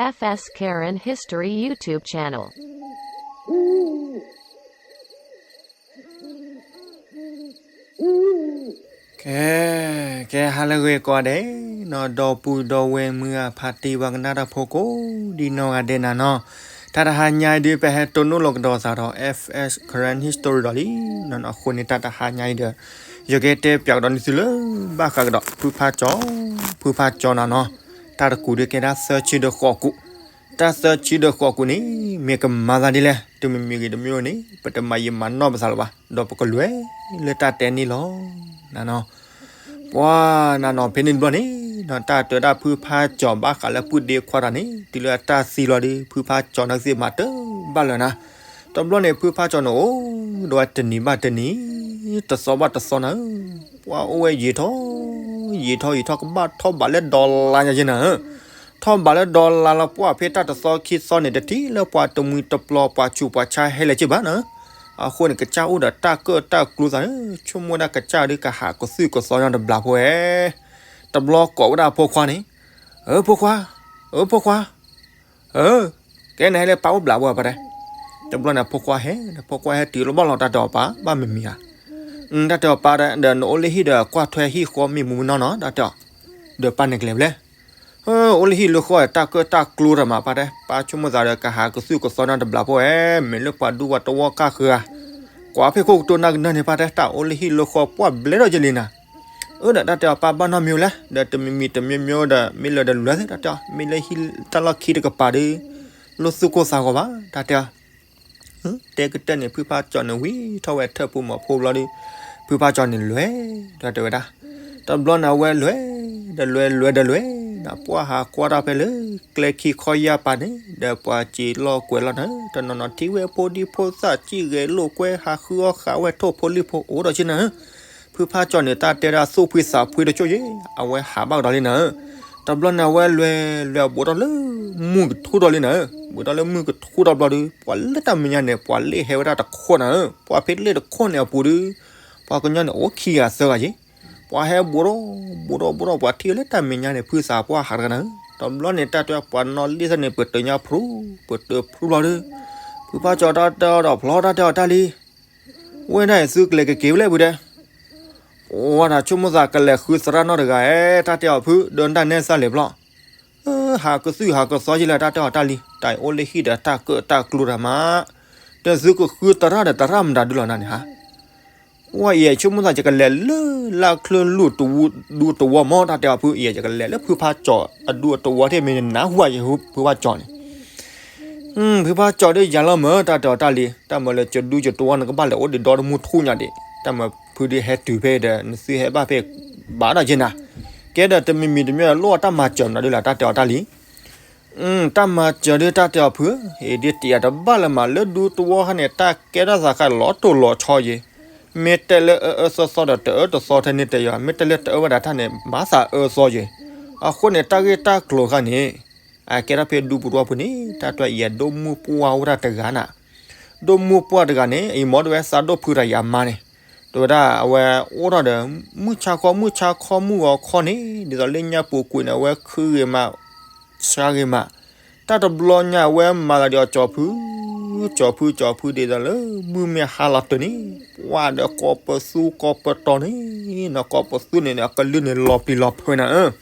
F S Karen History YouTube channel. ကဲ, ကဲ ဟါလၢအဂ့ၤကိးဂၤဒဲးနီၤ, ဒီပုၢ်ဒီဝဲၢ်မုၢ်ဂၤဖါတံၢ်ပှၤကနၣ်တၢ်ဖိကိးဒံနီၢ်ဂၤဒဲးနၤနီၤ, တၢ်တဟါညါအံၤဒုး ပဟဲတိၢ်နီၣ်လီၤကဒီးသးဒီး F S Karen History ဒီးလံနီၤ, အဃိန့ၣ် တၢ်တဟါညါအံၤဒီး ယကတဲပၠးကဒီးန့ၢ်သုလၢ ဘၣ်ဃးကဒီး ဖုဖါကၠီ, ဖုဖါကၠီနၤနီၤ, တၢ်တကူးဒုးကဲဒၣ်သၢဆံဒီးဃိးကူး, တၢ်သၢဆံဒီးဃိးကူးန့ၣ် မ့ၢ်ကမၤသးဒ်လဲၣ်, တမံၤမံၤဂ့ၤတမံၤန့ၣ် ပတမၤယံာ်မၤနီၢ်ပသးလၢၤဘၣ်, ဒီးပကလဲၤလၢတၢ်တဲန့ၣ်လီၤနၤနီၤ. ပှၤနၤနီၤ ဖဲန့ၣ်တဘျီန့ၣ်နီၤ, တၢ်တဲဒၣ်ဖုဖါကၠီဘၣ်ဃးလၢပုၢ်ဒ့ခွါတဂၤန့ၣ် တုၤလၢအတၢ်သံလီၤဒီး ဖုဖါကၠီန့ၣ်ကသ့ၣ်မၤတၢ်ဘၣ်လၢၤနၤ. တဘျီန့ၣ် ဖုဖါကၠီန့ၣ်အိၣ်ဒီးဝဲတနံၤဘၣ်တနံၤ, တသီဘၣ်တသီနၤဧၢ, ပှၤအိၣ်ဝဲယံာ်ထီၣ်ယံာ်ထီၣ်ယံာ်ထီၣ် ကဘၣ်ထီၣ်ဘးလၢဒီလါညါက့နၤဧၢ, ထီၣ်ဘးလၢဒီလါလီၤ, ပှၤဖဲတၢ်တသီခံသီန့ၣ် တထံၣ်လၢပှၤတမှံၤတပျီၤ ပှၤဆူးပှၤဆါဟဲလၢၤက့ဘၣ်နၤဧၢ. အဃိန့ၣ် ကစၢ်အိၣ်ဒီးတၢ်ကၢၣ်တၢ်ကျူသးဧၢ, ဆိကမိၣ်ဒၣ်ကစၢ်ဒုး ကဟးကသုၣ်ကသီညီတဘျီဖိဧဲ. တဘျီကိးဝဲဒၣ်အဖိခွါန့ၣ်, အၢ ဖိခွါ, အၢ ဖိခွါ, အၢ ကဲ နဟဲလၢပၢ်အိၣ်ဘျးဘၣ်ပှၤတဲ. တဘျီန့ၣ် အဖိခွါဟဲ, ဖိခွါဟဲတုၤလီၤဘၣ်လီၤ တၢ်တဲအီၤပၢ် ဘၣ်မံၤမံၤဧါ. တၢ်တဲအီၤပၢ်ဒီး နအိၣ်လၢဟံၣ်ဒီးကွၢ်ထွဲဟံၣ်ဃီမ့ၢ်မူမ့ၢ်နီၢ်နီၢ် တၢ်တဲအီၤ, ဒီးပၢ်န့ၣ်ကလဲၤဖဲလဲၣ်. အိၣ်လၢဟံၣ်လၢဃီ တၢ်ကၢၣ်တၢ်ကျူတမး ပၢ်တဲ, ပၢ်ဆိကမိၣ်သးဒီး ကဟးကသုၣ်ကသီညီတဘျီဖိဧဲ, မ့ၢ်လၢပှၤဒူပှၤတဝီၣ်ကၢ်ဃၢၤဧါ. ကွၢ်ဖဲခိၣ်ကတိၤနၢ်ကနၢန့ၣ် ပၢ်တဲ တၢ်အိၣ်လၢဟံၣ်လၢဃီ ပှၢ်ဘျဲးထီၣ်ယလံနၤ. အၢ ဒီးတၢ်တဲအီၤ ပၢ်ဘၣ်နီတမံၤလဲၣ်, ဒီးတမံၤမံၤတမံၤမံၤဒီး မ့ၢ်လၢာ်ဒီးလဲၤသ့ တၢ်တဲအီၤ, မ့ၢ်လၢဟံၣ်တၢ်လီၢ်ခံတကပၤဒီး လိၣ်သူၣ်ကိၢ်သးဂီၤဘၣ် တၢ်တဲအီၤ. တဲကတၢၢ်န့ၣ် ဖုဖါကၠီန့ၣ်ဝံၤထီၣ်ဝဲထၢၣ်ဖိမီၤဖိဘျီဒီး ဖုဖါကၠီန့ၣ်လဲၤ, ဒီးတဲဝဲဒၣ်, တဘျီန့ၣ် အဝဲလဲၤ, ဒီးလဲၤလဲၤဒီးလဲၤ, ပှၢ်ဟးကွၢ်တၢ်ဖဲလၢကျဲခံခီယာ်ပၤန့ၣ် ဒီးပှၤစံးလီၢ်ကွဲးလီၢ်နၤ, တနီၤနီၤထံၣ်ဝဲဖိဒံဖိသၣ် စံၣ်ဂဲၤလိာ်ကွဲ ဟးဃုအီၣ်ဃာ်ဝဲထိၣ်ဖိလံၣ်ဖိ အိၣ်ဒီးက့နၤ. ဖုဖါကၠီန့ၣ် တၢ်တဲဒၣ်သူၣ်ဖှံသးဖှံတကၠိၢ်ယဲ, အဝဲဟးဘၣ်ကဒီးလံနၤ. တဘျီန့ၣ် အဝဲလဲၤလဲၤ အဘူးထီၣ်လၢမုၢ်ကထူထီၣ်လံနၤ, ဘူးထီၣ်လၢမုၢ်ကထူထီၣ်ဘျီဒီး ပှၤလၢတၢ်မဲာ်ညါန့ၣ် ပှၤလ့ၣ်ဟဲဝဲဒၣ်တခိၣ်နၤ, ပှၤဖဲလ့ၣ်တခိၣ်န့ၣ်အပူၤဒီး ပှၤကညီန့ၣ် အိၣ်ခံဂၤသၢဂၤယဲ, ပှၤဟဲဘူးထီၣ်ဘူးထီၣ်ဘူးထီၣ် ပှၤထံၣ်ဝဲလၢတၢ်မဲာ်ညါန့ၣ် ဖုသးပှၢ်ဟးတဂၤနၤ. တဘျီန့ၣ် တၢ်တဲပှၤနီၣ်လံသၢန့ၣ် ပတၢၢ်ညါဖျိ, ပတၢၢ်ဖျိဘျီဒီး ဖုဖါကၠီတၢ်တဲအီၤဒီးဖျီ တၢ်တဲအီၤတၢ်လံ ဝဲဒၣ်အံၤ သုကလဲၤကက့ၤဖဲလဲၣ်ဖုတဲ. အိၣ်ဝဲဒၣ်ဆိကမိၣ်သးကလဲၤဃုသရၣ်နီတဂၤဧဲ, တၢ်တဲအီၤဖု ဒီးတၢ်နဲၣ်သၣ်လဲၤဖျီ, ဟးကသုၣ်ဟးကသီယဲလၢ တၢ်တဲအီၤတၢ်လံ, တၢ်အံၤအိၣ်လၢဟံၣ်ဒီးတၢ်ကၢၣ်တၢ်ကျူတမး, ဒီးသုကဃုသရၣ်ဒီးသရၣ်မတၤဒုလီၤနၤန့ၣ်ဟါ. ဝဲအံၤ ယဆိကမိၣ်သး ယကလဲၤလၢလါချၢလူၢ်တဝူဒူတဝီမး တၢ်တဲအီၤဖု, အံၤ ယကလဲၤလၢဖုဖါကၠီအဒူအတဝီထဲမ့ၢ်နနၢ်ဟူဧါ ယဟူဖုဖါကၠီန့ၣ် ဖုဖါကၠီဒီးယၤလီၤမၢ် တၢ်တဲအီၤတၢ်လံ, တၢ်မၢလၢကၠီဒူကၠီတဝီ နကဘၣ်လဲၤအိၣ်ဒံးဒီတမူထူၣ်ညါဒံး, တၢ်မၢဖုဒုးဟဲတုၤဖဲဒီး နသုဟဲဘၣ်ဖဲ ဘၣ်ဒီးက့နၤ, ကဲဒီးတမံၤမံၤတမံၤ လိၣ်အတၢ်မၤစၢၤမနုၤဒုလၢ တၢ်တဲအီၤတၢ်လံ. တၢ်မၤစၢၤဒုး တၢ်တဲအီၤဖု, အံၤဒုးတယာ်တဘၣ်လၢၤမး လၢဒူတဝီခါန့ၣ် တၢ်ကဲထီၣ်သးခါလီၤတိၢ်လီၤဆီယဲ, မ့ၢ်တဲလၢအအၢအၢသီသီဒီး တအၢတသီထဲန့ၣ်တယီၤ, မ့ၢ်တဲလၢတအၢဝဲဒၣ်တၢ်န့ၣ် မၤသးအၢသီယဲ, အဃိန့ၣ် တၢ်ဂ့ၢ်တၢ်ကျိၤခါန့ၣ် အကဲထီၣ်ဖဲဒူပူၤတဝီပူၤန့ၣ် တၢ်တဲအံၤ အဒိၣ်မုၢ်ပှၢ်ဝဲဒၣ်တဂၤနၤ, ဒိၣ်မုၢ်ပှၢ်တဂၤန့ၣ် အံၤမ့ၢ်တဝဲသးဒိၣ်ဖုတၢ်ယၤမါန့ၣ်, တဝဲဒၣ်အဝဲအိၣ်ထီၣ်ဒီး မုၢ်ဆါခီမုၢ်ဆါခီမုၢ်ဂီၤခီန့ၣ် ဒ်သိးလၢညါပူၤကွံာ်န့ၣ် အဝဲခုဂ့ၤမး ဆါဂ့ၤမး, တၢ်တဘျီညါအဝဲမၤသးဒီးအကၠီဖု, ကၠီဖု ကၠီဖု ဒ်သိးလၢမုၢ်မ့ၢ်ဟါလီၤတၢ်န့ၣ် ပှၢ်ဒီးကိးပသူကိးပတီၤန့ၣ်, ကိးပသူန့ၣ်န့ၣ် အကလုၢ်န့ၣ်လီၤပျံၤလီၤဖုးနၤဧၢ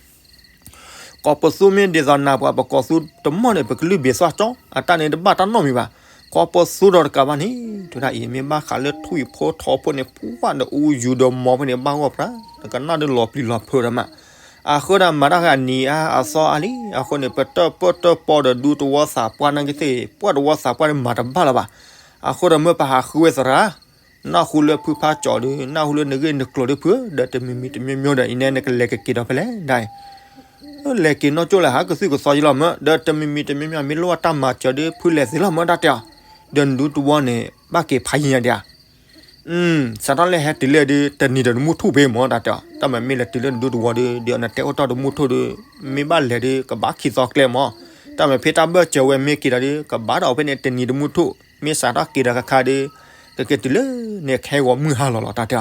ကိးပသူမ့ၢ်ဒ်သိးနၤ ပှၤပကိးသူတမီၢ်န့ၣ် ပကလုၢ်ဘ့ၣ်သွၣ်ကၠီ, အတၢ်န့ၣ်တဘၣ်တၢ်နီတမံၤဘၣ်. ကိးပသူဒီးတကးဘၣ်န့ၣ် တဲဝဲဒၣ်အံၤ မ့ၢ်ဘၣ်ဃးလၢထွံၣ်ဖိထိးဖိန့ၣ် ပှၢ်ဒီးအူယူၤဒီးမီၤဖိန့ၣ် ဘၣ်ဂီၢ်ပြၢ်, နကနၣ်ဒုးလီၤပျံၤလီၤဖုးဒီးမး. အဃိဒီးမၤတၢ်ဃာ်နံၤအါအသီအါလံ, အဃိန့ၣ် ပတၢၢ်ပၢၢ်တၢၢ်ပီဒီးဒူတဝီသးပှၢ်နာ်က့သ့ၣ် ပှၢ်တဝီသးပှၢ်န့ၣ်မၤတဘၣ်လၢၤဘၣ်. အဃိဒီးမ့ၢ်ပဟးဃုဝဲသရၣ် နၢ်ဟူလၢဖုဖးကၠီဒီး နၢ်ဟူလၢနဂ့ၢ်နကျိၤဒီးဖု, ဒီးတမံၤမံၤတမံၤမံၤဒီး အံၤနဲနကလဲၤကက့ၤဒီးဖဲလဲၣ်ဒၣ်အံၤ, လဲၤက့ၤနီၢ်ကၠိလဲၣ် ဟးကသုၣ်ကသီယလီၤမၢ်, ဒီးတမံၤမံၤတမံၤမံၤ မ့ၢ်လိၣ်ဘၣ်တၢ်မၤစၢၤဒီး ဖုလဲၤသ့လီၤမၢ် တၢ်တဲအီၤ, ဒီးနဒူတဝီန့ၣ် ဘၣ်က့ၤဖးယံၤညါဒံးဧါ. စးထီၣ်လၢဟဲတုၤလၢဒုး တနံၤဒီးတမူထူၣ်ဖဲမၢ် တၢ်တဲအီၤ, တၢ်မၤမ့ၢ်လဲၤတုၤလၢနဒူတဝီဒီး ဒ်အီၤနတဲအိၣ်တီၢ်တမူထူၣ်ဒီး မ့ၢ်ဘၣ်လဲၤဒီး ကဘၣ်ခံသီကျဲမၢ်, တၢ်မၤဖဲတၢ်ဘၢၣ်စၢၤဝဲမ့ၢ်က့ၤဒီးဒုး ကဘၣ်ဒီးဖဲန့ၣ်တနံၤတမူထူၣ်, မ့ၢ်စးထီၣ်က့ၤဒီးခါခါဒီး ကက့ၤတုၤလၢန့ၣ်ခဲဂီၤမုၢ်ဟါလီၤလီၤ တၢ်တ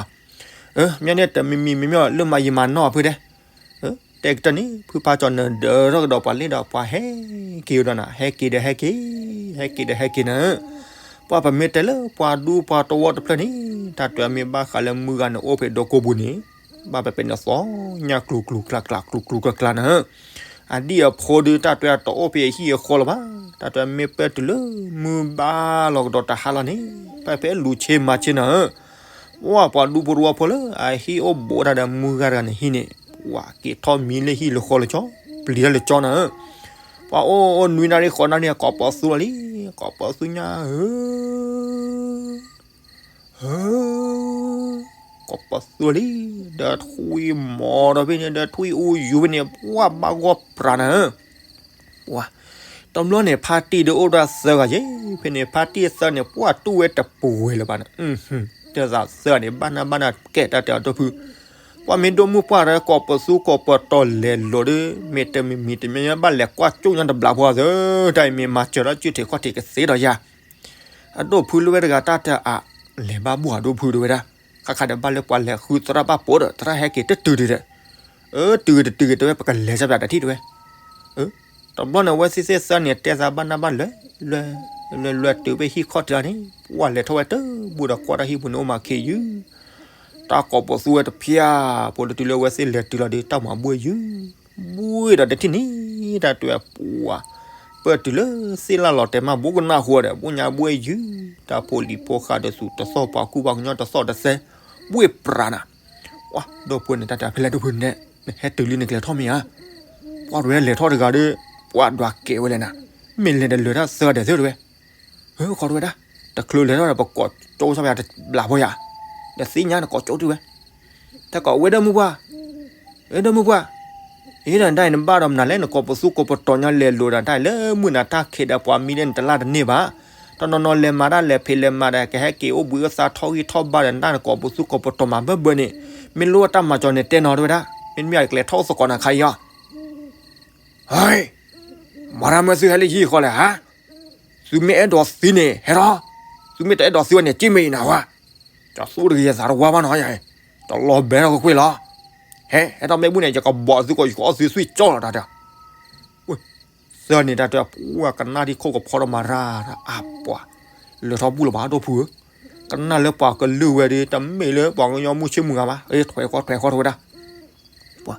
ဲအီၤ. မ့ၢ်န့ၣ်တမံၤမံၤမံၤမံၤ လၢမၤယံာ်မၤနီၢ်ဖုတဲ, တဲ တၢ်တဲကတၢၢ်န့ၣ် ဖုဖါကၠီနၢၤဒၢထီၣ်ကဒီးပှၤလ့ဒီးပှၤဟဲက့ၤဝဲဒီးနၤ, ဟဲက့ၤဒီးဟဲက့ၤ, ဟဲက့ၤဒီးဟဲက့ၤနၤ. ပှၤပမ့ၢ်တဲလၢပှၤဒူပှၤတဝီတဖျၢၣ်န့ၣ် တၢ်တဲမ့ၢ်ဘၣ်ဃးလၢမုၢ်ဂၤန့ၣ်အိၣ်ဖဲဒိကိပူၤန့ၣ် ဘၣ်ပပဲန့ၣ်သီညါကျူၤကျူၤကျါကျါကျူၤကျူၤကျါကျါနၤ. အဒံၣ်အဖိဒီး တၢ်တဲတအိၣ်ဖဲအဟံၣ်အဃီလၢၤဘၣ်, တၢ်တဲမ့ၢ်ပၢၢ်တုၤလၢမုၢ်ဘၣ်လီၤကဒီးတဟါလီၤန့ၣ် ပၢ်ဖဲလူၤဆ့မၤဆ့နၤဧၢ. ပှၤပှၤဒူဖိတဝီဖိလၢအဟံၣ်အိၣ်ဘူးတၢ်ဒီးမုၢ်ဂၤတဂၤန့ၣ်ဟံၣ်န့ၣ် ပှၤက့ၤထီၣ်မံလၢဟံၣ်လၢဃီလၢကၠီ, ပျံၤတၢ်လၢကၠီနၤဧၢ. ပှၤအိၣ်အိၣ်နွံနၣ်ရံၣ်ဃိးနၣ်ရံၣ် ကိးပသူလီၤလံ, ကိးပသူညါဧၢ ဧၢ, ကိးပသူလံ, ဒီးထွံၣ်မီၤဒီးဖဲန့ၣ် ဒီးထွံၣ်အူယူၤဖဲန့ၣ် ပှၤဘၣ်ဂီၢ်ပြးနၤဧၢ. ပှၤ, တဘျီန့ၣ် ဖါတံၢ်ဒီးအိၣ်ဒၣ်သၢဂၤယဲ, ဖဲန့ၣ် ဖါတံၢ်သၢန့ၣ် ပှၤတူၢ်ဝဲတပှဲၤလၢၤဘၣ်နၤ, တၢ်သၢဂၤန့ၣ် ဘၣ်နၢ်ဘၣ်နၢ်ကဲတၢ်တဲအီၤဒိၣ်ဖု, ပှၤမ့ၢ်ဒိၣ်မုၢ်ပှၢ်ဒီး ကိးပသူကိးပတီၤလဲၤလိာ်ဒီး မ့ၢ်တမံၤမံၤတမံၤမံၤ ဘၣ်လဲၤကွၢ်ကၠိညါတဘျီဖိအသး, တၢ်အံၤမ့ၢ်မၤစၢၤဒီး စုထံးခီၣ်ထံးကသ့ဒီးယၤ အဒိၣ်ဖုလၢဝဲတဂၤတၢ်တအး, လဲၤဘၣ်ဘူၣ်အဒိၣ်ဖုတဲဝဲဒၣ်, ခါခါဒီးဘၣ်လၢပှၤလဲၤဃုသရၣ်ဘၣ်ပိာ်ဒီး သရၣ်ဟဲက့ၤတတုၤဒံးဒီး, အၢ တုၤဂ့ၤတတုၤဂ့ၤတဲဝဲ ပကလဲၤစၢ်ပၠးတထံၣ်တဲဝဲ, တဘျီန့ၣ် အဝဲသ့ၣ်သ့ၣ်သၢန့ၣ် တဲသးဘၣ်နၢ်ဘၣ်လၢ, လၢလၢတုၤဖဲဟံၣ်ခီၣ်ထံးလီၤန့ၣ် ပှၤလဲၤထီၣ်ဝဲတဘူၣ်ဒီးကွၢ်တၢ်ဟံၣ်ပူၤန့ၣ်အိၣ်မးခ့ယုၢ် တၢ်ကိးပသူဝဲတဖၠၣ်ဖိလၢတုၤလၢအဝဲသ့ၣ်လဲၤတုၤလီၤဒီး တၢ်မၤဘူၣ်ယုၢ်, ဘူၣ်ဒီးတထံၣ်န့ၣ် တၢ်တဲပှၤ, ပၢၢ်တုၤလၢသ့ၣ်လၢ်လီၤတဲာ်မး ဘူးကနၣ်ဃိဒီး ဘူၣ်ညါဘူၣ်ယုၢ်, တၢ်ဖိလံၤဖိဃးဒီးသူၣ်တသီၣ် ပှၤကူပှၤကညီတသီၣ်တသဲ, ဘူၣ်ပြးနၤ, ပှၤဒိၣ်ဖုန့ၣ် တၢ်တဲဖဲလဲၣ်ဒိၣ်ဖုန့ၣ် နဟဲတုၤလံနကလဲၤထီၣ်မ့ၢ်ဧါ, ပှၤတဝဲလဲၤထီၣ်တဂၤဒီး ပှၤဒွးကဲဝဲလဲၣ်နၤ, မ့ၢ်လဲၤတလၢာ်တၢ်သၢဂၤဒဲးသၢတဝဲ ဟဲခီတဝဲဒၣ်, တချုးလဲၤထီၣ်ဒီး ပကိးကၠိစၢ်ပၠးတဘျီဖိယၤ, ဒီးသ့ၣ်ညါနကိးကၠိတုၤဝဲ, တၢ်ကိးဝဲဒၣ်မုၢ်ပှၢ်, ဝဲဒၣ်မုၢ်ပှၢ်, အ့ဒီးနတၢ်အံၤနဘၣ်ဒီးမနုၤလဲၣ် နကိးပသူကိးပတီၤညါလဲၤလိာ်ဒီးတၢ်အံၤလၢမုၢ်နၤတၢ်ခံးဒီးပှၤမံလၢနတလၢ်တန့ၢ်ဘၣ်, တနီၤနီၤလဲၤမၤတၢ်လဲၤဖံးလဲၤမၤဒီး ကဟဲက့ၤအိၣ်ဘှံးအိၣ်သါထီၣ်ဂံၢ်ထီၣ်ဘါဒီး နတၢ်နကိးပသူကိးပတီၤမၤဘၢဘၢန့ၣ်, မ့ၢ်လိၣ်တၢ်မၤစၢၤန့ၣ်တဲနီၤတဝဲဒၣ်, မ့တမ့ၢ်ကလဲၤထီၣ်အိၣ်သကိးနၤခါအံၤအီၤ ဟဲ, မၤတၢ်မၢသုဟဲလၢယဟံၣ်ဃီလဲၣ်ဧါ, သုမ့ၢ်အဲၣ်ဒိးသံန့ၣ် ဟဲထီၣ်, သုမ့ၢ်တအဲၣ်ဒိးသံဝဲန့ၣ် က့ၢ်မ့ၢ်အံၤနၤဝဲ, ကၠီသူတဂ့ၤယသးတဝါဘၣ်နီၤယၤ, တလီၤဘဲထီၣ်ကကွ့ၢ်လီၤ, ဟဲ ဟဲထီၣ်မ့ၢ်ဘူၣ်န့ၣ် ယကဘီၣ်သုကိးယကအီၣ်သုသွံၣ်ကၠီလီၤတၢ်တဲ သၢန့ၣ်တၢ်တဲ ပှၤကနၣ်ဒံးခိၣ်ကဖီထီၣ်မၤရၢ်ဒီးအါပှၤ, လၢထီၣ်ဘူၣ်လၢၤဘၣ်ဒိၣ်ဖုဧၢ, ကနၣ်လၢပှၤကလုၢ်ဝဲဒီး တမ့ၢ်လၢပှၤကညီမုၢ်ဆ့ၣ်မုၢ်ဂၤဘၣ်, ထွဲဃီထွဲဃီထီၣ်ဝဲဒၣ်, ပှၤ,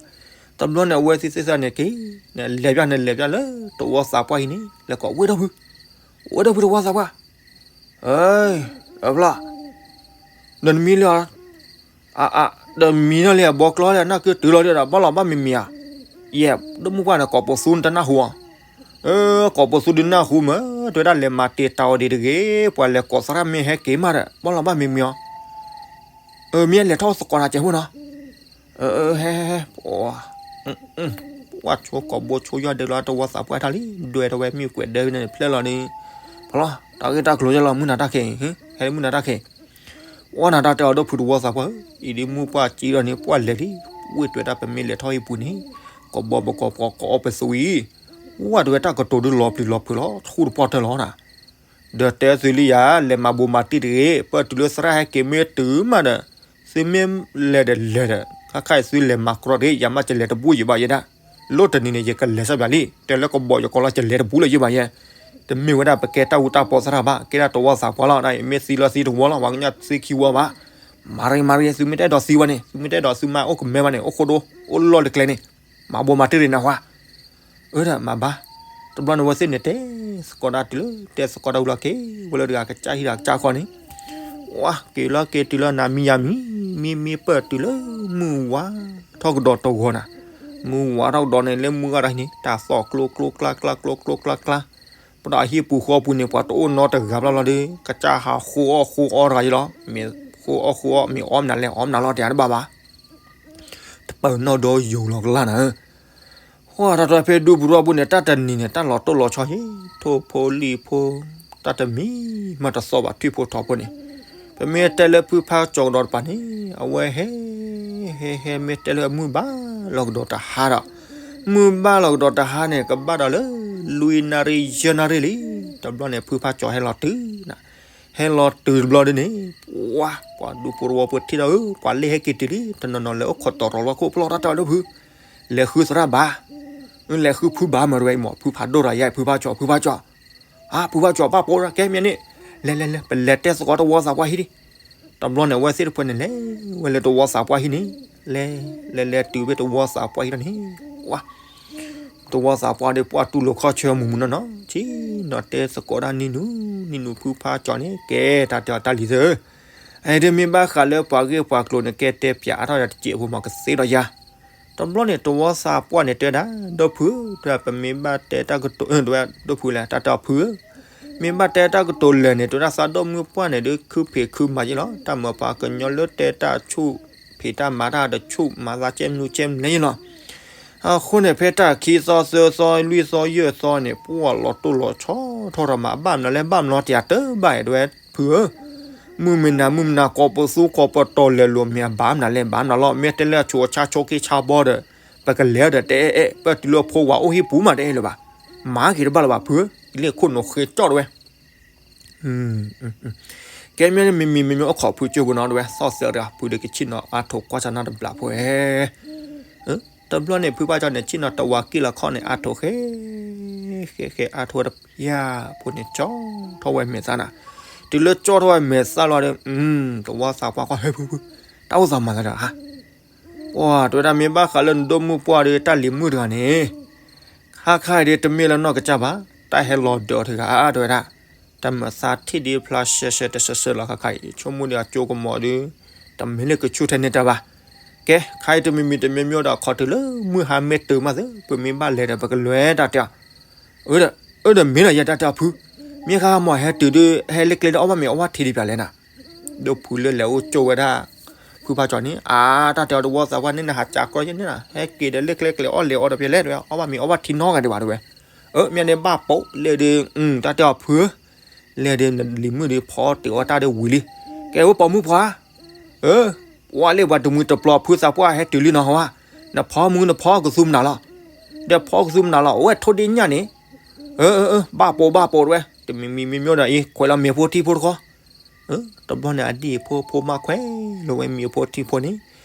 တဘျီန့ၣ် အဝဲသ့ၣ်သ့ၣ်သၢန့ၣ်က့ၤ, လဲၤပၠၣ်န့ၣ်လဲၤပၠၣ်လၢတဝီသးပှၢ်အံၤန့ၣ် လဲၤကိးဝဲဒိၣ်ဖု, ဝဲဒိၣ်ဖုတဝီသးပှၢ် အၢ အဖျီၣ်, ဒီးနမံလၢအီၤ, အ အ ဒီးမံထီၣ်လံအဘီကျီလံ နၢ်က့ၤတုၤလီၤဒီး ဘၣ်လီၤဘၣ်မံၤမံၤဧါ, ယဲ ဒိၣ်မုၢ်ပှၢ်န့ၣ် ကိးပသူနတနၢ်ဟူအီၤ, အၢ ကိးပသူဒုးနၢ်ဟူမး တဲဝဲဒၣ်လဲၤမၤတ့ၢ်တၢ်အီၤဒံးတဂ့ၤ ပှၤလဲၤကိးသရၣ်မ့ၢ်ဟဲက့ၤမးဒီး ဘၣ်လီၤဘၣ်မံၤမံၤအီၤ, အၢ မ့ၢ်လဲၤထီၣ်သကိးတၢ်ကဲးဖိနီၤ, အၢ ဟဲ ဟဲ ဟဲ ပှၤ ပှၤဆိကိာ်ဘိဆိယီၢ်ဒၢလီၤ တဝီသးပှၢ်ထီၣ်လံ ဒွဲၣ်ထီၣ်ဝဲမ့ၢ်ကွဲးဒၢဖဲန့ၣ်တဖျၢၣ်လီၤဒီး, ဖျီၣ် တၢ်ဂ့ၢ်တၢ်ကျိၤယဲလီၤ မုၢ်နၤတၢ်ခဲအံၤ, ဟဲလၢမုၢ်နၤတၢ်ခဲ, ဝဲနၤတၢ်တဲအီၤဒိၣ်ဖုတဝီသးပှၢ်ဧၢ, အံၤဒ်မုၢ်ပှၢ်စံးဒီးန့ၣ် ပှၢ်လဲၤလံ, ဝ့ၢ်တွဲတၢ်ပမ့ၢ်လဲၤထီၣ်ဟံၣ်ပူၤန့ၣ်, ကိာ်ဘီပကိာ်ပှၤကအီၣ်ပသူအံၤ, ဝဲတဝဲတၢ်ကတိၤဒုးလီၤပျံၤလီၤဖုးလီၤ ထူတပီၢ်တၢၢ်လီၤနၤ ဒီးတဲသုလံယၤ လဲၤမၤဘိးမၤတံၢ်တဂ့ၤ, ပၢၢ်တုၤလၢသရၣ်ဟဲက့ၤမ့ၢ်တုၤမးဒီး, သုမ့ၢ်လဲၤဒီးလဲၤဒီး, ခါခါအံၤသုလဲၤမၤကြီတဂ့ၤ, ယၤမးကလဲၤတဘူးယံာ်ဘၣ်ယဲဒၣ်, လၢတနံၤန့ၣ် ယကလဲၤစၢ်ဘၣ်လံ, တဲလၢကဘီၣ်ယကီလီၤ ကလဲၤတဘူးလၢၤယဘၣ်ယဲ, တမ့ၢ်ဝဲဒၣ်ပကဲတၢ်အူတၢ်ပီသရၣ်ဘၣ်, ကဲဒၣ်တဝီသးပှၢ်လီၤ, မ့ၢ်သံလီၤသံတဝီလီၤ, ပှၤကညီသံခံဝီဘၣ်, မၤရံမၤရံ သုမ့ၢ်တအဲၣ်ဒိးသံဝဲန့ၣ် သုမ့ၢ်တအဲၣ်ဒိးသုမါအိၣ်ကမဲဘၣ်န့ၣ် အိၣ်ဃိဒိ အိၣ်လီၢ်တကျဲန့ၣ်, မၤဘိးမၤတံၢ်တဂ့ၤနၢ်ဟူဧါ အၢ ဒီးမၤဘၣ်, တဘျီန့ၣ်ဝဲသ့ၣ်န့ၣ် တဲသကိးတၢ်တုၤလၢ တဲသကိးတၢ်ဝံၤလီၤက့ၤ, ဝဲလၢတဂၤကစၢ်ဟံၣ်ဒီးကစၢ်ဃီန့ၣ်, ဝဲက့ၤလီၤက့ၤတုၤလၢနၤမံယၤမံ, မံမံပၢၢ်တုၤလၢမုၢ်ဝါထီၣ်ကဒီးတဂီၤနၤ, မုၢ်ဝါထီၣ်ကဒီးန့ၣ် လၢမုၢ်ဂၤတၢ်ဟံၣ်န့ၣ် တၢ်သီၣ်ကျိကျိကျါကျါကျိကျိကျါကျါ, ပဒီးအဟံၣ်ပူၤဃီပူၤန့ၣ် ပှၤတအိၣ်နီတဂၤဘၣ်လီၤဒီး ကစၢ်ဟးဃိအီၣ်ဃိအီတဂၤယဲလီၤ, မ့ၢ်ဃိအီၣ်ဃိအီ မ့ၢ်အီမနုၤလဲၣ် အီမနုၤလီၤ တဲတဘၣ်ဘၣ် တပာ်နီၣ်ဒီးယိာ်လီၤကလၢ်နၤဧၢ, ဟီၣ်တၢ်တဖဲဒူပူၤထီၣ်ပူၤန့ၣ် တၢ်တနံၤန့ၣ် တၢ်လီၤတိၢ်လီၤဆီယံၤ, ထိၣ်ဖိလံၣ်ဖိ, တၢ်တမံၤမးတသီၣ်ဘၣ်ထွံၣ်ဖိထိးဖိန့ၣ်, ပမ့ၢ်တဲလၢဖုဖါကၠီၤကဒီးတပၤန့ၣ် အဝဲဟဲ ဟဲဟဲမ့ၢ်တဲလၢမုၢ်ဘၣ်လီၤကဒီးတဟါဒီး, မုၢ်ဘၣ်လီၤကဒီးတဟါန့ၣ် ကဘၣ်ဒီးလၢ လွံၢ်နၣ်ရံၣ်ယဲၢ်နၣ်ရံၣ်လံ, တဘျီန့ၣ် ဖုဖါကၠီၤဟဲလီၤတုၤနၤ ဟဲလီၤတုၤတဘျီဒ်န့ၣ်, ပှၤ ပှၤဒူဖိတဝီဖိထံၣ်ဒီးဧၢ ပှၤလ့ၣ်ဟဲက့ၤတုၤလံ တနီၤနီၤလဲၤအိၣ်ခိးတီၤရီၤလီၤခိၣ်ဖျီၣ်တၢ်တၢ်ဒိၣ်ဖု, လဲၤဃုသရၣ်ဘၣ်, လဲၤဃုဖုဘၣ်မးတဝဲအံၤမး ဖုဖးဒိၣ်ဒီးယဲ ဖုဖးကၠီၤ ဖုဖးကၠီၤ, ဖုဖးကၠီၤ ဘၣ်ပိာ်ကဲမ့ၢ်န့ၣ်, လဲၤလဲၤလဲၤ ပလဲၤတဲသကိးတဝီသးပှၢ်ဟံၣ်ဒံး. တဘျီန့ၣ် အဝဲသ့ၣ်တဖၣ်န့ၣ် လဲၤဝဲလၢတဝီသးပှၢ်ဟံၣ်န့ၣ်, လဲၤလဲၤလဲၤတုၤဖဲတဝီသးပှၢ်ဟံၣ်လီၤန့ၣ်, ဝါ တဝီသးပှၢ်ဒီး ပှၢ်တူၢ်လိာ်ခီၣ်ဆၢမုာ်မုာ်နီၢ်နီၢ်, ဆ့ၣ်နီၤတဲသကိးဒၣ်နံၤနုၤ, နံၤနုၤဖုဖးကၠီၤန့ၣ် ကဲတၢ်တဲအီၤတၢ်လံၤသၢ, အဒ်မ့ၢ်ဘၣ်ဃးလၢပှၤဂ့ၢ်ပှၤကျိၤန့ၣ် ကဲတဲပၠးအါထီၣ်ယၤတစဲးဖိမး ကသ့ဒီးယၤ. တဘျီန့ၣ် တဝီသးပှၢ်န့ၣ်တဲဒၣ်, ဒီဖုဧၢ, တဝဲပမ့ၢ်ဘၣ်တဲတၢ်ကတိၤ, တဝဲဒီဖုလဲၣ် တၢ်တဲအီၤဖုဧၢ, မ့ၢ်ဘၣ်တဲတၢ်ကတိၤလၢာ်န့ၣ် တဝဲဒၣ်သးဒီမုၣ်ပှၢ်န့ၣ်ဒီး ခုဖံးခုမၤယ့လီၤ, တၢ်မၤပှၤကညီလၢတဲတၢ်ဆူၣ်ဖံးတၢ်မၤတၢ်ဒီးဆူၣ်မၤသးကဲမနုၤကဲမနုၤယ့လီၤ. အဃိန့ၣ် ဖဲတၢ်ခံသီသၢသီလွံၢ်သီယဲၢ်သီန့ၣ် ပှၢ်လီၤတိၢ်လီၤဆီထီၣ်ထီၣ်မး အဘၣ်မနုၤလဲၣ် ဘၣ်မနုၤတယၤတဘၣ် တဝဲဖုဧၢ, မုၢ်မနၤမုၢ်မနၤ ကိးပသူကိးပတီၤလဲၤလိာ်မ့ၢ်အဘၣ်မနုၤလဲၣ် ဘၣ်မနုၤလီၤ, မ့ၢ်တဲလၢအဆိအဆါဆိက့ဆါဘီဒီး ပကလဲၤဒီးတအဲၣ်အဲၣ် ပတုၤလၢဖိဝၤအိၣ်ဟံၣ်ပူၤမးတအဲၣ်လၢၤဘၣ်, မၤက့ၤတဘၣ်လၢၤဘၣ်ဖုဧၢ, လ့ၣ်ခိၣ်နူာ်ဃ့ကၠီၣ်တဝဲ ကဲမ့ၢ်န့ၣ် မ့မ့ၢ်မ့မ့ၢ်အိၣ်ခိးဖုကၠိပူၤနီၤ တဝဲသီၣ်သဲးတဂၤ ဖုဒီးကဆ့ၣ်နီၤအါထိးကွၢ်ဆၣ်နၢ်တဘျးဖိဧဲ, တဘျီန့ၣ် ဖုဘၣ်ကၠီန့ၣ် ဆ့ၣ်နီၤတဝၤက့ၣ်လီၤခီၣ်န့ၣ် အါထိးဃဲ ဃဲဃဲအါထိးတ ယၤဖိန့ၣ် ကၠီထီၣ်ဝဲမဲာ်သၣ်နၤ, တုၤလၢကၠီထီၣ်ဝဲမဲာ်သၣ်လီၤဒီး တဝီသးပှၢ်ကွၢ်ဟဲဖုဖု, တၢ်အိၣ်သးမၤသးဒီးဧါ ပှၢ်တဝဲဒၣ်မ့ၢ်ဘၣ်ဃးလၢနဒိၣ်မုၣ်ပှၢ်ဒီးတၢ်လံၤမုၣ်တဂၤန့ၣ်, ခါခါအံၤဒီးတမ့ၢ်လၢနီၢ်ကစၢ်ဘၣ်, တၢ်ဟဲလီၤဒၢးတဂၤတဝဲဒၣ်, တၢ်မၤသးထံၣ်ဒ်ဖျါရှဲရှဲတဆၢဆၢလီၤ ခါခါအံၤ ဆိကမိၣ်ဒီးအကၠိကမီၤဒီး, တမ့ၢ်လၢကဆူၣ်ထဲန့ၣ်တၢ်ဘၣ်, ကဲ ခါအံၤတမံၤမံၤတမံၤမံၤဒီး ခီတုၤလၢမုၢ်ဟါမ့ၢ်တုၤမးသ့ ပမ့ၢ်ဘၣ်လဲၤဒီးပကလဲၤတၢ်တဲအီၤ အၢ ဒီးမ့ၢ်ဒီးယဲတၢ်တဲအီၤဖု, မ့ၢ်ဃါမီၢ်ဟဲတုၤဒီး ဟဲလၢကျဲဒီးအီၣ်ဘၣ်မ့ၤအီဘၣ်ထံဒံးပျၢ်လဲၣ်နၤ, ဒီးဖုလၢလဲၤအိၣ်ကၠိဝဲဒၣ် ဖုဖးကၠီန့ၣ် အါ တၢ်တဲအီၤတဝီသးပှၢ်န့ၣ် နဟးကၠးကီယဲန့ၣ်နၤ ဟဲက့ၤဒီးလၢကျဲကျဲအီၣ်လဲၤအီဒီးပျၢ်လဲၣ်တဝဲ အီၣ်ဘၣ်မ့ၤအီဘၣ်ထံနီတဂၤဒံးဘၣ်တဝဲ, အၢ မ့ၢ်န့ၣ်ဘၣ်ပိာ်လဲၤဒီး တၢ်တဲအီၤဖုဧၢ လဲၤဒီးနလံၤမုၣ်ဒီးဖီတ့ၢ်အီၣ်တၢ်ဒီးဝံၤလံ, ကဲဝဲပိာ်မုၣ်ဖီဧါ အၢ ပှၤလၢပှၤတမှံၤတပျီၤဖုသးပှၢ်ဟဲတုၤလံနီၤဟီဧါ, နဖီမုၢ်နဖီကသူမနုၤလီၤ, ဒီးဖီကသူမနုၤလီၤ အဝဲထိၣ်ဒ့ညၣ်န့ၣ်, အၢ အၢ အၢ ဘၣ်ပိာ်ဘၣ်ပိာ်တဝဲ တမံၤမံၤမံၤမံၤဒီးအံၤ ခွဲးလီၤမ့ၤဖိထံဖိတခီ, တဘျီန့ၣ်အဒံၣ်ဖိဖိမးခွဲးလီၤဝဲမ့ၤဖိထံဖိန့ၣ်,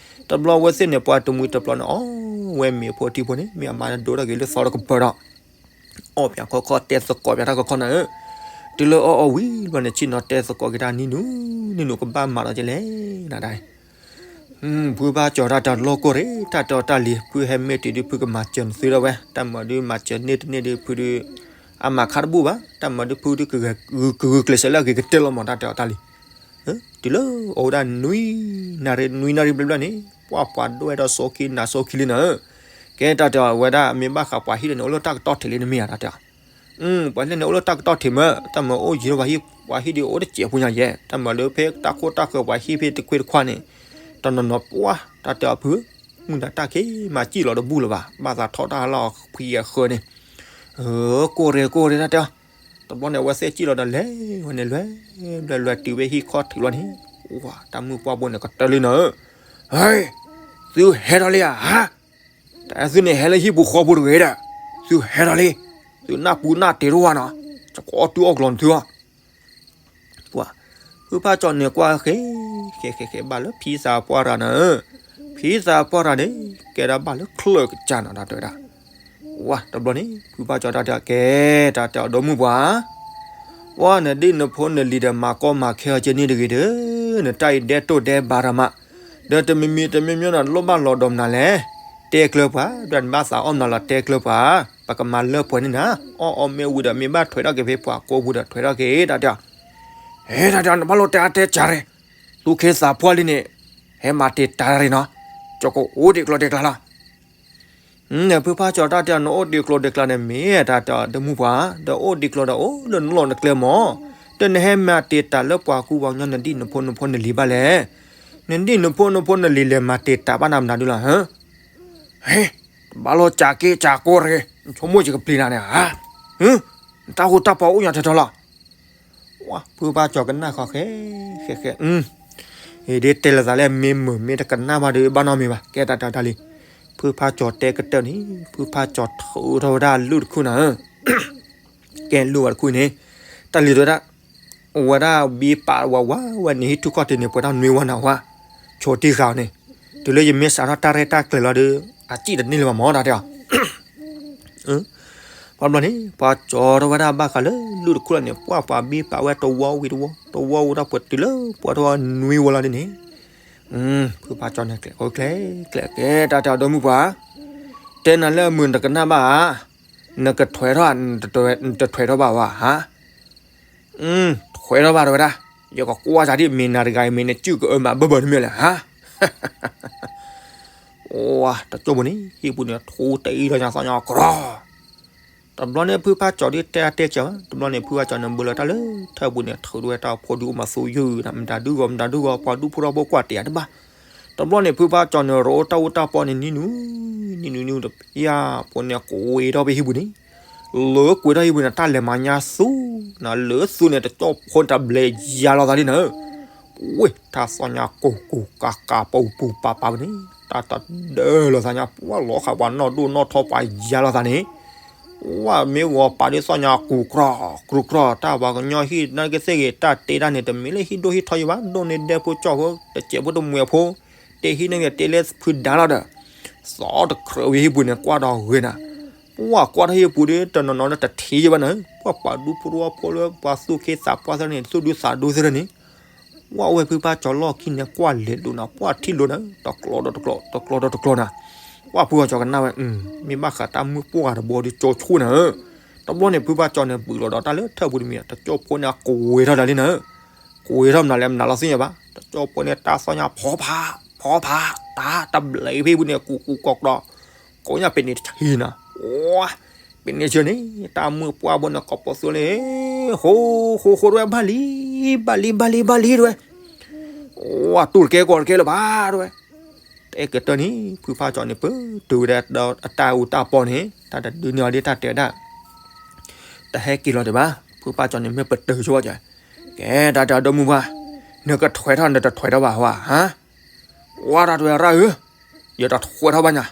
တဘျီဝဲသ့ၣ်န့ၣ် ပှၤတမှံၤတပျီၤန့ၣ် အီၣ်ဝဲမ့ၤဖိထံဖိန့ၣ် မ့ၢ်အမါဒိတၢ်ဂ့ၤလၢသီတကပၤဒီး အီၣ်ပၠးခီခီတဲသကိးပၠးတၢ်ခီခီနၤဧၢ, တုၤလၢအီၣ်အီၣ်ဝံၤဘျီန့ၣ် ဆ့ၣ်နီၤတဲသကိးက့ၤတၢ်နံၤနုၤ, နံၤနုၤကဘၣ်မၤဒီးကလဲၣ်နၤဒၣ်အံၤ, ဖုဘၣ်ကၠီၤတၢ်တၢ်လီၢ်ကိၢ်ရ့ၣ် တၢ်တဲအီၤတၢ်လံၤ ဖုဟဲမ့ၢ်တုၤဒုးဖုကမၤစၢၤနသုဒီးဝဲ တၢ်မၤဒုးမၤစၢၤန့ၢ်တန့ၢ်ဒုးဖုဒုး အမၤခါတဘူၣ်ဘၣ် တၢ်မၤဒုးဖုဒုးကဂုာ်ကျဲးစၢးလၢအဂ့ၤကတၢၢ်လီၤမး တၢ်တဲအီၤတၢ်လံၤ တုၤလၢအိၣ်ဝဲဒၣ်နွံနၣ်ရံၣ် နွံနၣ်ရံၣ်ဘျီဘျီန့ၣ် ပှၢ်ပှၤဒိၣ်ဝဲဒီးစိခံနၤစိခံလံနၤဧၢ, ကဲတၢ်တဲအီၤဝဲဒၣ် မ့ၢ်ဘၣ်ဃးပှၤဟံၣ်ဒီးန့ၣ် အိၣ်လၢတၢ်ကတီၢ်ထံးလံနမ့ၢ်ဧါ တၢ်တဲအီၤ, ပှၤလၢန့ၣ်အိၣ်လၢတၢ်ကတီၢ်ထံးမး တၢ်မၤအိၣ်ယံၤဒီးပှၤဟံၣ် ပှၤဟံၣ်ဒုးအိၣ်တစဲးဖိညါယဲ တၢ်မၤလၢဖဲတၢ်ခိၣ်တၢ်ဃၢၤပှၤဟံၣ်ဖဲတခွ့တခွါန့ၣ်, တနီၤနီၤပှၢ် တၢ်တဲအီၤဖု မုၢ်နၤတၢ်ခံးမၤစံၣ်လီၤတဘူၣ်လၢၤဘၣ် ဘၣ်သးထီၣ်တၢ်လီၢ်ဖှံအဃၢန့ၣ် ကိၢ်ရ့ၣ်ကိၢ်ရ့ၣ်တၢ်တဲအီၤ, တဘျီန့ၣ် အဝဲသ့ၣ်စံၣ်လီၤဒီးလဲၤဝဲန့ၣ်လွဲၢ်လွဲၢ်လွဲၢ်တုၤဝဲဟံၣ်ခီၣ်ထံးလီၤန့ၣ်, ဝါ တၢ်မုၣ်ပှၢ်ဘိန့ၣ်ကတၢၢ်လံနၤဧၢ, ဟဲ သုဟဲထီၣ်လံဧါ, တၢ်သုန့ၣ်ဟဲလၢဟံၣ်ပူၤဃီပူၤတဂ့ၤဒီး, သုဟဲထီၣ်လံ, သုနၢ်ပူၤနၢ်တ့ၤတဝါနီၤ, ယကအီၣ်တုၤအီၣ်ကျီၤနသုအီၤ ပှၤ ဖုဖးကၠီၤန့ၣ်ကွၢ်ဃဲ ဃဲဃဲဃဲဘၣ်လၢဖံသးပှၢ်တဂၤနၤဧၢ, ဖံသးပှၢ်တဂၤန့ၣ် ကဲဒၣ်ဘၣ်လၢချၢၣ်ကစၢ်နီၤ တၢ်တဲဝဲဒၣ်, ဝါ တဘျီန့ၣ် ဖုဖးကၠီၤတၢ်တဲကဲ တၢ်တဲအီၤဒီမုၣ်ပှၢ် ပှၤနဒ်နဖိနလံၤဒီးမၤကီမၤခဲအီၤကဲန့ၣ်တဂ့ၤဒီး, နတၢ်အံၤဒဲတိၢ်ဒဲဘးတၢ်မး, ဒီးတမံၤမံၤတမံၤမံၤဒီးလိၣ်ဘၣ်လီၤဒီးမနုၤလဲၣ်, တဲကျၢၤပှၤ, ဒီးနဘၣ်သးအီၣ်မနုၤလီၤတဲကျၢၤပှၤ, ပကမၤလၢပှဲၤန့ၣ်နၤ, အီၣ်အီၣ်မ့ၢ်ဝံၤဒီးမ့ၢ်ဘၣ်ထွဲထီၣ်က့ၤဖဲပှၤကိးပူၤဒီးထွဲထီၣ်က့ၤ တၢ်တဲအီၤ, ဟဲ တၢ်တဲအီၤ နဘၣ်လိၣ်တဲအါတဲစှၤရဲၣ်, သူၣ်ခ့သးပှၢ်လံန့ၣ်, ဟဲမၤတ့ၢ်တၢ်ရ့ၣ်နီၤ, ကၠီကအိၣ်ဒံးကျိၤဒံးကျါလီၤ ဖုဖးကၠီၤတၢ်တဲအီၤ နအိၣ်ဒံးကျိၤဒံးကျါန့ၣ်မ့ၢ်တၢ်တဲအီၤ ဒီမုၣ်ပှၢ်, ဒီးအိၣ်ဒံးကျိၤဒီးအိၣ်လၢနလီၢ်နကျဲမး, ဒီးနဟဲမၤတ့ၢ်တၢ်လၢပှၤကူပှၤကညီ နဒ်နဖိနဖိနလံၤဘၣ်လဲၣ်, နဒ်နဖိနဖိနလံၤလဲၤမၤတ့ၢ်တၢ်ဘၣ်နၤမနုၤဒုလီၤ, ဟဲ, တဘၣ်လိာ်စှၤက့စှၤကိၢ်ရ့ၣ်, နဆိကမိၣ်ယကပျံၤနၤန့ၣ်ဧါ, နတၢ်ဃူတၢ်ဖိးအိၣ်ညါထဲထဲလီၤ ဝါ ဖုဖးကၠီၤကနၣ်ဃီဃဲ, ဃဲဃဲ, အံၤဒ်တဲလိာ်သးလၢမ့ၢ်မုာ်မ့ၢ်တကနၣ်ဘၣ်ဒီးဘၣ်နီတမံၤဘၣ်, ကဲတၢ်တဲအီၤတၢ်လံ, ဖုဖးကၠီၤတဲကတၢၢ်န့ၣ် ဖုဖးကၠီၤထုးထီၣ်ဝဲဒၣ်လုၢ်တခုနၤဧၢ, ကဲလုၢ်ဝဲတခုန့ၣ်, တၢ်လံၤတဲဝဲဒၣ်, အိၣ်ဝဲဒၣ်ဘံပာ်ဝးဝးဝဲန့ၣ် ဟံၣ်ထူၣ်ခီၣ်ထံးန့ၣ် ပှဲၤထီၣ်နွံဝီနၤဝါ, ဆိတံၢ်ဃာ်အီၤန့ၣ်, တုၤလၢယမ့ၢ်စးထီၣ်တၢ်ရဲၣ်တၢ်ကျဲၤလီၤဒီး အစံၣ်တန့ၢ်လၢၤဘၣ်မၢ် တၢ်တဲအီၤ ပှၤဘျီန့ၣ် ပှၤကၠီထီၣ်ဝဲဒၣ်ဘၣ်ဃးလၢလုၢ်တခူၣ်လီၤန့ၣ် ပှၢ်ပှၤဘ့ပာ်ဝဲတဝီဝံၤတဝီ တဝီဝံၤတၢ်ပှဲၤတုၤလၢပှၢ်တဝီနွံဝီလီၤဒ်န့ၣ်, ဖုဖါကၠီန့ၣ် ကျဲးကျဲးကျဲး ကဲတၢ်တဲအီၤဒီမုၢ်ပှၢ်, တဲနၤလၢအမုာ်နတကနၣ်ဘၣ်ဧါ, နကထွဲထီၣ် နတထွဲထီၣ်ဘၣ်ဝဲဧါ, ထွဲထီၣ်ဘၣ်တဲဝဲဒၣ်, ယကကွၢ်စၢ်ဒ်မ့ၢ်နၤတဂၤအံၤ မ့ၢ်နစုကအၢမးဘၢဘၢတမ့ၢ်လဲၣ်ဧါ တကၠိၢ်ပူၤန့ၣ် ဟံၣ်ပူၤန့ၣ် ထိတအံၤလီၤညါသီညါကရီ, တဘျီန့ၣ်ဖုဖါကၠီဒ်တဲအတဲကၢၤဘၣ်, တဘျီန့ၣ်ဖုဖါကၠီန့ၣ်ဘၢလီၤတၢ်လၢထၢၣ်ပူၤန့ၣ် ထုးဒိဝဲတၢ်ဖိဒုအိၣ်မးသူယုၢ်နၤ မတၤဒုဂီၢ်မတၤဒုဂီၢ် ပှၤဒူဖိထီဖိကွၢ်တ့ၢ်အတဘၣ်, တဘျီန့ၣ်ဖုဖါကၠီန့ၣ် ရိအိၣ်တၢ်အူတၢ်ပီန့ၣ် နံၤနူၤ နံၤနူၤနံၤတဖၠၣ်ဖိန့ၣ် ကွံာ်ထီၣ်ဖဲဟံၣ်ပူၤန့ၣ် လၢကွံာ်ထီၣ်ဟံၣ်ပူၤန့ၣ် တၢ်လဲၤမၤညါသူ, နလၢသူန့ၣ် တကၠိၢ်ဖိတဘျဲးယါလီၤသးလံနၤ, ဝ့ၢ် တၢ်သီညါကိၢ်ကိၢ်ကးကးပူၤပူၤပာ်ပာ်န့ၣ် တၢ်တဒၢလီၤသးညါ ပှၤလီၤဃာ်ပှၤနီၢ်ဒိၣ်နီၢ်ထီပှၤယါလီၤသးန့ၣ်, ဝဲမ့ၢ်ဂီၤပာ်ဒ်သီညါကူၢ်ကြီကူၢ်ကြီ တၢ်ပှၤကညီဟံၣ်နာ်က့သ့ၣ်ဂ့ၤ တၢ်တဲတၢ်န့ၣ် တမ့ၢ်လၢဟံၣ်ဒိၣ်ဟံၣ်ထီယံၤဘၣ် ဒိၣ်န့ၢ်ဒဲဖိကၠီၣ်ဖိ တစဲးဖိတမှဲၤဖိ, တဲဟံၣ်န့ၣ်ဂ့ၤ တဲလၢဖုဒါလီၤဒီး သီတကြၢးဝဲဟံၣ်ပူၤန့ၣ် ကွၢ်ဒီးဂ့ၤနၤ, ပှၤကွၢ်ထီၣ်ဟံၣ်ပူၤဒီး တနီၤနီၤလၢတထံၣ်ယံၤဘၣ်နၤ, ပှၤပှၤဒူဖိတဝီဖိလၢပှၤသူၣ်က့သးပှၢ်သ့ၣ်န့ၣ် သူၣ်ဒူသးဒူသ့ၣ်န့ၣ်, ပှၤအိၣ်ဝဲဖုဖါကၠီလီၢ်ခံန့ၣ် ကွၢ်လဲၤဒိၣ်နၤ ပှၤထံၣ်လိာ်နၤ တကျီဒီးတကျီ တကျီဒီးတကျီနၤ, ပှၤဖုဖါကၠီကနၣ်ဝဲ မ့ၢ်ဘၣ်ဃးတၢ်မုၢ်ပှၢ်တဘီဒီးကၠီဆိၣ်နၤ, တဘျီန့ၣ်ဖုဖါကၠီန့ၣ် ဘုးလီၤဒီးတၢ်လၢထၢၣ်ပူၤတမံၤ တကၠိၢ်ဖိန့ၣ် အကွံာ်ထီၣ်ဒၣ်လံနၤ, ကွံာ်ထီၣ်မနုၤလဲၣ် မနုၤလီၤသ့ၣ်ညါဘၣ် တကၠိၢ်ဖိန့ၣ် တၢ်သီညါဖီဖး ဖီဖး တၢ်တဘျဲးဖဲပူၤန့ၣ် ကူကူကီကီ ကိးညါပ့ၤန့ၣ်တဆံနၤ, ပ့ၤန့ၣ်ဆၢန့ၣ် တၢ်မုၢ်ပှၢ်ဘိန့ၣ် ကီးပိာ်သိလ့ၣ်, ဃိဃိဃိတဝဲ ဘၣ်လံ ဘၣ်လံ ဘၣ်လံ ဘၣ်လံတဝဲ, ဝတူၢ်တကဲကီးတကဲလၢၤဘၣ်တဝဲ, တအဲၣ်ကတၢၢ်န့ၣ် ဖုဖါကၠီန့ၣ် ပတုာ်ဝဲဒၣ်အတၢ်အူတၢ်ပီန့ၣ် တၢ်တဒုန့ၢ်အီၤဒ်တၢ်တဲဝဲဒၣ် တဟဲက့ၤလီၤဒံးဘၣ်, ဖုဖါကၠီန့ၣ် မ့ၢ်ပတုာ်ဆိဝဲကၠီ, ကဲတၢ်တဲအီၤဒီမုၢ်ပှၢ်, နကထွဲထီၣ်နတထွဲထီၣ်ဘၣ်ဟါ, ဝါတၢ်တဝဲရၣ်ဧၢ, ယတထွဲထီၣ်ဘၣ်ညါ,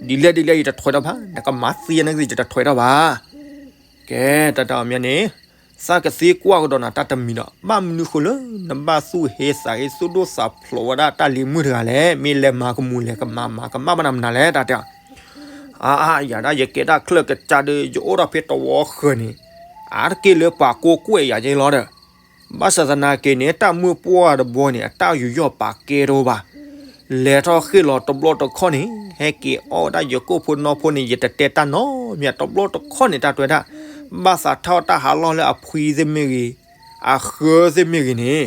ဒ်လဲၣ်ဒ်လဲၣ်ယတထွဲထီၣ်ဘၣ် နကမၤသံယၤန့ၣ် ယတထွဲထီၣ်ဘၣ်, ကဲတၢ်တဲအီၤမ့ၢ်န့ၣ်, သးကသ့ကွၢ်ကဒီးနၤတၢ်တမံၤဒီး ဘၣ်မနုၤဃိလၢ နဘၣ်သူၣ်ဟ့သးဟ့သူၣ်ဒိၣ်သးဖျိးဝဲဒၣ်တၢ်လံၤမုၣ်တဂၤလဲၣ်, မ့ၢ်လဲၤမၤကမူၣ်လဲၤကမၤမၤကမၣ်ဘၣ်နၤမနုၤလဲၣ် တၢ်တဲအီၤ, အါ ယၤဒၣ်ယကဲတၢ်ချၢၣ်ကစၢ်ဒီး ယအိၣ်ထီၣ်ဖဲတဝီဃၢၤန့ၣ်, အါတက့ၢ်လၢပှၤကိးကွဲးယၤက့လီၤဒီး ဘၣ်ဆၣ်သနာ်က့န့ၣ် တၢ်မုၢ်ပှၢ်တဘီန့ၣ် အတၢ်ယူးယီၣ်ပာ်ကဲတအိၣ်ဘၣ်, လဲၤထီၣ်ဃ့ၢ်လီၤတဘျီတခီၣ်န့ၣ် ဟဲက့ၤအီၣ်ဝဲဒၣ်ယကိၣ်ဖိနီၢ်ဖိန့ၣ် ယတတဲတၢ်နီတမံၤ တဘျီတခီၣ်န့ၣ် တၢ်တဲဝဲဒၣ်, ဘၣ်သးထီၣ်တၢ်ဟးလီၢ်လၢအဖှံသ့ၣ်မ့ၢ်ဂ့ၤ, အဃၢသ့ၣ်မ့ၢ်ဂ့ၤန့ၣ်,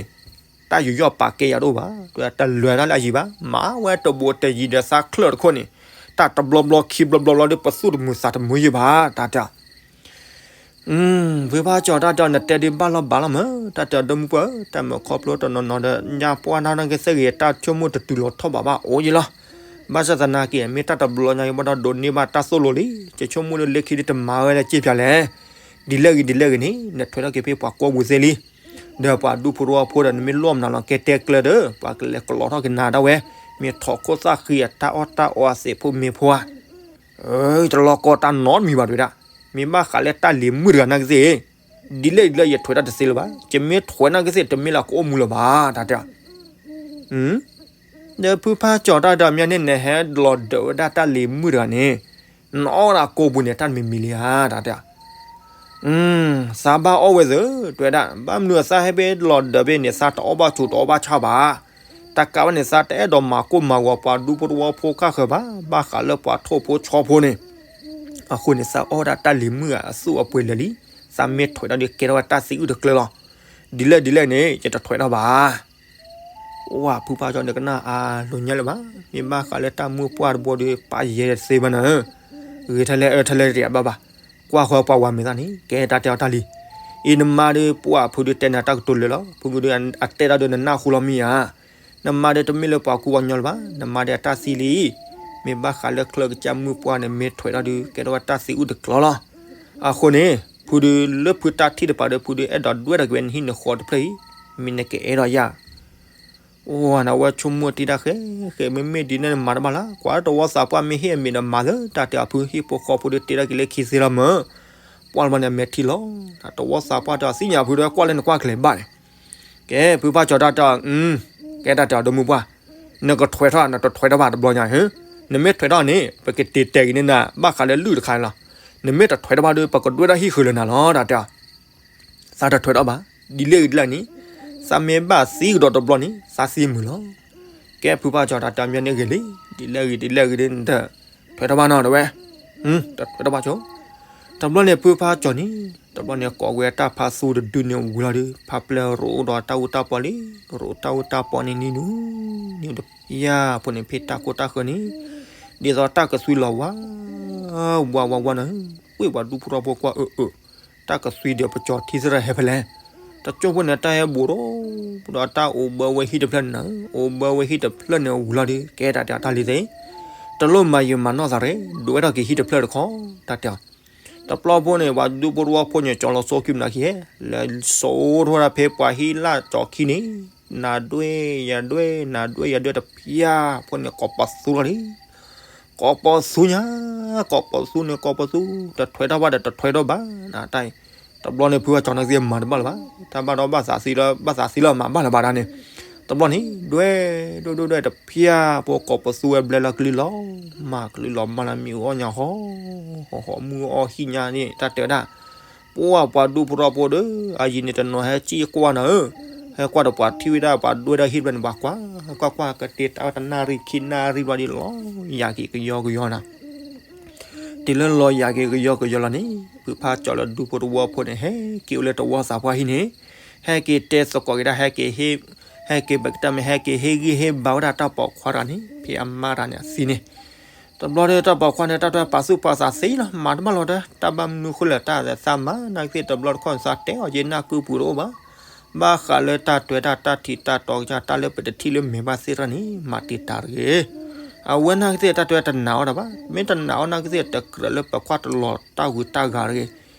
တၢ်ယူးယီၣ်ပာ်ကဲယၤတအိၣ်ဘၣ်, တၢ်တလဲၤတၢ်လၢအယံၤဘၣ်, မၤဝဲတဘူးတယံၤဒီးသးချၢၣ်တခီၣ်န့ၣ်, တၢ်တဘျီဘျီခံဘျီဘျီဘျီဒီး ပသူၣ်တမုာ်သးတမုာ်ယံၤဘၣ် တၢ်တဲ ဖုဖါကၠီတၢ်တဲအီၤ နတဲဒုးဘၣ်လီၤဘၣ်လီၤမး, တၢ်တဲအီၤဒီမုၢ်ပှၢ်ဧၢ, တၢ်မုၢ်ခီဖျိတနီၤနီၤဒီး ညၣ်ပှၢ်နၢ်နၢ်က့သ့ၣ်ဂ့ၤ တၢ်ဆိကမိၣ်တတုၤလီၤထီၣ်ဘးဘၣ်အိၣ်ယံၤလီၤ, ဘၣ်ဆၣ်သနာ်က့ မ့ၢ်တၢ်တဘျီညါအံၤဘၣ်ဒီး ဒိးန့ၢ်ဘၣ်တၢ်သိၣ်လိလံ, ယဆိကမိၣ်ဒီးလၢခံဒုးတမၤဝဲလၢက့ပျးလဲၣ်, ဒ်လဲၣ်ဂ့ၤဒ်လဲၣ်ဂ့ၤန့ၣ် နထွဲထီၣ်က့ၤဖဲပှၤကိးပူၤသ့လံ ဒီးပှၤဒူဖိတဝီဖိဒီး နမ့ၢ်လိၣ်မနုၤလီၤ ကဲတဲကျၢၤဒီး ပှၤကလဲၤကလီထီၣ်က့ၤနၤဒၣ်ဝဲ, မ့ၢ်ထီၣ်ခိၣ်သၣ်ဃံအတၢ်အီၣ်တၢ်အီအသ့ၣ်ဖိမ့ၢ်ဖိဧါ, တလီၤကီတၢ်နီတမံၤဘၣ်တဲဝဲဒၣ်, မ့ၢ်ဘၣ်ဃးလၢတၢ်လံၤမုၣ်တဂၤနာ်က့သ့ၣ်, ဒ်လဲၣ်ဒ်လဲၣ်ယထွဲတၢ်တသ့လၢၤဘၣ်, ယမ့ၢ်ထွဲနာ်က့သ့ၣ် တမ့ၢ်လၢကအိၣ်မူလၢၤဘၣ် တၢ်တဲ ဒီးဖုဖါကၠီတၢ်တဲအီၤ မ့ၢ်န့ၣ် နဟဲလီၤဒၢးဝဲဒၣ်တၢ်လံၤမုၣ်တဂၤန့ၣ်, နအီၣ်ဝဲဒၣ်ကိးပူၤန့ၣ် တၢ်တမံၤမံၤလံဧါ တၢ်တဲ, သးဘၣ်အီၣ်ဝဲသ့ တဲဝဲဒၣ်, ဘၣ်မနုၤသးဟဲဖဲလီၤဒၢးဖဲန့ၣ် သးတအီၣ်ဘၣ်ဆူးတအီၣ်ဘၣ်ဆၣ်ဘၣ်, တကးဘၣ်န့ၣ် သးတအဲၣ်ဒိးမၤကိၢ်မၤဂီၤပှၤဒူဖိတဝီဖိခၣ်ဃၢၤဘၣ်, ဘၣ်ဃးလၢပှၤထိၣ်ဖိဆီဖိန့ၣ်, အဃိန့ၣ် သးအီၣ်ဝဲဒၣ်တၢ်လံၤမုၣ်အသူၣ်အပှ့ၤလၢာ်လံ, သးမ့ၢ်ထွဲထီၣ်ဒီးကဲထီၣ်ဝဲတၢ်သံအုၣ်တကျၢၤလီၤ, ဒ်လဲၣ်ဒ်လဲၣ်န့ၣ် ယတထွဲထီၣ်ဘၣ် ဝါ ဖုဖါကၠီန့ၣ်ကနၣ်အလိၤညါလၢၤဘၣ်, မ့ၢ်ဘၣ်ဃးလၢတၢ်မုၢ်ပှၢ်တဘီဒီး ပာ်ယဲၢ်တသ့ဘၣ်နၤ, ဂ့ၤထဲလဲၣ်အၢထဲလဲၣ်တယၤဘၣ်ဘၣ်, ကွၢ်ဃီပှၤဝၤမဲာ်သၣ်န့ၣ် ကဲတၢ်တဲအီၤတၢ်လံ, အံၤနမါဒီးပှၢ်ဖုဒုးတဲနၤတၢ်ကတိၤလၢာ်လီၤ, ဖုကဒုးအတဲတၢ်ဒီးနနၢ်ဟူလီၤမ့ၢ်ဧါ, နမါဒီးတမ့ၢ်လၢပှၤကူပှၤကညီလၢၤဘၣ်, နမါဒီးအတၢ်သံလံ မ့ၢ်ဘၣ်ဃးလၢချၢၣ်ကစၢ်မုၢ်ပှၢ်န့ၣ် မ့ၢ်ထွဲထီၣ်ဒီး ကဲထီၣ်ဝဲတၢ်သံအုၣ်တကျၢၤလီၤ, အဃိန့ၣ် ဖုဒုးလၢဖုတၢ်ထံၣ်တပၤဒီး ဖုဒုးအဲၣ်ဒိးဒွဲၣ်ထီၣ်က့ၤဝဲနဟံၣ်နဃီတဖျၢၣ်အံၤ, မ့ၢ်နကအဲၣ်ဒိးယၤ အိၣ်နဝဲဆိကမိၣ်တံၢ်တၢ်ဃဲဃဲ မ့မ့ၢ်ဒ်န့ၣ်နမၤတဘၣ်လၢ်, ကွၢ်တဝီသးပှၢ်မ့ၢ်ဟ့ၣ်အမံၤဒီးမၤလၢတၢ်တဲအီၤဖုဟံၣ်ဖိဃီဖိဒီးတဲထီၣ်က့ၤလၢခံသ့လီၤမၢ်, ပှၢ်လၢဘီန့ၣ်အမဲာ်ထံလီၤ, တဝီသးပှၢ်တဲအီၤသ့ၣ်ညါဖုဒီးကွၢ်လၢနကွၢ်ကလဲၤဘၣ်န့ၣ်, ကဲဖုဖါကၠီတၢ်တဲအီၤ, ကဲတၢ်တဲအီၤဒီမုၢ်ပှၢ်, နကထွဲထီၣ်နတထွဲထီၣ်ဘၣ်တဘျီညါဧၢ နမ့ၢ်ထွဲထီၣ်န့ၣ် ပကတ့တဲာ်က့ၤန့ၢ်နၤ ဘၣ်ဃးလၢလုၢ်တခါန့ၣ်လီၤ. နမ့ၢ်တထွဲထီၣ်ဘၣ်ဒီး ပကဒွဲၣ်ထီၣ်ဟံၣ်ဃုာ်လၢနၤလီၤ တၢ်တဲအီၤ. သးတထွဲထီၣ်ဘၣ်, ဒ်လဲၣ်ဂ့ၤဒ်လဲၣ်န့ၣ်, သးမ့ၢ်ဘၣ်သံကဒီးတဘျီန့ၣ် သးသံမုာ်လီၤ. ကဲဖုဖးကၠီၤ တၢ်တဲအီၤမ့ၢ်န့ၣ်ဂ့ၤလံ, ဒ်လဲၣ်ဂ့ၤဒ်လဲၣ်ဂ့ၤဒ်နတထွဲထီၣ်ဘၣ်နီၤ တဲဝဲ. တထွဲထီၣ်ဘၣ်ကၠီၤ. တဘျီန့ၣ်ဖုဖးကၠီၤန့ၣ် တဘျီန့ၣ်ကိးဝဲတၢ်ဖးသူတဒုန့ၣ်ဝံၤလီၤဒီး ဖးပျဲရိအိၣ်ဒီးတၢ်အူတၢ်ပီလံ, ရိအိၣ်တၢ်အူတၢ်ပီန့ၣ်နံၤနူၤ, နံၤတဖျၢၣ်ဖိန့ၣ် ဖဲတၢ်ကိၢ်တၢ်ဃၢၤန့ၣ် ဒ်သိးတၢ်ကသွံလီၤဝါ ဝါဝါဝါနီၤ, ဝ့ၢ်ပှၤဒူဖိထီဖိကွၢ်အၢအၢ, တၢ်ကသွံဒီးပကၠီၤထံသရၣ်ဟဲဖဲလဲၣ်. တကၠိဖိန့ၣ် တၢ်ဟဲဘူးဒီး ဒီးတၢ်အိၣ်ဘၢဝဲဟံၣ်တဖျၢၣ်န့ၣ်နီၤ, အိၣ်ဘၢဝဲဟံၣ်တဖျၢၣ်န့ၣ်ဝံၤလီၤဒီး ကဲတၢ်တဲအီၤတၢ်လံၤသ့ၣ်, တလိၣ်မၤယံာ်မၤနီၢ်သးရ့ၣ်, ဒိးဝဲထီၣ်က့ၤဟံၣ်တဖျၢၣ်တခီ, တၢ်တဲအီၤ. တဘျီဖိန့ၣ် ပှၤဒူဖိထီဖိန့ၣ် ကၠီၤလီၤစိခံမနုၤခံဟဲ, လဲၤစိထီၣ်ဝဲဒၣ်ဖဲပှၤဟံၣ်လၢ်ကၠီၤခံန့ၣ်, နၤဒွဲၣ်ယၤဒွဲၣ် နၤဒွဲၣ်ယၤဒွဲၣ်တဖျၢၣ်ဖိန့ၣ် ကိးပသူလီၤလံ. ကိးပသူညါ, ကိးပသူန့ၣ် ကိးပသူ, တထွဲထီၣ်ဘၣ်ဒီးတထွဲထီၣ်ဘၣ်နတၢ်အံၤ. တဘျီန့ၣ်ဖုဖးကၠီၤန့ၣ်သ့ၣ်မၤတဘၣ်လၢၤဘၣ်, တၢ်ဘၣ်ဒီးဘၣ်သးသံလၢ ဘၣ်သးသံလၢမၤဘၣ်လၢၤဘၣ်ဒၣ်န့ၣ်. တဘျီန့ၣ် ဒွဲၣ်ဒွဲၣ်ဒွဲၣ်ဒွဲၣ်တဖျၢၣ်ဖိ ကိးပသူဝဲဘျဲလီၤကလုၢ်လီၤ, မၤကလုၢ်လီၤမၤလၢမ့ၣ်အူအီၣ်ညါဟီ, ဟီဟီမုၢ်အီၣ်ဟံၣ်ညါန့ၣ် တၢ်တဲဝဲဒၣ် ပှၢ်ပှၤဒူဖိထီဖိဒီး အယံၤန့ၣ်တနီၤဟဲစံၣ်ကွၢ်နၤဧၢ, ဟဲကွၢ်ဒီးပှၤထံၣ်ဝဲဒၣ်ပှၤဒွဲၣ်ဒီးဟံၣ်တဖျၢၣ်န့ၣ် ပှၤကွၢ်ကွၢ်ကွၢ် ကတ့တၢ်ဝဲတနၣ်ရံၣ်ခံနၣ်ရံၣ်ဘျီဒီး လီၤယၤက့ၤကယီကယီနၤ. တုၤလၢလီၤယၤက့ၤကယီကယီလီၤန့ၣ် ဖုဖးကၠီၤလၢဒူဖိတဝီဖိန့ၣ် ဟဲက့ၤအိၣ်လၢတဝီသးပှၢ်ဟံၣ်န့ၣ်, ဟဲက့ၤတဲသကိးက့ၤဒၣ် ဟဲက့ၤဟ့ၣ်, ဟဲက့ၤဘၣ်ကတၢၢ်မ့ၢ် ဟဲက့ၤဟ့ၣ်ဂံၢ်ဟ့ၣ်ဘါဝဲဒၣ်တၢ်ပိာ်ခွါတဂၤန့ၣ် ဖဲအမါတဂၤန့ၣ်အသံန့ၣ်. တဘျီဒီးတၢ်ပိာ်ခွါန့ၣ် တၢ်တဲပာ်သူၣ်ပာ်သးသ့လီၤ, မၤတဘၣ်လီၤဒီး တၢ်ဘၣ်မနုၤဃိလဲၣ် တၢ်သးမၤနာ်က့သ့ၣ်တဘျီတခီၣ်န့ၣ် သးတဲအီၤယဲနၢ်ကုပူၤတအိၣ်ဘၣ်, ဘၣ်ဃးလၢတၢ်တွဲတၢ်တၢ်ထံးတၢ်တီကစၢ် တၢ်လၢပတထံၣ်လၢမဲာ်ဘၣ်သ့ၣ်တဖၣ်န့ၣ် မၤတံာ်တာ်တဂ့ၤ. အဝဲနာ်က့သ့ၣ်တၢ်တဲတနာ်အီၤတၢ်ဘၣ်, မ့ၢ်တနာ်အီၤနာ်က့သ့ၣ် တကြၢးလၢပခွါတလီၤတၢ်ဂုၤတၢ်ဂၤတဂ့ၤ.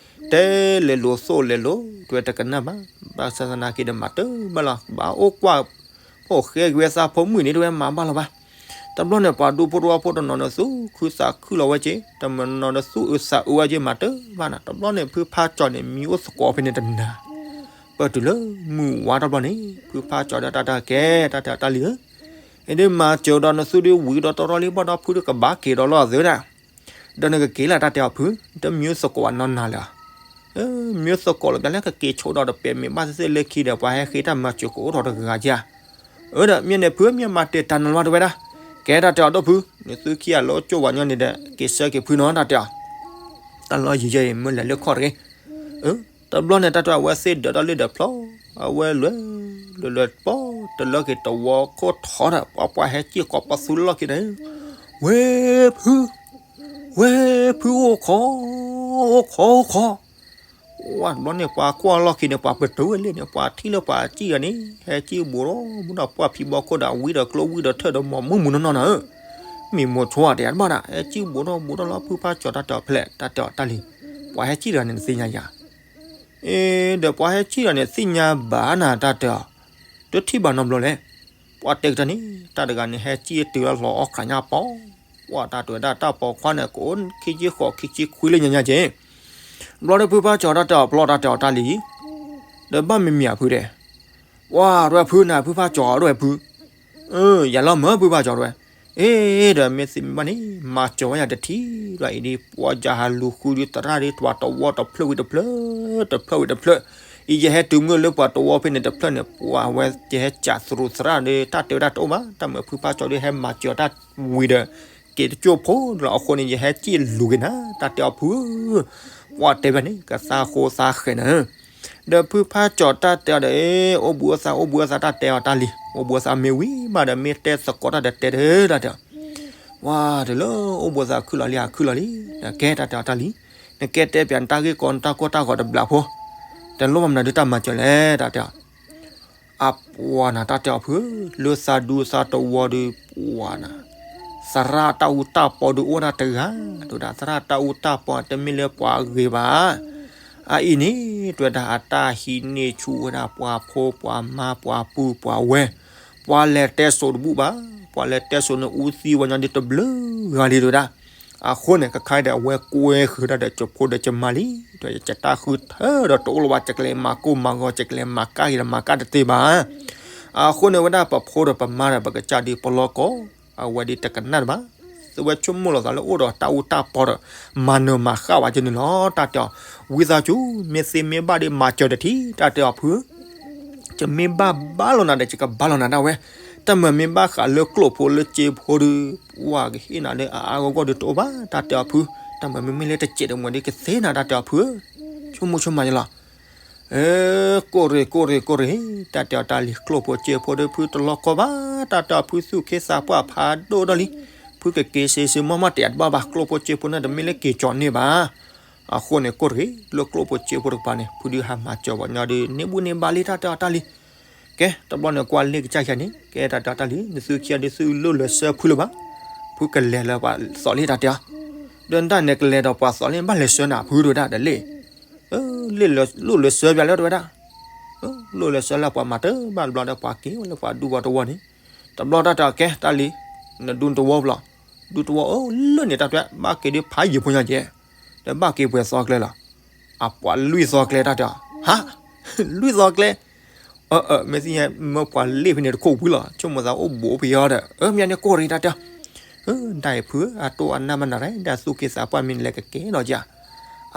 တဲလဲၤလိာ်သိၣ်လဲၤလိာ် တဲတကနၣ်ဘၣ်, ဘၣ်ဆၣ်သနာ်က့ဒီးမၤတဘၣ်လီၤ, ဘၣ်အိၣ်ကွၢ် ဖိၣ်ဃဲက့ၤဝဲသးဖိမုၣ်န့ၣ် တဝဲမၤဘၣ်လီၤဘၣ်. တဘျီန့ၣ် ပှၤဒူဖိတဝီဖိတနီၤန့ၣ် သူၣ်ခုသးခုလီၤဝဲက့ၤ, တနီၤန့ၣ်သူၣ်အုးသးအုးဝဲက့ၤ မၤတဘၣ်နၤ. တဘျီန့ၣ် ဖုဖးကၠီၤန့ၣ် မံအိၣ်သကိးဖဲန့ၣ်တနၤ, ပတုၤလၢမုၢ်ဝါတဘျီန့ၣ် ဖုဖးကၠီၤဒီးတၢ်တဲကဲ တၢ်တဲအီၤတၢ်လံၤဧၢ, အဒိးမၤစၢၤဒီးနသူဒုးဝံၤဒီးတရီလံ ဘၣ်ဒီးဖုဒုးကဘၣ်က့ၤဒီးလီၤအသုဒၣ် ဒီးနကက့ၤလၢတၢ်တဲအီၤဖု, တမံသကိးဘၣ်နီၢ်နၤလၢၤ, မံသကိးလၢၤတၢ်လၢကက့ၤဆိဒီးတပဲာ်မ့ၢ်ဘၣ်သ့ၣ်သ့ၣ်လၢခံဒီး ပှၤဟဲဃ့တၢ်မၤစၢၤကအိၣ်ထီၣ်တဂၤဂၤဧါ. အၢ ဒီးမ့ၢ်န့ၣ်ဖု မ့ၢ်မၤတ့ၢ်တၢ်နီၤလီၤတဝဲဒၣ်, ကဲတၢ်တဲအီၤဒိၣ်ဖု, နသုခံဂၤလၢကၠိဝၤညီန့ၣ်ဒီး က့ၤဆၢက့ၤဖုနီၤတၢ်တဲအီၤ, တၢ်လီၤယံၤယဲအံၤမ့ၢ်လဲၤလၢခီၣ်တဂ့ၤ. တဘျီန့ၣ် တၢ်တဲအီၤဝဲသ့ၣ်ဒၢးထီၣ်လံဒီးဖျီ, အဝဲလဲၤ လဲၤလဲၤပီၢ်တလၢက့ၤတဝီခိၣ်ထီဒီး ပှၤပှၤဟဲစံၣ်ကိးပသူလၢလီၢ်ခံန့ၣ်, ဝဲဖု ဝဲဖုအိၣ်ခိး, အိၣ်ခိးအိၣ်ခိး, ဝဲတဘျီန့ၣ် ပှၤကွၢ်လီၢ်ခံန့ၣ် ပှၤပတုာ်ဝဲလံန့ၣ် ပှၤထံၣ်လၢပှၤစံၣ်ဂၤန့ၣ် ဟဲစံၣ်ဘူးထီၣ်ဘူးထီၣ် ပှၢ်ဖံးဘီခိၣ်ဒီးဝံဒီးကျိဝံဒီးထၢၣ်ဒီးမီၤမုၢ်မုၢ်နီၢ်နီၢ်နၤဧၢ, မ့ၢ်မိၤဆိအတယၤတဘၣ်နၤ ဟဲစံၣ်ဘူးထီၣ်ဘူးထီၣ်လီၤ ဖုဖးကၠီၤတၢ်တဲအီၤဖဲလဲၣ် တၢ်တဲအီၤတၢ်လံၤ, ပှၤဟဲစံၣ်တဂၤန့ၣ်နသ့ၣ်ညါယၤ အ့ ဒီးပှၤဟဲစံၣ်တဂၤန့ၣ် သ့ၣ်ညါဘၣ်နၤတၢ်တဲအီၤ, တထံၣ်ဘၣ်နီတဘျီလဲၣ်. ပှၤတဲကတၢၢ်န့ၣ် တၢ်တဂၤန့ၣ် ဟဲစံၣ်တုၤလၢလီၤအီၣ်ခးညါပီၤ, ပှၤတၢ်တဲဝဲဒၣ်တၢ်ပိာ်ခွါန့ၣ် ကအိၣ်ခံဆံဃိးခံဆံခွံလၢညါညါက့ၤ, ဘျီဒီးဖုဖးကၠီၤတၢ်တဲအီၤပျီတၢ်တဲအီၤတၢ်လံၤ, ဒီးဘၣ်မံၤမံၤအဖုဒဲး, ပှၤရဲၣ်ဖုနၤ ဖုဖးကၠီၤရဲၣ်ဖု အၢ ယၤလီၤမၢဖုဖးကၠီၤရဲၣ်, အ့ ဒီးမ့ၢ်သ့မ့ၢ်ဘၣ်န့ၣ် မၤစၢၤဝဲယၤတထံၣ်လီၤအံၤဒ် ပှၤယၤဟးလူၤဃုဒုးသရၣ်ဒ် ပှၤတဝီတဖျၢၣ်ဝံၤတဖျၢၣ်, တဖျၢၣ်ဝံၤတဖျၢၣ်, အံၤယဟဲတုၤမုၢ်လၢပှၤတဝီဖဲန့ၣ်တဖျၢၣ်န့ၣ် ပှၤဝဲယဟဲစးသရူးသရၣ်ဒီး တၢ်တဲဝဲဒၣ်တအိၣ်ဘၣ်, တၢ်မၢဖုဖးကၠီၤဒုးဟဲမၤစၢၤတၢ်ဝံၤဒီး က့ၤတကၠိၢ်ဖိလီၤအဃိန့ၣ် ယဟဲစံၣ်လူၤက့ၤနၤ တၢ်တဲအီၤဖု, ပှၤတဲဝဲန့ၣ် ကသးဃိသးဃဲၤနၤ ဒီးဖုဖးကၠီၤတၢ်တဲအီၤဒီး အိၣ်ဘှံးအိၣ်သါ အိၣ်ဘှံးအိၣ်သါတၢ်တဲအီၤတၢ်လံၤ, အိၣ်ဘှံးအိၣ်သါမ့ၢ်ဝံၤဘၣ်ဒီး မ့ၢ်တဲသကိးတၢ်ဒီးတဲတၢ်တၢ်တဲအီၤ, ဝါ တုၤလၢအိၣ်ဘှံးအိၣ်သါခုၣ်လီၤလံ ဟးခုၣ်လီၤလံ, နကဲတၢ်တဲအီၤတၢ်လံၤ, နကဲတဲပၠးနတၢ်ဂ့ၢ်ကီနတၢ်ကီတၢ်ခဲတဘျီဖိ, တလိၣ်ဘၣ်မနုၤဒုးတၢ်မၤစၢၤလဲၣ် တၢ်တဲအီၤ အပှၤနၤတၢ်တဲအီၤဖု, လၢသးဒူသးတဝီဒီး ပှၤနၤ, သရၣ်တၢ်အူတၢ်ပီဒီးအိၣ်ဒၣ်တဂၤ, တဲဝဲဒၣ်သရၣ်တၢ်အူတၢ်ပီတမ့ၢ်လၢပှၤဂ့ၤဘၣ်, အအံၤန့ၣ် တဲဝဲဒၣ်အတၢ်ဟံးန့ၢ်ဆူၣ်ဝဲဒၣ်ပှၤဖိပှၤမါ ပှၤပုၢ်ပှၤဝဲၢ်, ပှၤလဲၤတဲစိာ်တဘူၣ်ဘၣ်, ပှၤလဲၤတဲစိာ်န့ၣ်အူသံဝဲညီဒ်တဘျုးဂၤလံ တဲဝဲဒၣ်, အဃိန့ၣ် ခဲခါအံၤဒီးအဝဲကွဲဃုာ်တၢ်ဒီး ကၠိဖိဒီးကၠိမါလံ, ဒီးယတၢ်ဃုထၢဒီးတအိၣ်လၢၤဘၣ်, ယကလဲၤမၤကိၢ်မၤဂီၤ ယကလဲၤမၤကၢ်ဂ့ၤဒီးမၤကၢ်တသ့ဘၣ်, အဃိန့ၣ်ဝဲဒၣ်ပဖိဒီးပမါဒီး ပကစၢ်ဒုးပလီၢ်ကီ, အဝဲဒုးတကနၣ်တဘၣ်, သ တဝဲဆိကမိၣ်လီၤသးလၢအိၣ်ဒီးတၢ်အူတၢ်ပီဒီး မၤနၢၤမၤဃၣ်ဝဲကန့ၣ်လီၤ တၢ်တဲအီၤ. ဝံသးစူၤ မ့ၢ်သ့မ့ၢ်ဘၣ်ဒီးမၤစၢၤတထံၣ် တၢ်တဲအီၤဖုဧၢ ယမ့ၢ်ဘၣ်ဘါလီၤနၤဒီး ယကဘါလီၤနၤဒၣ်ဝဲ, တၢ်မၤမ့ၢ်ဘၣ်ဃးလၢကျိၣ်ဖိလၢစ့ဖိဒီး ပှၤကဟ့ၣ်နၤလၢအအါဂီၢ်ဂီၢ်ဒီးတအိၣ်ဘၣ် တၢ်တဲအီၤဖု, တၢ်မၤမ့မ့ၢ်လၢတစဲးတမှဲၤဒီးကသ့နၤ တၢ်တဲအီၤဖုဧၢ, ဆိကမိၣ်ဆိကမးယလီၤ. ကိၣ်ရ့ၣ်ကိၣ်ရ့ၣ်ကိၣ်ရ့ၣ်, တၢ်တဲအီၤတၢ်လံၤ ကျိၣ်ဖိစ့ဖိဒီးဖုတလီၤကီဘၣ် တၢ်တဲအီၤဖုသူၣ်ခ့သးပှၢ်ဖးဒိၣ်ဒီးလံ, ဖုကက့ၤစ့စ့မီၢ်မီၢ်တဲတဘၣ်ဘၣ် ကျိၣ်ဖိစ့ဖိန့ၣ်တမ့ၢ်လၢက့ၤကၠီၤန့ၢ်ဘၣ် အဃိန့ၣ် ကိၣ်တဂ့ၤ လၢကျိၣ်ဖိစ့ဖိတကပၤန့ၣ် ဖုဒုးဟးမၤစၢၤပှၤညီဒီး န့ၢ်ဘူၣ်န့ၢ်ဘါလံ တၢ်တဲအီၤတၢ်လံ. ကဲ တဘျီန့ၣ်ကွၢ်လ့ၣ်ကစၢ်ယၤန့ၣ် ကဲတၢ်တဲအီၤတၢ်လံ နသုခံဂၤဒုးသုလိၣ်လၢဆၢဖုလၢၤဘၣ်, ဖုကလဲၤလၢပှၤသီးလံ တၢ်တဲအီၤ, ဒီးနတၢ်န့ၣ်ကလဲၤဒီးပှၤသီးလံ ဘၣ်လဲၤဆၢနၤဖုဒိၣ်ဒၣ်ဒီးလ့ၣ်, လိၣ်လၢဆၢပျးလၢတဝဲဒၣ်, လိၣ်လၢဆၢလၢပှၤမၤတဘၣ်တဘျီဒီးပှၤက့ၤဝဲလၢပှၤဒူပှၤတဝီန့ၣ်, တဘျီတၢ်တဲအီၤကဲတၢ်လံ, နဒူနတဝီပလီၤ, ဒူတဝီအလၢန့ၣ် တၢ်တဲဘၣ်က့ၤဒုးဖးယံာ်ဖိညါကဲ, ဒီးဘၣ်က့ၤပှဲၤသီကျဲလီၤ, အပှၤလွံၢ်သီကျဲ တၢ်တဲအီၤ, ဟါ, လွံၢ်သီကျဲ, အၢ အၢ မ့ၢ်သ့ၣ်ညါမၢပှၤလ့ၣ်ဖဲန့ၣ်တခိၣ်ဝံၤလီၤ ဆိကမိၣ်သးအိၣ်ဘူးအိၣ်ပယီၤဒီး အၢ မ့ၢ်န့ၣ်ကိၣ်ရ့ၣ် တၢ်တဲအီၤ, တၢ်အံၤဖုဧၢ အတိၢ်အနၢ်မနုၤလဲၣ် ဒီးသူၣ်က့သးပှၢ်မ့ၢ်လဲၤကကဲထီၣ်ကၠး,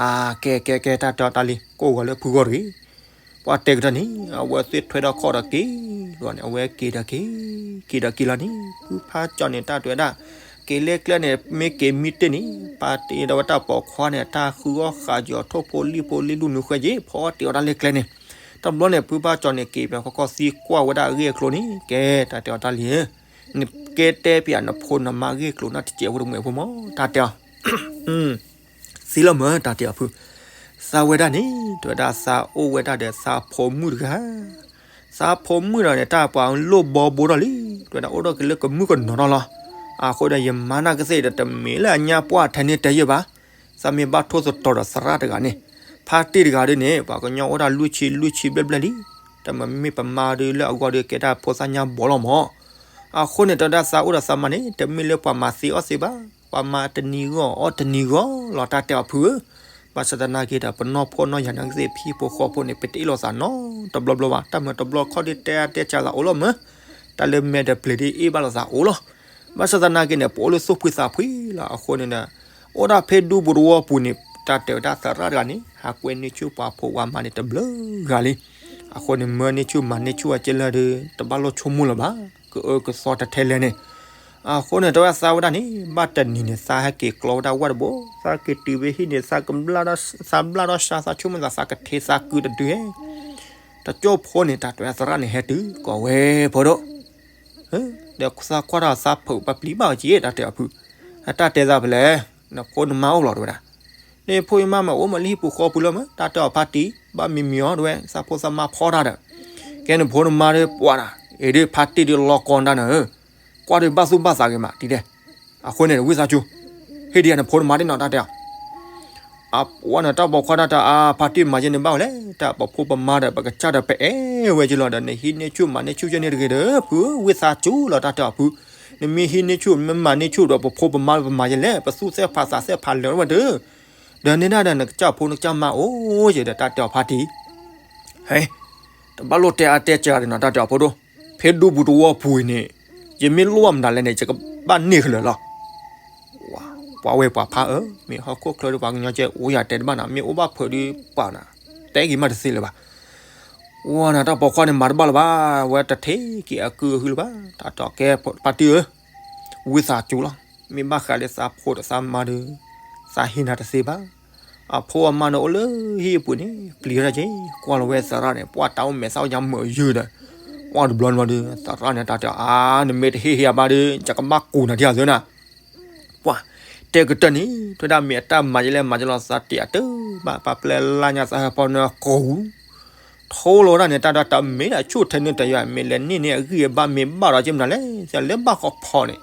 အါ ကဲကဲကဲ တၢ်တဲအီၤတၢ်လံ ကိၣ်ဂီၤလၢဖုဂီၢ်တဂ့ၤ, ပှၤတဲကတၢၢ်န့ၣ် အဝဲသ့ၣ်ထွဲထီၣ်ခီၣ်ဒီးက့ၤလီၤန့ၣ် အဝဲက့ၤဒီးက့ၤ, က့ၤဒီးက့ၤလီၤန့ၣ် ဖုဖးကၠီန့ၣ် တၢ်တဲဝဲဒၣ်, က့ၤလၢကျဲန့ၣ် မ့ၢ်က့ၤမံတ့ၢ်န့ၣ် ပာ်တ့ၢ်ဒီးဝဲတၢ်ပိာ်ခွါန့ၣ် တၢ်ဃုအီၣ်ဃာ်ယီၤထိၣ်ဖိလံၣ်ဖိလံၣ်လူၢ်နုာ်ဃဲယ့ၣ် ဖီတ့ၢ်အီၤတၢ်လၢကျဲန့ၣ်, တဘျီန့ၣ် ဖုဖးကၠီန့ၣ် က့ၤပၠးခီခီၣ်သံကွၢ်ဝဲဒၣ်အဂ့ၢ်အကျိၤန့ၣ် ကဲ တၢ်တဲအီၤတၢ်လံ, နကဲတဲပၠးနဖိနမါအဂ့ၢ်အကျိၤန့ၣ် တစဲးဖိတမှဲၤဖိမး တၢ်တဲအီၤ သံလီၤမၢ တၢ်တဲအီၤဖု, သးဝဲဒၣ်န့ၣ် တဲဝဲဒၣ်သးအိၣ်ဝဲဒၣ်ဒီးသးဖိမုၣ်တဂၤ, သးဖိမုၣ်ဒီးန့ၣ် တၢ်ပှၤလိၣ်ဘီဘိထီၣ်လံ, တဲဝဲဒၣ်အိၣ်ထီၣ်က့ၤလၢကမုၣ်ကနီၤထီၣ်လီၤ, အဃိဒီးယမါနၢ်ကသ့ၣ်ဒီးတမ့ၢ်လၢအညါပှၢ်ထဲန့ၣ်တဲယဲၢ်ဘၣ်, သးမ့ၢ်ဘၣ်ထိၣ်သတြီၤဒီးသရၣ်တဂၤန့ၣ်, ဖါတံၢ်တဂၤဒ်န့ၣ် ပှၤကညီအိၣ်ဒၣ်လွံၢ်ဆံလွံၢ်ဆံဘျဲၣ်ဘျဲၣ်လံ, တမ့ၢ်ပမါဒီးလၢအဂီၢ်ဒီးကဲဒၣ်ဖိသၣ်ညါဘီလီၤမး အဃိန့ၣ် တဲဝဲဒၣ်သးအိၣ်ဒီးသးမါန့ၣ် တမ့ၢ်လၢပှၤမၤသ့အီၣ်သ့ဘၣ်, ပှၤမၤတနံၤဂီၢ်အီၣ်တနံၤဂီၢ်လီၤ တၢ်တဲအီၤဖုဧၢ, ဘၣ်ဆၣ်သနာ်က့ဒီး ပနီၢ်ဖှီၣ်နီၢ်ယၤနၢ်ကသ့ၣ်ဖံဖိဃီဖိန့ၣ် ပတအ့ၣ်လိာ်သးနီတဘျီဘျီဘၣ်, တၢ်မၤတဘျီခီၣ်ဒုးတဲအါတဲစှၤသးအိၣ်လီၤမၢ်, တၢ်လၢမဲာ်တပျ့ၤဒုးအ့ၣ်ဘၣ်လိာ်သးအိၣ်လီၤ, ဘၣ်ဆၣ်သနာ်က့န့ၣ် ပအိၣ်လၢသူၣ်ဖှံသးဖှံလီၤ အဃိန့ၣ်ဒီး အိၣ်ဒၣ်ဖဲဒူပူၤတဝီပူၤန့ၣ် တၢ်တဲဝဲဒၣ်သရၣ်တဂၤန့ၣ် ဟးကွဲန့ၢ်ဆူၣ်ပှၤဖိပှၤမါန့ၣ်တဘျုးဂၤလံ, အဃိန့ၣ် မၢန့ၢ်ဆူၣ်မၤန့ၢ်ဆူၣ်အကဲလၢာ်ဒီး တဘၣ်လိၣ်ဆိကမိၣ်လၢၤဘၣ်, ကအၢကသီတထဲလဲၣ်န့ၣ်, အဃိန့ၣ် တဲဝဲဒၣ်သးဝဲဒၣ်န့ၣ် ဘၣ်တနံၤန့ၣ် သးဟဲက့ၤကျီဝဲဒၣ်ဝၣ်တဘိ, သးက့ၤတုၤဖဲဟံၣ်န့ၣ် သးကဘျၣ်ဒီးရှါ သးဆိကမိၣ်သး သးကထ့သးကုတဒု, တကၠိၢ်ဖိန့ၣ် တၢ်တဲဝဲဒၣ်သရၣ်န့ၣ် ဟဲတုၤကိးဝဲဖိဒိၣ် ဒီးသးကွၢ်ထီၣ်သးဖုးပာ်ပျံၤဘၣ်အီၤက့ တၢ်တဲအီၤဖု, အတၢ်တဲသးဖဲလဲၣ်, နဖိနမါအိၣ်လီၤတဲဝဲဒၣ်, နဖိနမါမ့ၢ်အိၣ်မ့ၢ်လၢဟံၣ်ပူၤဃီပူၤလီၤမး တၢ်တဲအီၤဖါတံၢ် ဘၣ်မံမံအီၤတဲဝဲ သးဖိသးမါဖီတၢ်ဒီး, ကဲနဖိနမါဒီးပှၤတၢ်, အ့ၣ်ဒုးဖါတံၢ်ဒုးလီၤကီတၢ်နၤဧၢ, ကွၢ်ဒုးဘၣ်သူၣ်ဘၣ်သးဂ့ၤမး တံၤဒဲး, အဃိန့ၣ် ဝံသးစူၤ ဟ့ၣ်ဒံးယၤနဖိနမါဒ်နီၤ တၢ်တဲအီၤ အပှၤန့ၣ် တၢ်ပိာ်ခွါတၢ်တဲအါ ဖါတံၢ်မၤယဲန့ၣ်ဘၣ်ဝဲလဲၣ်, တၢ်ပဖိပမါဒီး ပကစၢ်ဒီးပအဲၣ်ဝဲက့လီၤဒီး နဟံးန့ၢ်ဆူၣ်မၤန့ၢ်ဆူၣ်ယဲန့ၣ်တဂ့ၤဒီး ဖုဝံသးစူၤလီၤ တၢ်တဲအီၤဖု, နမ့ၢ်ဟံးန့ၢ်ဆူၣ် မ့ၢ်မၤန့ၢ်ဆူၣ်ဒီး ပဖိပမါပမၤယဲလဲၣ်, ပသူၣ်သ့ၣ်ဖးသးသ့ၣ်ဖးလၢာ်ဝဲဒီး, ဒီးန့ၣ်ဒၣ်ဒီး နကစၢ်ဖိနကစၢ်မါအိၣ်ယဲဒီး တၢ်တဲအီၤဖါတံၢ် ဟဲ, တဘၣ်လိၣ်တဲအါတဲစှၤဒံးနီၤ တၢ်တဲအီၤဖိဒိၣ်, ဖဲဒူပူၤတဝီပူၤအံၤန့ၣ် ယမ့ၢ်လိၣ်ဘၣ်မတၤလဲၣ်န့ၣ် ယကဘၣ်န့ၢ်ကလၢာ်လီၤ. ပှၤဝဲၢ်ပှၤဖးဧၢ, မ့ၢ်ဟီၣ်ခိၣ်ချၢဒီးပှၤကညီကဲအိၣ်ယၤတဲတဘၣ်နီၤ, မ့ၢ်အိၣ်ဘၣ်ဖုးဒုးပာ်နၤ, တဲက့ၤမးတသ့လၢၤဘၣ်. ဝဲန့ၣ် တၢ်ပိာ်ခွါန့ၣ် မၤတဘၣ်လၢၤဘၣ်, ဝဲတထံၣ်က့ၤအကုအဟုလၢၤဘၣ်, တၢ်တဲအီၤကဲဖါတံၢ်ဧၢ ဝံသးစူၤလီၤ, မ့ၢ်ဘၣ်ဃးလၢသးဖိဒီးသးမါဒီး, သးဟ့ၣ်နၤတသ့ဘၣ်. အဖိအမါန့ၣ်အိၣ်လၢဟံၣ်အပူၤန့ၣ် ပျံၤထီၣ်က့ၤ, ကွၢ်လီၤဝဲသရၣ်န့ၣ် ပှၤတၢ်အိၣ်မဲာ်သၣ်အိၣ်ညါမုာ်ယုာ်ဒီး, ကွၢ်တဘျီန့ၣ်ဘျီဒီး သရၣ်န့ၣ်တၢ်တဲအီၤ အါ နမ့ၢ်တဟ့ၣ်ဟ့ၣ်ယၤဘၣ်ဒီး ယကဘၣ်ကူးနၤဒံးဧါသၢနၤ ပှၤတဲကတၢၢ်န့ၣ် တဲဝဲဒၣ်မ့ၢ်အတၢ်မၤယဲလဲၣ် မၤယဲလီၤ သးတဲအတၢ်ဘၣ် ပှၤပျဲလၢညါသးဟဲဖီန့ၣ်ကိးဝူ ထိလီၤဝဲဒၣ်န့ၣ် တၢ်ဒီးတၢ်မ့ၢ်ဒၣ်ဆူၣ်ထဲန့ၣ်တယွၤ မ့ၢ်လဲၤန့ၢ်န့ၢ်အဂံၢ်အဘါမ့ၢ်ဘၣ်ဒီးက့မနုၤလဲၣ် သးလဲၤဘၣ်ဃီဖီန့ၣ်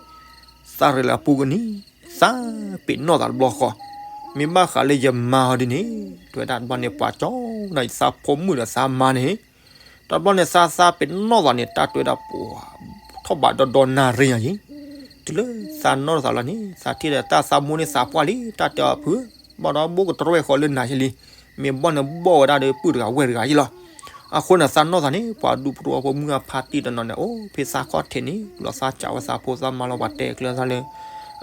သးရ့လၢအပူၤကနံၤ သးပ့ၤနီၣ်သးတဘျီဃီ မ့ၢ်ဘၣ်ဃးလၢယမါဟီဒ်န့ၣ် တဲဝဲဒၣ်တဘျီန့ၣ် ပှၤကၠီဒီးသးဖိမုၣ်ဒီးသးမါန့ၣ် တဘျီန့ၣ် သးသးပ့ၤနီၣ်သးန့ၣ် တၢ်တဲဝဲဒၣ်ပှၤ ထီၣ်ဘးဒီဒီနၣ်ရံၣ်ညါယံၤ တုၤလၢသးနီၢ်သးလီၤန့ၣ် သးထံၣ်ဒီးတၢ်သးမိၢ်န့ၢ်သးပှၢ်လံ တၢ်တဲအီၤဖု ဘၣ်ဒီးဘိၣ်ကတြီဝဲဃီလၢနၤယလံ မ့ၢ်ဘီၣ်န့ၣ်ဘီၣ်ဝဲဒၣ်ဒီးပုၢ်တဂၤဝဲၢ်တဂၤယလီၤ အဃိန့ၣ် သးနီၢ်သးန့ၣ် ပှၤဒူပတြီဖိမုၣ်အဖါတံၢ်တနီၤန့ၣ် အိၣ်ဖဲသးခီၣ်ထံးန့ၣ် လီၤသးစးဝဲသးဖိသးမါလီၤ ပှၤတဲကျၢၤသးလၢ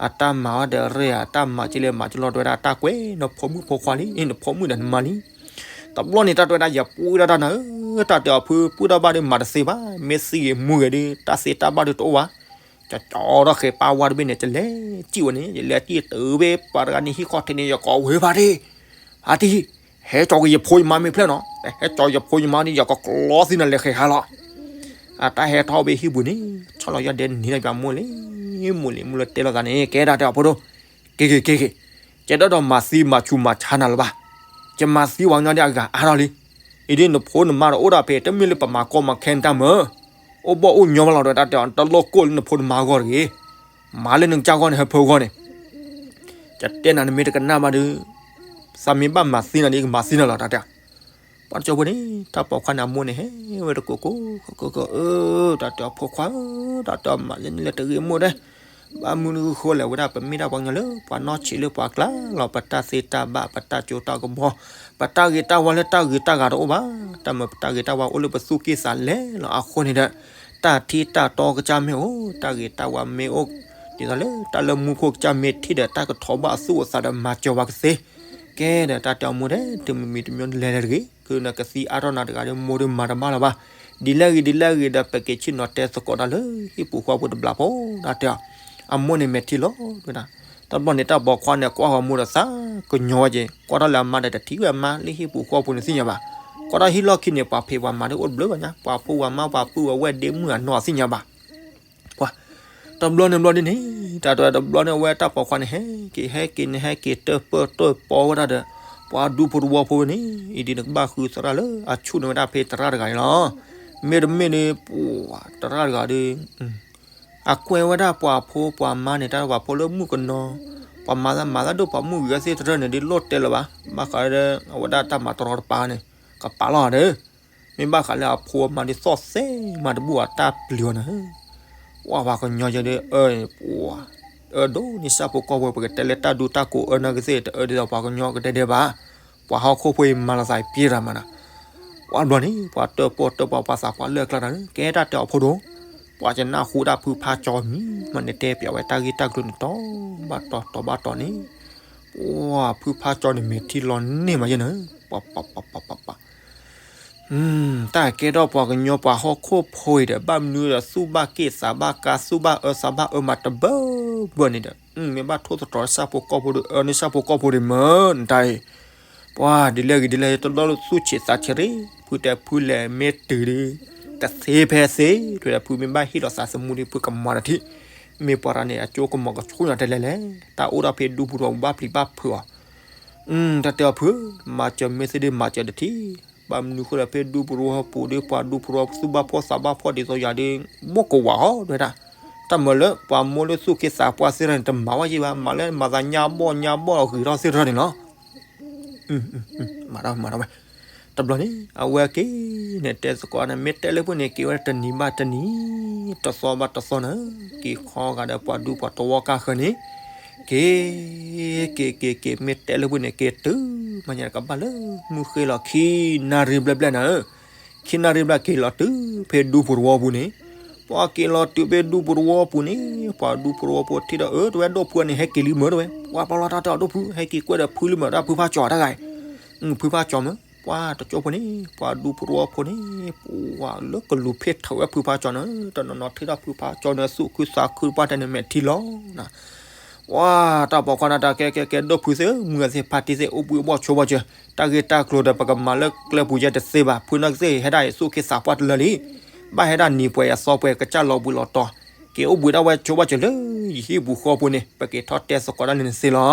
အတၢ်မၤအီၤဒီးရ့ၣ်ဧါ, အတၢ်မၤက့လၢမၤကလီၤ တဲဝဲဒၣ် တၢ်ကွဲး နဖိမုၣ်ဖိခွါလံ, နဖိမုၣ်ဒီးနမါလံ. တဘျီန့ၣ် တၢ်တဲဝဲဒၣ် ယပူၤဒၣ်တၢ်နၤဧၢ, တၢ်တဲအီၤဖု ပူၤဒၣ်ဘၣ်ဒီး မၤတသ့ဘၣ်, မ့ၢ်သံဂ့ၤမူဂ့ၤဒီး တၢ်သ့တၢ်ဘၣ်ဒီးတအိၣ်ဘၣ်. ကကၠီထီၣ်ဃဲၤပၢ်ဝါတဘ့ၣ်န့ၣ် ကလဲၤစံၣ်ဝဲန့ၣ်, ယလဲၤစံၣ်တုၤဖဲပှၤတဂၤန့ၣ်ဟံၣ်ခီၣ်ထံးန့ၣ် ယကိးဝဲဖါတံၢ်, ဖါတံၢ်, ဟဲကၠီက့ၤယဖိယမါမ့ၢ်ဖျၢၣ်နီၤ, ဟဲကၠီယဖိယမါန့ၣ် ယကကျီသံနၤလဲၤဃဲၤဟါလီၤ. အတၢ်ဟဲထီၣ်ဖဲဟံၣ်ပူၤန့ၣ် ဆီၣ်လီၤယီၢ်ဒဲနံၤဒီး ပၠးမိၢ်လံ, မိၢ်လံ မိၢ်လၢတဲလိာ်သးန့ၣ် ကဲဒၣ်တဲအီၤဖိဒိၣ်, က့ၤက့ၤက့ၤက့ၤ, ကဲဒၣ်ဒီးမၤသံမၤဆူးမၤဆါနၤလၢၤဘၣ်. ယမၤသံပှၤကညီဒ်အဂၤအါထီၣ်လံ. အံၤဒ်နဖိနမါဒီးအိၣ်ဒၣ်ဖဲ တမ့ၢ်လၢပမၤကီမၤခဲနတၢ်မၢ, အိၣ်ဘီၣ်အိၣ်ညီမးလီၤဒီး တၢ်တဲအီၤ တလိၣ်ကိၢ်လၢနဖိနမါအဂီၢ်တဂ့ၤ, မၤလၢနကစၢ်ဂီၢ်န့ၣ် ဟၢဖၢဂီၢ်န့ၣ် ယတဲနၤ နမ့ၢ်တကနၣ်ဘၣ်ဒီး, သးမ့ၢ်ဘၣ်မၤသံနၤဒီး ယကမၤသံနၤလီၤ တၢ်တဲ. ပှၤတကၠိဖိန့ၣ် တၢ်ပိာ်ခွါန့ၣ် အမိၢ်န့ၣ်ဟဲဝဲတကိးကိး ကိးကိး အၢ တၢ်တဲအီၤ ဖိခွါဧၢ, တၢ်တဲအီၤ မၤလၢနလဲၤတဂ့ၤမိၢ်တဲ, ဘၣ်မနုၤဃိလဲၣ် ဝဲဒၣ်ပမ့ၢ်ဒၣ်ပှၤကညီလၢ ပှၤနီၢ်ဆံးလၢပှၤကျါလီၤ, ပတၢ်သ့တၢ်ဘၣ် ပတၢ်ကၠိတၢ်ကဘီ ပတၢ်ဂ့ၤတၢ်ဝါလၢတၢ်ဂ့ၤတၢ်ဂၤတအိၣ်ဘၣ်. တၢ်မၤပတၢ်ဂ့ၤတၢ်ဝါအိၣ်လၢပသူၣ်ကံၢ်သးလဲလီၤအဃိန့ၣ်ဒီး, တၢ်ထံတၢ်တီကစၢ်မ့ၢ်အိၣ်, တၢ်ဂ့ၤတၢ်ဝါမ့ၢ်အိၣ်, ဒ်သိးလၢတၢ်လၢမူခိၣ်ကစၢ်မ့ၢ်ထံၣ်ဒီး တၢ်ကထိးဘၣ်အသူၣ်အသးဒီး မၤစၢၤဝဲကသ့. ကဲဒီး တၢ်တဲအီၤမိၢ်ဒီး တမံၤမံၤတမံၤလဲၤလဲၤတဂ့ၤ, ခုနကသံအါထီၣ်နၤတဂၤဒီး မိၢ်ဒီးမၤတဘၣ်လၢၤဘၣ်. ဒ်လဲၣ်ဂ့ၤဒ်လဲၣ်ဂ့ၤဒီး ပက့ၤဆ့ၣ်နီၤတဲသကိးတၢ်လၢဟံၣ်ပူၤဃီပူၤတဘျီဖိ, တၢ်တဲအီၤ. အမိၢ်န့ၣ်မဲာ်ထံလီၤဝဲဒၣ်. တဘျီန့ၣ် တၢ်ပိာ်ခွါန့ၣ် ကွၢ်ဃီၤမိၢ်ဒီးသးကညီၤဝဲက့ၤ, ကွၢ်ထီၣ်လၢအမါဒီး တထံၣ်ဝဲအမါလၢဟံၣ်ပူၤဃီပူၤန့ၣ်သ့ၣ်ညါဘၣ်. ကွၢ်ထီၣ်ဟံၣ်လီၢ်ခံန့ၣ် ပှၤဖံးပှၤမၤဒီးအိၣ်တဘျုးဘၣ်ညါ, ပှၤဖုပှၤမါပှၤပုၢ်ဝဲၢ်ဒ့မုၣ်အနီၢ်သ့ၣ်ညါဘၣ်. ပှၤ တဘျီန့ၣ်ဘျီဒ်န့ၣ်, တၢ်တဲတဘျီန့ၣ် အဝဲတၢ်ပိာ်ခွါန့ၣ် ဟဲက့ၤ ဟဲက့ၤန့ၣ် ဟဲက့ၤတၢၢ်ပၢၢ်တၢၢ်ပီဝဲဒၣ်ဒီး ပှၤဒူဖိတဝီဖိန့ၣ်, အံၤဒ်နကဘၣ်ဃုသရၣ်လၢအဆူၣ်န့ၢ်ဝဲဒၣ်ဖဲသရၣ်တဂၤန့ၣ်လီၤ. မ့တမ့ၢ်ဒီး ပှၤသရၣ်တဂၤဒီး အကွဲးဝဲဒၣ်ပှၤဖိပှၤမါန့ၣ် တၢ်ပှၤဖိလၢမုၣ်ကနီၤ, ပှၤမၤသးမၤသးဒိၣ်ပှၤမုၣ်ဂ့ၤသ့ၣ်တဖၣ်န့ၣ် ဒ်လိၣ်တဲလၢၤဘၣ်. ဘၣ်ဃးဒီး အဝဲဒၣ်တၢ်မၤတရီတပါန့ၣ် ကပာ်လီၤဒီး မ့ၢ်ဘၣ်ဃးလၢအဖိအမါဒ်သိၣ်သ့မးတဘူၣ်အတၢ်ပျံၤအီၤန့ၣ်, ပှၤပှၤကညီယဲဒ်အၢ, ပှၤအၢဒိၣ်န့ၢ်ဆၣ်ဖိကီၢ်ဖိ ပကတဲလၢတၢ်ဒူတၢ်ကိးအၢနာ်ကသ့ၣ် တအၢဒ်သိးပှၤကညီကဒဲဒဲဘၣ်. ပှၤဟီၣ်ခိၣ်ဖိအံၤမၤလီၤသးအံၤပျဲတၢ်မးနီၤ. ပှၤဘျီန့ၣ် ပှၤတၢၣ်ပီၣ်တၢၣ်ပီၣ်ပှၤသးပှၢ်လၢအကျါတၢ်န့ၣ် ကဲတၢ်တဲအီၤဖိဒိၣ်, ပှၤကနၢ်ဟူဒၣ်ဖုဖါကၠီမံၤမးန့ၣ် တဲပျးဝဲတၢ်ဂ့ၢ်တၢ်ကျိၤန့ၣ် တီဘၣ်တီတီဘၣ်တီန့ၣ်, ပှၤဖုဖါကၠီန့ၣ်မဲာ်ထံလီၤန့ၢ်မးယဲၢ်န့ၣ်, ပှၤပှၤပှၤပှၤပှၤ တၢ်ကဲထီၣ်ပှၤကညီပှၤဟီၣ်ခိၣ်ဖိအံၤဒီး ဘၣ်မနုၤဒီးသူၣ်ဘၣ်က့ၣ်သးဘၣ်ကါ သူၣ်ဘၣ်အၢသးဘၣ်အၢမးတဘၢဘၢန့ၣ်ဒီး မ့ၢ်ဘၣ်ထိၣ်သတြီၤဆၣ်ဖိကီၢ်ဖိဒီး အၢန့ၢ်ဆၣ်ဖိကီၢ်ဖိဒံးမၢနတၢ်အံၤ, ပှၤဒ်လဲၣ်ဂ့ၤဒ်လဲၣ် တဘျီလၢသူၣ်ဆံးသးဆံးရံ, ဖုတဲဖုလဲၤမ့ၢ်တုၤဒီး တသ့ဖဲသ့, ထွဲဒီးဖုမ့ၢ်ဘၣ်ဟ့ၣ်လီၤသးသမူဒီး ဖုကမၤတထံၣ်, မ့ၢ်ပှၤတဂၤန့ၣ် အကၠိကမီၤကဆူၣ်ညါတဲလဲၣ်လဲၣ်, တၢ်အိၣ်ဒီးဖဲဒူပူၤဒီး ဘၣ်ပျံၤဘၣ်ဖုးအီၤ တၢ်တဲအီၤဖု, မၤစၢၤမ့ၢ်သ့ဒီးမၤစၢၤတထံၣ်, ဘၣ်မနုၤဃိဒီးဖဲဒူပူၤတဝီပူၤဒီး ပှၤဒူပူၤတဝီသူၣ်ဘၣ်ဖှီၣ်သးဘၣ်ဖှီၣ်ဒ်သိးယၤဒီး ဘိၣ်ကဝၤဟီဒဝဲဒၣ်, တၢ်မၤလၢပှၤမိၢ်လၢသူၣ်က့သးပှၢ်သ့ၣ်တဖၣ်န့ၣ် တမၤဝဲယဲၢ်ဘၣ်, မၤလၢမၤသးညါဘီၣ်ညါဘီၣ်ဂ့ၤထီၣ်သ့ၣ်တဖၣ်န့ၣ်လီၤ. မၤထီၣ်မၤထီၣ်ဝဲ, တဘျီန့ၣ် အဝဲက့ၤန့ၣ်တဲသကိးန့ၣ် မ့ၢ်တဲလၢဖုန့ၣ် က့ၤဝဲတနံၤဘၣ်တနံၤ, တသီဘၣ်တသီန့ၣ်, က့ၤခီဂာ်ဒီးပှၤဒူပှၤတဝီကါဃၢၤန့ၣ်, က့ၤ, က့ၤက့ၤက့ၤ မ့ၢ်တဲလၢဖုန့ၣ် က့ၤတုၤမးညါကဘၣ်လၢမုၢ်ဃ့လီၤ ခံနၣ်ရံၣ်ဘျဲၣ်ဘျဲၣ်န့ၣ်, ခံနၣ်ရံၣ်ဘျဲၣ်က့ၤလီၤတုၤဖဲဒူပူၤတဝီပူၤန့ၣ်, ပှၤက့ၤလီၤတုၤဖဲဒူပူၤတဝီပူၤန့ၣ်, ပှၤဒူပူၤတဝီပူၤထံၣ်ဒီး အၢ တဝဲဒိၣ်ဖုန့ၣ် ဟဲက့ၤလံမၢတဝဲ, ပှၤပလီၢ်တၢ်တဲအီၤဒိၣ်ဖု ဟဲက့ၤကွဲၢ်ဒီးဖုလံမၢ တၢ်ဖုဖါကၠီတၢ်ဂၤအံၤ, ဖုဖါကၠီမၢ, ပှၤတကၠိဖိန့ၣ် ပှၤဒူပူၤတဝီဖိန့ၣ်, ပှၤလၢကလူၤဖ့ၣ်ထီၣ်ဝဲဖုဖါကၠီန့ၣ်, တနီၤနီၤထံၣ်ဒီးဖုဖါကၠီန့ၣ် သူၣ်ခုသးခုတပှၢ်တဲန့ၣ် မဲာ်ထံလီၤနၤ, ပှၤတၢ်ပိာ်ခွါန့ၣ် တၢ်ကဲကဲကဲ ဒိၣ်ဖုသ့ၣ်ဧၢ, မုၢ်ဂၤသ့ၣ် ဖါတံၢ်သ့ၣ် အိၣ်ဘှံးအိၣ်ဘှီၣ်ဆိဘၣ်စၢၤ, တၢ်ဂ့ၢ်တၢ်ကျိၤဒီး ပကမၤလၢကျဲပူၤယဲတသ့ဘၣ်, ဖုနီၢ်ကသ့ၣ်ဟဲဒၣ်အံၤ သူၣ်က့သးပှၢ်တလၢလံ, ဘၣ်ဟဲဒၣ်နံၤပှဲၤအသီပှဲၤ ကစၢ်လီၤဘှံးလီၤတီၤ, က့ၤအိၣ်ဘှံးဒၣ်ဝဲဆိဘၣ်စၢၤလၢ ယဟံၣ်ပူၤဃီပူၤန့ၣ် ပက့ၤထီၣ်တဲသကိးဒၣ်န့ၣ်သ့လီၤ.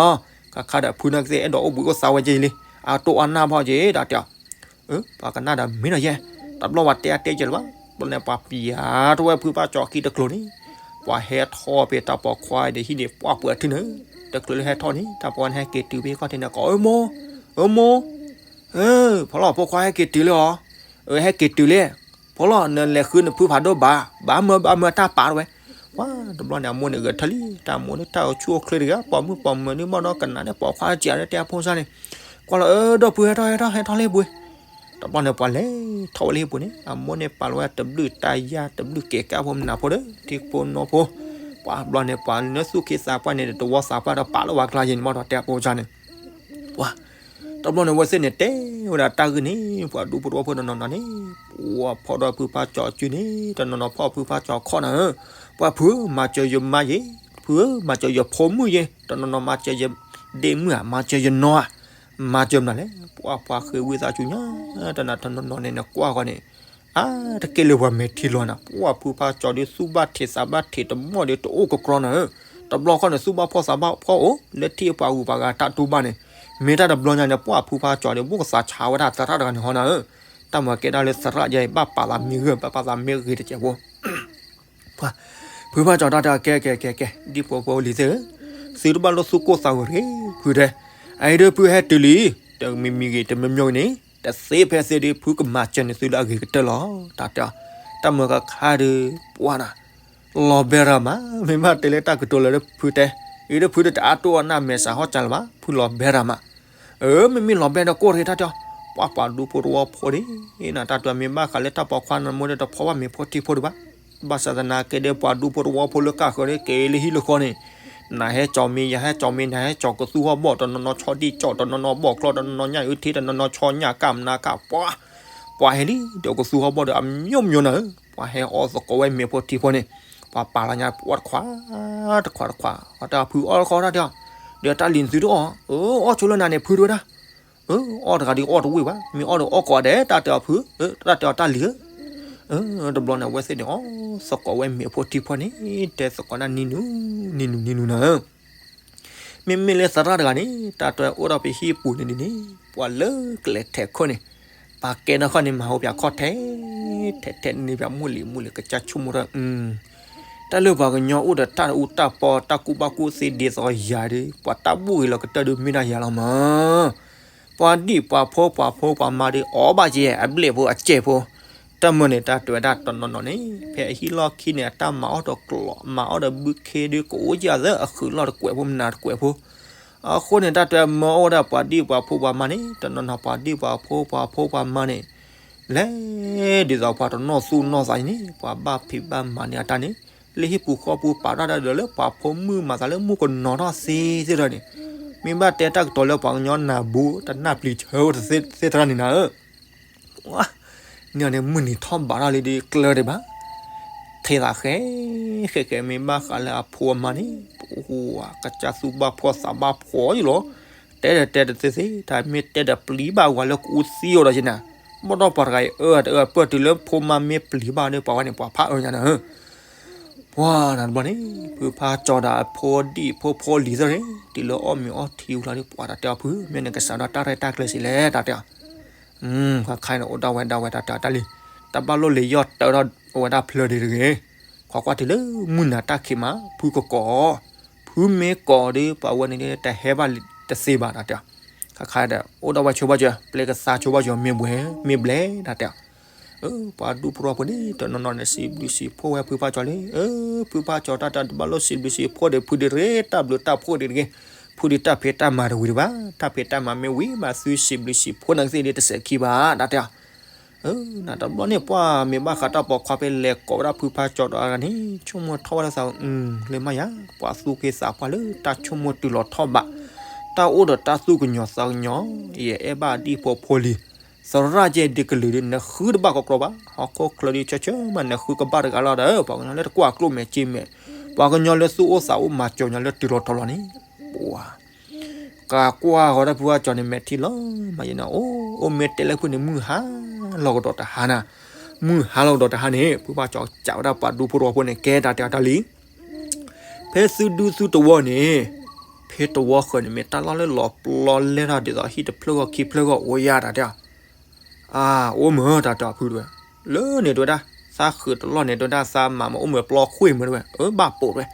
ခါခါဒီးဖုနီၢ်ကသ့ၣ် အဲၣ်ဒိးအိၣ်ဘှံးအိၣ်သါဝဲက့ၤလံ, အတိၢ်အါနၢ်ဘၣ်က့ၤ ဒၣ်တဲအီၤ ပှၤကနၣ်ဒီးမ့ၢ်ဒီးယဲ, တဘျီပှၤတဲအတဲကဲလၢၤဘၣ်, တဘျီန့ၣ် ပှၤပျံၤတဝဲဖုဖါကၠီခံတကျိၤန့ၣ်, ပှၤဟဲထီၣ်ဖဲတၢ်ပိာ်ခွါဒီးဟံၣ်န့ၣ် ပှၢ်ပှဲၤထံၣ်န့ၣ်, တကျိၤလၢဟဲထီၣ်န့ၣ် တၢ်ပိာ်ခွါန့ၣ် ဟဲက့ၤတုၤဖဲခီၣ်ထံးန့ၣ် ကိး အၢမိၢ်, အၢမိၢ်, အၢ, ဖိလီၤ ဖိခွါဟဲက့ၤတုၤလံဧါ, အၢ ဟဲက့ၤတုၤလံ, ဖိလီၤ နလဲၤဃုနဖုဖးဒိၣ်ဘၣ်, ဘၣ်မၢဘၣ်မၢတၢ်ပာ်တဝဲ, ပှၤတဘျီန့ၣ် အမိၢ်န့ၣ်ဂဲၤထၢၣ်လံ, တၢ်မိၢ်န့ၣ် တၢ်အိၣ်ဆူၣ်အိၣ်ချ့တဂ့ၤ, ပိာ်မုၣ်ပိာ်မၢၤန့ၣ် ဘၣ်ဒီးကနၣ်န့ၣ် ပိာ်ခွါစံးန့ၣ် တဲအဖိစၢ်န့ၣ်, ကွၢ်လီၤ အၢ ဒိၣ်ဖုဟဲထီၣ် ဟဲထီၣ် ဟဲထီၣ်လၢဟံၣ်ပူၤ, တဘျီန့ၣ် ပှၤလဲၤထီၣ်ဝဲလၢဟံၣ်ပူၤန့ၣ် အမိၢ်န့ၣ်ပာ်လီၤဝဲတဘျုးတၢ်ယၢ် တဘျုးကဲကၣ်ဖိမနၤဖိဒီး ထံဖိနီဖိ, ပှၤဘျီန့ၣ် ပှၤလၢသူၣ်က့သးပှၢ်န့ၣ် တဝီသးပှၢ်ဒီးပာ်လၢပှၤကျါယဲန့ၣ် မ့ၢ်ဒီးတဲအပိစါန့ၣ်, ပှၤ တဘျီန့ၣ် အဝဲသ့ၣ်န့ၣ် တဲဝဲဒၣ်တၢ်ဂ့ၢ်န့ၣ် ပှၤဒူဖိတဝီဖိတနီၤနီၤန့ၣ် ပှၤဖီၣ်ဒီးဖုဖးကၠီအစုန့ၣ် တနီၤနီၤဖီၣ်ဖုဖးကၠီခီၣ်နၤဧၢ, ပှၤဖုဧၢ မၤစၢၤယမါယဲ, ဖုဧၢ မၤစၢၤယဖိမုၣ်ယဲ, တနီၤနီၤမၤစၢၤယဒ့မုၣ်ဧါ, မၤစၢၤယနီၢ်ဧါ, မၤစၢၤမနုၤလဲၣ်, ပှၤပှၤဃ့ဝံသးစူၤညါ, တနီၤနီၤန့ၣ် နကွၢ်ဃီန့ၣ် အါ တကဲလၢပှၤမဲာ်ထံလီၤနၤ, ပှၤဖုဖးကၠီဒီး သူၣ်ဘၣ်ထံးသးဘၣ်ထံး တမီၢ်ဒီးတအိၣ်ကကြီနၤဧၢ, တဘျီဃီန့ၣ် သူၣ်ဘၣ်ဖှီၣ်သးဘၣ်ဖှီၣ်အိၣ် လၢထံၣ်ပှၤဂုၤပှၤဂၤတၢ်တူၢ်ဘၣ်န့ၣ်, မ့ၢ်တၢ်တဘျီညါန့ၣ် ပှၤဖုဖးကၠီဒီး ဘိၣ်ကသးဆါဝဲဒၣ်သရၣ်တဂၤန့ၣ်ဟီနၤဧၢ, တၢ်မၤကဲဒၣ်လၢသရၣ်ယဲ ဘၣ်ပာ်သးမ့ၢ်ဂ့ၤ ဘၣ်ပာ်သးမ့ၢ်ဂ့ၤတစဲးဖိ ပှၤ ဖုဖးကၠီတၢ်တဲ ကဲ ကဲ ကဲ ကဲ ဒ်ဖိဖိလံၤသ့ၣ်ဧၢ, သုတဘၣ်လိၣ်သူၣ်ကိၢ်သးဂီၤတဂ့ၤ ဖုတဲ, အအံၤဒီးဖုဟဲတုၤလံ, တမံၤမံၤဂ့ၤ တမံၤမံၤဂ့ၤန့ၣ် တသ့ဖဲသ့ဒီး ဖုကမၤစၢၤန့ၢ်သုလၢအဂ့ၤကတၢၢ်လီၤ တၢ်တဲအီၤ, တၢ်မၢကခါဒီး ပှၤနၤ လီၤဘဲရၤမး, မ့ၢ်ဘၣ်တဲလၢတၢ်ကတိၤလၢဖုတဲ, အံၤဒီးဖုဒီးတအါတိၢ်အီၣ်နၢ်မဲာ်ဆှးဟီၣ်စၢ်လၢၤဘၣ်, ဖုလီၤဘဲရၤမး, အၢ မ့မ့ၢ်လီၤဘဲဒီးကိၢ်တဂ့ၤတၢ်တဲအီၤ, ပှၤပှၤဒူဖိတဝီဖိန့ၣ် နတၢ်တဲ မ့ၢ်ဘၣ်ဃးလၢတၢ်ပိာ်ခွါနမ့ၢ်ဒီးတဖီၣ်ဘၣ်မ့ၤဖိထံဖိဒံးဘၣ်, ဘၣ်ဆၣ်သနာ်က့ဒီး ပှၤဒူဖိတဝီဖိလၢကၢ်ဃၢၤန့ၣ် က့ၤလၢဟံၣ်လၢဃီန့ၣ်, နဟဲကၠီၤမ့ၤ ယဟဲကၠီၤမ့ၤ နဟဲကၠီၤကသူဟီၣ်ဘီၣ် တနီၤနီၤဆီဒံၣ်ကၠီၣ် တနီၤနီၤဘီၣ်ကျီ တနီၤနီၤညၣ်အုၣ်ထံ တနီၤနီၤဆီညၣ်ကၢ်မနၤကၢ် ပှၤ ပှၤဟဲလံ ဒီးကသူဟီၣ်ဘီၣ်ဒီးအမျိုးမျိုးနၤဧၢ, ပှၤဟဲအီၣ်သကိးဝဲမ့ၤဖိထံဖိန့ၣ်, ပှၤပာ်လီၤညါပှၤတခွး တခွးတခွး အတၢ်ဖုအီၣ်တခီတၢ်တဲအီၤ, ဒီးတၢ်လံၤနသုတအီၣ်, အၢ အီၣ်ဆိလၢနၤန့ၣ် ဖုတဝဲဒၣ်, အၢ အီၣ်တဂၤဒီးအီၣ်တဝံၣ်ဘၣ်, မ့ၢ်အီၣ်ဒီးအီၣ်ကိးဂၤဒဲး တၢ်တဲအီၤဖု, တၢ်တဲအီၤတၢ်လံၤဧၢ, တဘျီန့ၣ် အဝဲသ့ၣ်န့ၣ် အီၣ်သကိးဝဲမ့ၤဖိထံဖိန့ၣ် တဲသကိးဒၣ်နံၤနုၤ နံၤနုၤ နံၤနုၤနၤဧၢ မ့မ့ၢ်လၢသရၣ်တဂၤန့ၣ် တၢ်တဲအိၣ်ဒီးပဟံၣ်ပူၤန့ၣ်ဒ်န့ၣ် ပှၤလၢကလဲၤထဲးခိၣ်န့ၣ် ပာ်ကဲနီၢ်ခီန့ၣ် မၤဟိပၠးခီၣ်ထဲး ထဲးထဲးန့ၣ် ပှၤမုၢ်လံၤမုၢ်လံၤ ကစၢ်ဆိကမိၣ်ထီၣ်, တၢ်လၢပှၤကညီအိၣ်ဒီးတၢ်အူတၢ်ပီ တၢ်ကူၣ်ဘၣ်ကူၣ်သ့ဒ်သိးယၤဒီး ပှၤတၢ်ဘူၣ်ဂ့ၤလီၤကတၢၢ်ဒီးမ့ၢ်ဒၣ်ယၤလီၤမး ပှၤဒံၣ်ပှၤဖိပှၤဖိပှၤမါဒီး အီၣ်ဘၣ်က့ၤ အဘျဲၣ်ဖိအစဲးဖိ, တၢ်မၢန့ၣ် တၢ်တဲဝဲဒၣ်တနီၤနီၤန့ၣ် ဖဲအဟံၣ်လီၢ်ခံန့ၣ် အတၢ်မၤအီၣ်တကျိၤ မၤအီၣ်ဒီးဘုခ့ဒီး ကအိၣ်ကသၢအဃုာ်လီၢ်တကွဲးဖိ မနၤတကွဲးဖိ, အဃိန့ၣ် တၢ်တဲမၢအိၣ်ဝဲဒၣ်ပှၤဒံၣ်ပှၤဖိပှၤမါန့ၣ် တနီၤနီၤပှၤဒံၣ်ပှၤဖိပှၤဖိပှၤမါန့ၣ် လဲၤဒ်သိးပှၤတနီၣ်သူၣ်နီၣ်သးန့ၣ် ပှၤဘၣ်ဖံးဘၣ်မၤန့ၢ်အတၢ်န့ၣ် လၢဟံၣ်ပူၤဃီပူၤပာ်တၢ်ဒၣ်ဒီးလၢပှၤဖိမုၣ်မၤသးလၢမူကနီၤထီၣ်သ့သ့ၣ်တဖၣ်န့ၣ်, မ့ၢ်ဘၣ်တဲတၢ်ကတိၤလၢပှၤကညီနၢ်ဘူး တနၢ်ပျံၤဆၢဝဲတသ့သ့ၣ်တဖၣ်န့ၣ်နၤဧၢ, န့ၣ်န့ၣ် မုၢ်နံၤထီၣ်ဘးထီၣ်လံဒီးကျၢၤဒံးဘၣ်, ထံသးဃဲ ဃဲဃဲ မ့ၢ်ဘၣ်ဃးလၢအဖိအမါန့ၣ် ပကစၢ်သူၣ်ဘၣ်ဖှီၣ်သးဘၣ်ဖှီၣ်ယလီၤ, တဲဒီးတဲတသ့သ့ တၢ်မ့ၢ်တဲဒီးပျံၤဘၣ်ဝဲလၢကအူသံအိၣ်ဒီးက့နၤ, ဘၣ်ဒီးပှၤတဂၤအံၤအၢတအၢ ပၢၢ်တုၤလၢဖိမါမ့ၢ်ပျံၤဘၣ်ဒီး ပှၤဝဲန့ၣ် ပှၤဖးအၢညါနၤဧၢ ပှၤနၤတဘျီန့ၣ် ဖုဖးကၠီဒီးအဖိဒံၣ်ဖိဖိလံၤသ့ၣ်န့ၣ် တုၤလၢအီၣ်မ့ၤအီထံဝံၤလီၤဒီး ပှၤတၢ်တဲအီၤဖု မ့ၢ်နကစးဒီးတၢ်ရဲၣ်တၢ်ကျဲၤစံးလဲၣ် တၢ်တဲအီၤ, ခါခါန့ၣ် အိၣ်ဒၣ်ဝဲဒၣ်ဝဲတၢ်တဲအီၤတၢ်လံ, တဘၣ်လိၣ်လၢယီၢ်တၢထီၣ်အိၣ်ဝဲဒၣ်ဖျၢၣ်ဒံးတဂ့ၤ, ခိးကွၢ်တုၤလၢမုၢ်နၤတၢ်ခံးမး ဖုကကိး, ဖုမ့ၢ်ကိးဒီး ပှၤဝဲန့ၣ် တဟဲဘၣ်တသ့ဘၣ် တၢ်တဲအီၤ, ခါခါဒီး အိၣ်ဒၣ်ဝဲဆိဘၣ်စၢၤ ပျဲကသါဆိဘၣ်စၢၤ မ့ၢ်ဘျဲ မ့ၢ်ဘျဲ တၢ်တဲအီၤ ပှၤဒူဖိတဝီဖိန့ၣ် တနီၤနီၤန့ၣ် စံးဘျုးစံးဖှိၣ်ဝဲဖုဖးကၠီလံ, ဖုဖးကၠီတၢ်တဲ တဘၣ်လိၣ်စံးဘျုးစံးဖှိၣ်ဒီး ဖုဒံးတဂ့ၤ တၢ်ဘျုးတၢ်ဖှိၣ်ဒံးတဂ့ၤ, ဖုဒံးတၢ်ဖံးတၢ်မၤတဝံၤဒံးဘၣ်, တၢ်ဖံးတၢ်မၤမ့ၢ်ဝံၤဘၣ် သုစံးဘျုးစံးဖှိၣ်နၤကသ့ၣ်ဒံးတစဲးခံဘၣ် တၢ်တဲအီၤ, နၤတဘျီန့ၣ် ပှၤမ့ၢ်ဘၣ်ဃးတၢ်ပိာ်ခွါဖဲလဲၤကိးဝဲဒၣ်ဖုဖးကၠီဒီးအဂၤန့ၣ် ဆိကမိၣ်ထီၣ်ဝဲဒၣ်သး လၢမ့ၢ်ယၤ ပှၤသူၣ်က့သးပှၢ်လၢတၢ်ဆိကမိၣ်တုၤလီၤထီၣ်ဘး, တၢ်အိၣ်ဒီးတၢ်သူၣ်ကညီၤသးကညီၤ, ယအဲၣ်ဘၣ်ဒံၣ်ဖိဖိလံၤ, သရၣ်ကဲဒ်ကလုာ်ဒီး နဃုတဘၣ်ကီကီဘၣ်, ဟီၣ်ခိၣ်ချၢဒ်ဆၢဆၢမး နဃုကဘၣ်တဂၤလီၤဒီး ပှၤကညီလၢတကွၢ်ကျိၣ်မဲာ်စ့မဲာ်, ပှၤကညီလၢသူၣ်အိၣ်သးအိၣ်မၤစၢၤညီလၢတုၤလီၤထီၣ်လီၤန့ၣ်, ပှၤ ကကွၢ်ဃီၤတၢ်ဖုဖးကၠီန့ၣ် မဲာ်ထံလီၤမးယဲနၤ, အိၣ် အိၣ်မ့ၢ်တဲလၢဖုန့ၣ် မုၢ်ဟါလီၤကဒီးတဟါနၤ, မုၢ်ဟါလီၤကဒီးတဟါန့ၣ် ဖုဖးကၠီစံးဝဲဒၣ်ပှၤဒူဖိတဝီဖိန့ၣ် ကဲတၢ်တဲအီၤတၢ်လံ ဖဲသုဒူသုတဝီန့ၣ်, ဖဲတဝီဃၢၤန့ၣ် မ့ၢ်တၢ်လီၢ်လၢလီၤပျီလဲထီၣ်ဒ်သိးဟံၣ်တဖျၢၣ်ဂီၢ်ခံဖျၢၣ်ဂီၢ်အိၣ်ယါတၢ်တဲအီၤ, အါ အိၣ်မ့ၢ်တၢ်တဲအီၤဖုတဝဲ, လၢန့ၣ်တဝဲဒၣ်, သးဃုာ်တလီၢ်န့ၣ်တဝဲဒၣ် သးမၤမ့ၢ်အိၣ်မ့ၢ်ပျီခွံမ့ၢ်တဝဲ, အၢဘၣ်ပိာ်တဝဲ,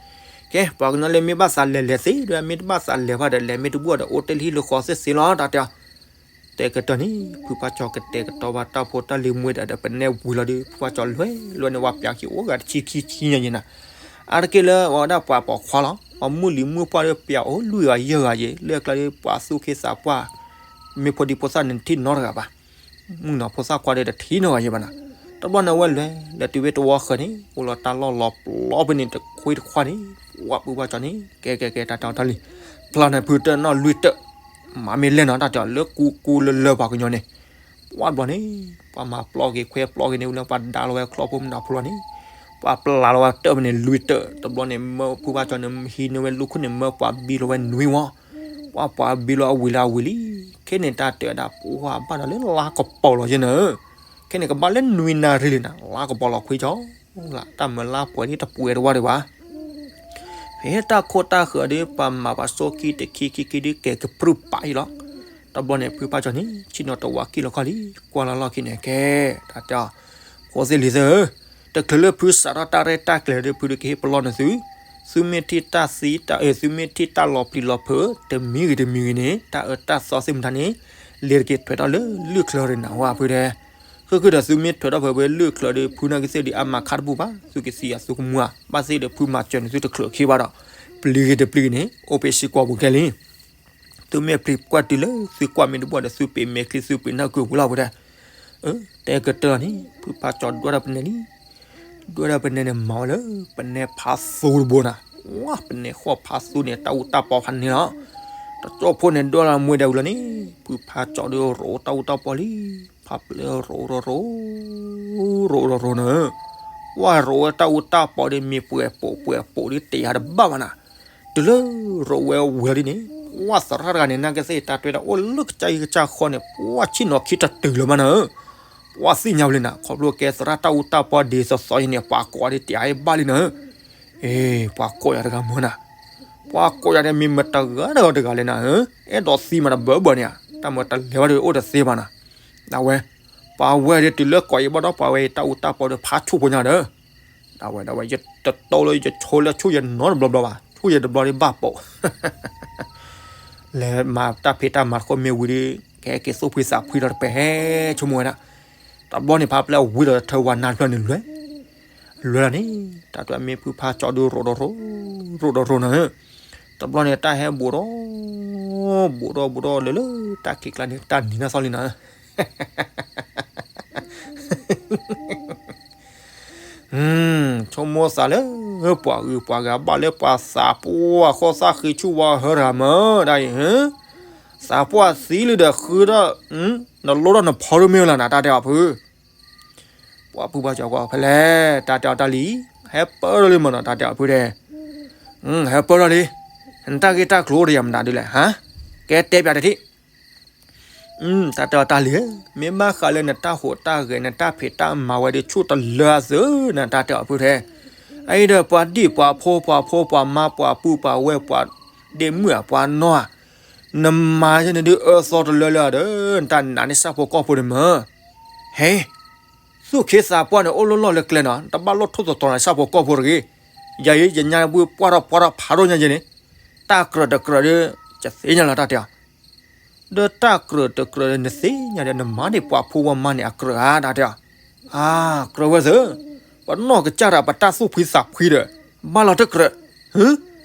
ကဲ ပှၤကညီလၢမ့ၢ်ဘၣ်သးလဲၤလဲၤသ့တဝဲ မ့ၢ်တဘၣ်သးလဲၤဘၣ်ဒီး လဲၤမ့ၢ်တဘူၣ်ဒီး အိၣ်တ့ၢ်လၢဟံၣ်လၢဃီသ့သ့လီၤတၢ်တဲအီၤ တဲကတၢၢ်န့ၣ် ဖုဖးကၠီကတဲာ်ကတီၤဘၣ်တၢ်ဖိတၢ်လံၤမွဲဒီး ပနဲဝံၤလီၤဒီး ဖုဖးကၠီလွဲလွဲန့ၣ် ဝဲပၠးခံအိၣ်ဂၤတဆံခံဆံညါယဲနၤ, အါတက့ၢ်လၢအဝဲဒၣ်ပှၤပိာ်ခွါလီၤ, ပှၤမုၢ်လံၤမုၢ်ပှၢ်ဒီးပၠးအိၣ်လွံၢ်ဂၤယဲၢ်ဂၤယဲ လၢအကျါဒီး ပှၤသူၣ်က့သးပှၢ် မ့ၢ်ဖိဒံဖိသၣ်န့ၣ် တထံၣ်နီတဂၤဘၣ်, မုၣ်ကနီၤဖိသၣ်ခွါဒီးတထံၣ်နီတဂၤယဲဘၣ်နၤ, တဘျီန့ၣ်အဝဲလဲၤ လဲၤတုၤဝဲတဝီဃၢၤန့ၣ် အိၣ်လီၤတၢ်လီၢ်လီၤပျီဖဲန့ၣ်တခွ့တခွါန့ၣ် ပှၢ်ဖုဖါကၠီန့ၣ် ကဲကဲကဲ တၢ်တဲအီၤတၢ်လံ, ဖျါန့ၣ်ဖုတၢ်နီၣ်လွံၢ်တၢၢ်, မၤမ့ၢ်လဲၣ်နီၤ တၢ်တဲအီၤလၢကူကူလၢလၢပှၤကညီန့ၣ်, ပှၢ်တဘျီန့ၣ် ပှၤမၤပျီက့ၤခွဲပျီက့ၤန့ၣ် ဝံၤလၢပှၤဒါလီၤဝဲချီၣ်ဖိမနုၤဖိလီၤန့ၣ်, ပှၢ်ပျၢ်လီၤဝဲတၢၢ်ဖဲန့ၣ်လွံၢ်တၢၢ်, တဘျီန့ၣ် မၢဖုဖါကၠီန့ၣ် ဟံးန့ၢ်ဝဲလူၢ်ခိၣ်န့ၣ် မၢပှၤဘံလီၤဝဲနွံဝီ, ပှၢ်ပှၤဘံလီၤအဝံၤလၢအဝံၤလံ, ခဲန့ၣ်တၢ်တဲဝဲဒၣ် ပှၢ်ဘၣ်ဒီးလၢလါကပီၤလီၤယဲၢ်နၢ ခဲန့ၣ်ကဘၣ်လၢနွံနၣ်ရံၣ်လံနၤ လါကပီၤလီၤခွံကၠီလၢ တၢ်မၤလါပှဲၤဒ်တပှဲၤတဝါဒံးဘၣ်, ဖဲတၢ်ခိၣ်တၢ်ဃၢၤဒီး ပှၤမၤပှၤစိခံတခံခံခံဒ်ကဲကပြုၢ်ပာ်အံၤလီၤ, တဘျီန့ၣ် ဖုဖါကၠီန့ၣ် ဆ့ၣ်နီၤတဝါကံၢ်လီၤခီလံ, ကွၢ်လီၤလီၢ်ခံန့ၣ်ကဲ, တၢ်တဲအီၤ, ဖိသ့ၣ်လံၤသ့ၣ်ဧၢ, တချုးလၢဖုစးထီၣ်တၢ်ရဲၣ်တၢ်ကျဲၤဒီး ဖုဒုးကဟ့ၣ်ပလီၢ်နသု, သုမ့ၢ်ထံၣ်တၢ်သံတၢ်အၢ သုမ့ၢ်ထံၣ်တၢ်လီၤပျံၤလီၤဖုး တမံၤဂ့ၤတမံၤဂ့ၤန့ၣ် တၢ်အၢတၢ်သီသုမတၤန့ၣ် လဲၤတက့ၤထွဲထီၣ်လၢလုၢ်ချၢရ့နၤဝဲဖုဒဲး, ဃုာ်ဃုာ်ဒီးသုမ့ၢ်ထွဲထီၣ်ဖဲဝဲလုၢ်ချၢဒီး ဖုနာ်က့ၤသ့ၣ်ဒီးအမၤခါတဘူၣ်ဘၣ်, သုကသံအသုကမူဧါ, ဘၣ်သ့ၣ်ဒီးဖုမၤစၢၤန့ၣ်သုတချုးခံဘၣ်ဒီး, ပျံၤဂ့ၤတပျံၤဂ့ၤန့ၣ် အိၣ်ဖဲစ့ၢ်ကီးပူၤခဲလံ သုမ့ၢ်ပျံၤကွၢ်တုၤလၢသုကွၢ်မ့ၢ်တဘၣ်ဒီး သုပ့ၤမဲာ်ချံ သုပ့ၤနၢ်ကုာ်ဝံၤလီၤဝဲဒၣ်, တဲကတၢၢ်န့ၣ် ဖုဖါကၠီဒွဲၣ်ဒီးပနဲနံၤ, ဒွဲၣ်ဒီးပနဲန့ၣ် မၤဝဲလၢပနဲဖးသူတဘိနၤ, ဝါ ပနဲဃီၣ်ဖးသူန့ၣ် တၢ်အူတၢ်ပီဖးန့ၣ်လီၤ, တကၠီဖိန့ၣ်ဒွဲၣ်လီၤမွဲဒီးဝံၤလီၤန့ၣ် ဖုဖါကၠီဒီးရိးတၢ်အူတၢ်ပီလံ, ဖးပျဲရိးရိးရိး ရိးရိးရိးနၤ ဝါရိးဝဲတၢ်အူတၢ်ပီဒီး မ့ၢ်ပှဲၤပိာ်ပှဲၤပိာ်ဒီးတ့ၢ်ယၤတဘၣ်ဘၣ်နၤ, တုၤလၢရိးဝဲဝံၤလီၤဒ်န့ၣ်, ဝါသရၣ်တဂၤန့ၣ် နာ်က့သ့ၣ်တၢ်တွဲဒၣ်အိၣ်လၢကစၢ်အံၤကစၢ်ဃီန့ၣ် ပှၢ်ဆ့ၣ်နီၤခံတတုၤလၢၤမးနၤ, ပှၢ်သ့ၣ်ညါဝဲလံနၤ ခီဖျိကဲသရၣ်တၢ်အူတၢ်ပီဒ်သိးသိးအံၤန့ၣ် ပှၤကိးဂၤဒဲးတ့ၢ်အါဘၣ်လံနၤ, အ့ ပှၤကိးယၤတဂၤမၢနၤ, ပှၤကိးယၤဒီးမ့ၢ်မတၤတဂၤတဂၤတဂၤလဲၣ်နၤ, အဲၣ်ဒိးသံမးတဘၢဘၢန့ၣ်ဧါ, တၢ်မၤတလဲၤဘၣ်ဒီးအိၣ်တသ့ဘၣ်နၤ, ဒၣ်ဝဲ ပှၤဝဲဒၣ်တုၤလၢကိးယံၤဘၣ်ဒီး ပှၤဝဲအံၤတၢ်အူတၢ်ပီဒီးဖးဆူၣ်ဖိညါဒီး, ဒၣ်ဝဲဒၣ်ဝဲ ယတတိလၢယဆိလၢဆူၣ်ယနီတဘျီဘျီဘၣ်, ဆူၣ်ယတဘျီဒ်ဘၣ်ပိာ် လဲၤမၤတၢ်ဖံးတၢ်မၤတဃိမ့ၢ်ဝံၤဒီး ကဟဲက့ၤသူၣ်ဖှံသးဖှံဒီးတပဲဟဲဆိကမိၣ်ဝဲဒၣ်, တဘျီန့ၣ်ဖးပျဲဝံၤဒီးထၢဝၤနါဖျၢၣ်န့ၣ်လွဲၢ်, လွဲၢ်လီၤန့ၣ် တၢ်တမ့ၢ်ဖုဖါကၠီဒုးရိးဒီးရိး, ရိးဒီးရိးနၤ, တဘျီန့ၣ်တၢ်ဟဲဘူးဒီး, ဘူးဒီးဘူးဒီးလၢလၢတၢ်ခံးကျါန့ၣ် တၢ်နံၤနီၢ်သီလံနၤ ဆိကမိၣ်သးလၢ ပှၤဂုၤပှၤဂၤဘၣ်လၢပှၤသးပှၢ်ဃီသၣ်ဃံဆူၣ်ဝါဟၢတဂၤမၢဒၣ်အံၤ, သးပှၢ်သံလံဒီးဃုထီၣ်, နလိထီၣ်နဖီရိမ့ၢ်လၢနၤ တၢ်တဲအီၤဖု, ပှၤဖုပှၤကၠီကွၢ်ဖဲလဲၣ် တၢ်တဲအီၤတၢ်လံ, ဟဲပၢထီၣ်လံမၢနီၤ တၢ်တဲအီၤဖုဒဲး, ဟဲပၢထီၣ်လံ, နတၢ်ဂ့ၢ်တၢ်ကျိၤအိၣ်ဒီးယၤမတၤဒ်လဲၣ်, ကဲတဲပၠးတထံၣ် တၢ်တဲအီၤတၢ်လံဧၢ, မ့ၢ်ဘၣ်ဃးလၢနတၢ်ဟူးတၢ်ဂဲၤ နတၢ်ဖံးတၢ်မၤဝဲဒီးဆူၣ်တလၢအသုး နတၢ်တဲအီၤဖုထဲ, အအံၤဒီးပှၤဒံၣ်ပှၤဖိပှၤဖိပှၤမါပှၤပုၢ်ပှၤဝဲၢ်ပှၤဒ့မုၣ်ဧါပှၤနီၢ်ဧါ, နမၤယဲန့ၣ်ဒုးအၢသီတလၢလၢဒီး နတၢ်နာ်န့ၢ်ဆၣ်ဖိကီၢ်ဖိန့ၣ်မၢ, ဟဲ သူၣ်ခ့သးပှၢ်န့ၣ် အိၣ်လၢလီၢ်လၢကျဲနီၤ နတဘၣ်လိၣ်ထိၣ်သတြီၤန့ၣ်ဆၣ်ဖိကီၢ်ဖိတဂ့ၤ, ယၤအံၤယညါဘှ့ၣ်ပှၢ်ထီၣ်ပှၢ်ထီၣ်ဖးဒိၣ်ညါယဲန့ၣ်, တၢ်ကြၢးတကြၢးဒီး ယသ့ၣ်ညါလီၤတၢ်တဲအီၤ ဒီးတၢ်ကြၢးတကြၢးဒီးနသ့ၣ်ညါဒီး နမၤန့ၢ်ပှၤဖိဝဲမါန့ၣ်အကြၢးဧါ တၢ်တဲအီၤ, အါ ကြၢးဝဲသ့ၣ်, ပနီၢ်ကစၢ်တၢ်ပတၢ်သူၣ်ဖှံသးဖှံဒီး ဘၣ်လီၤတကြၢး,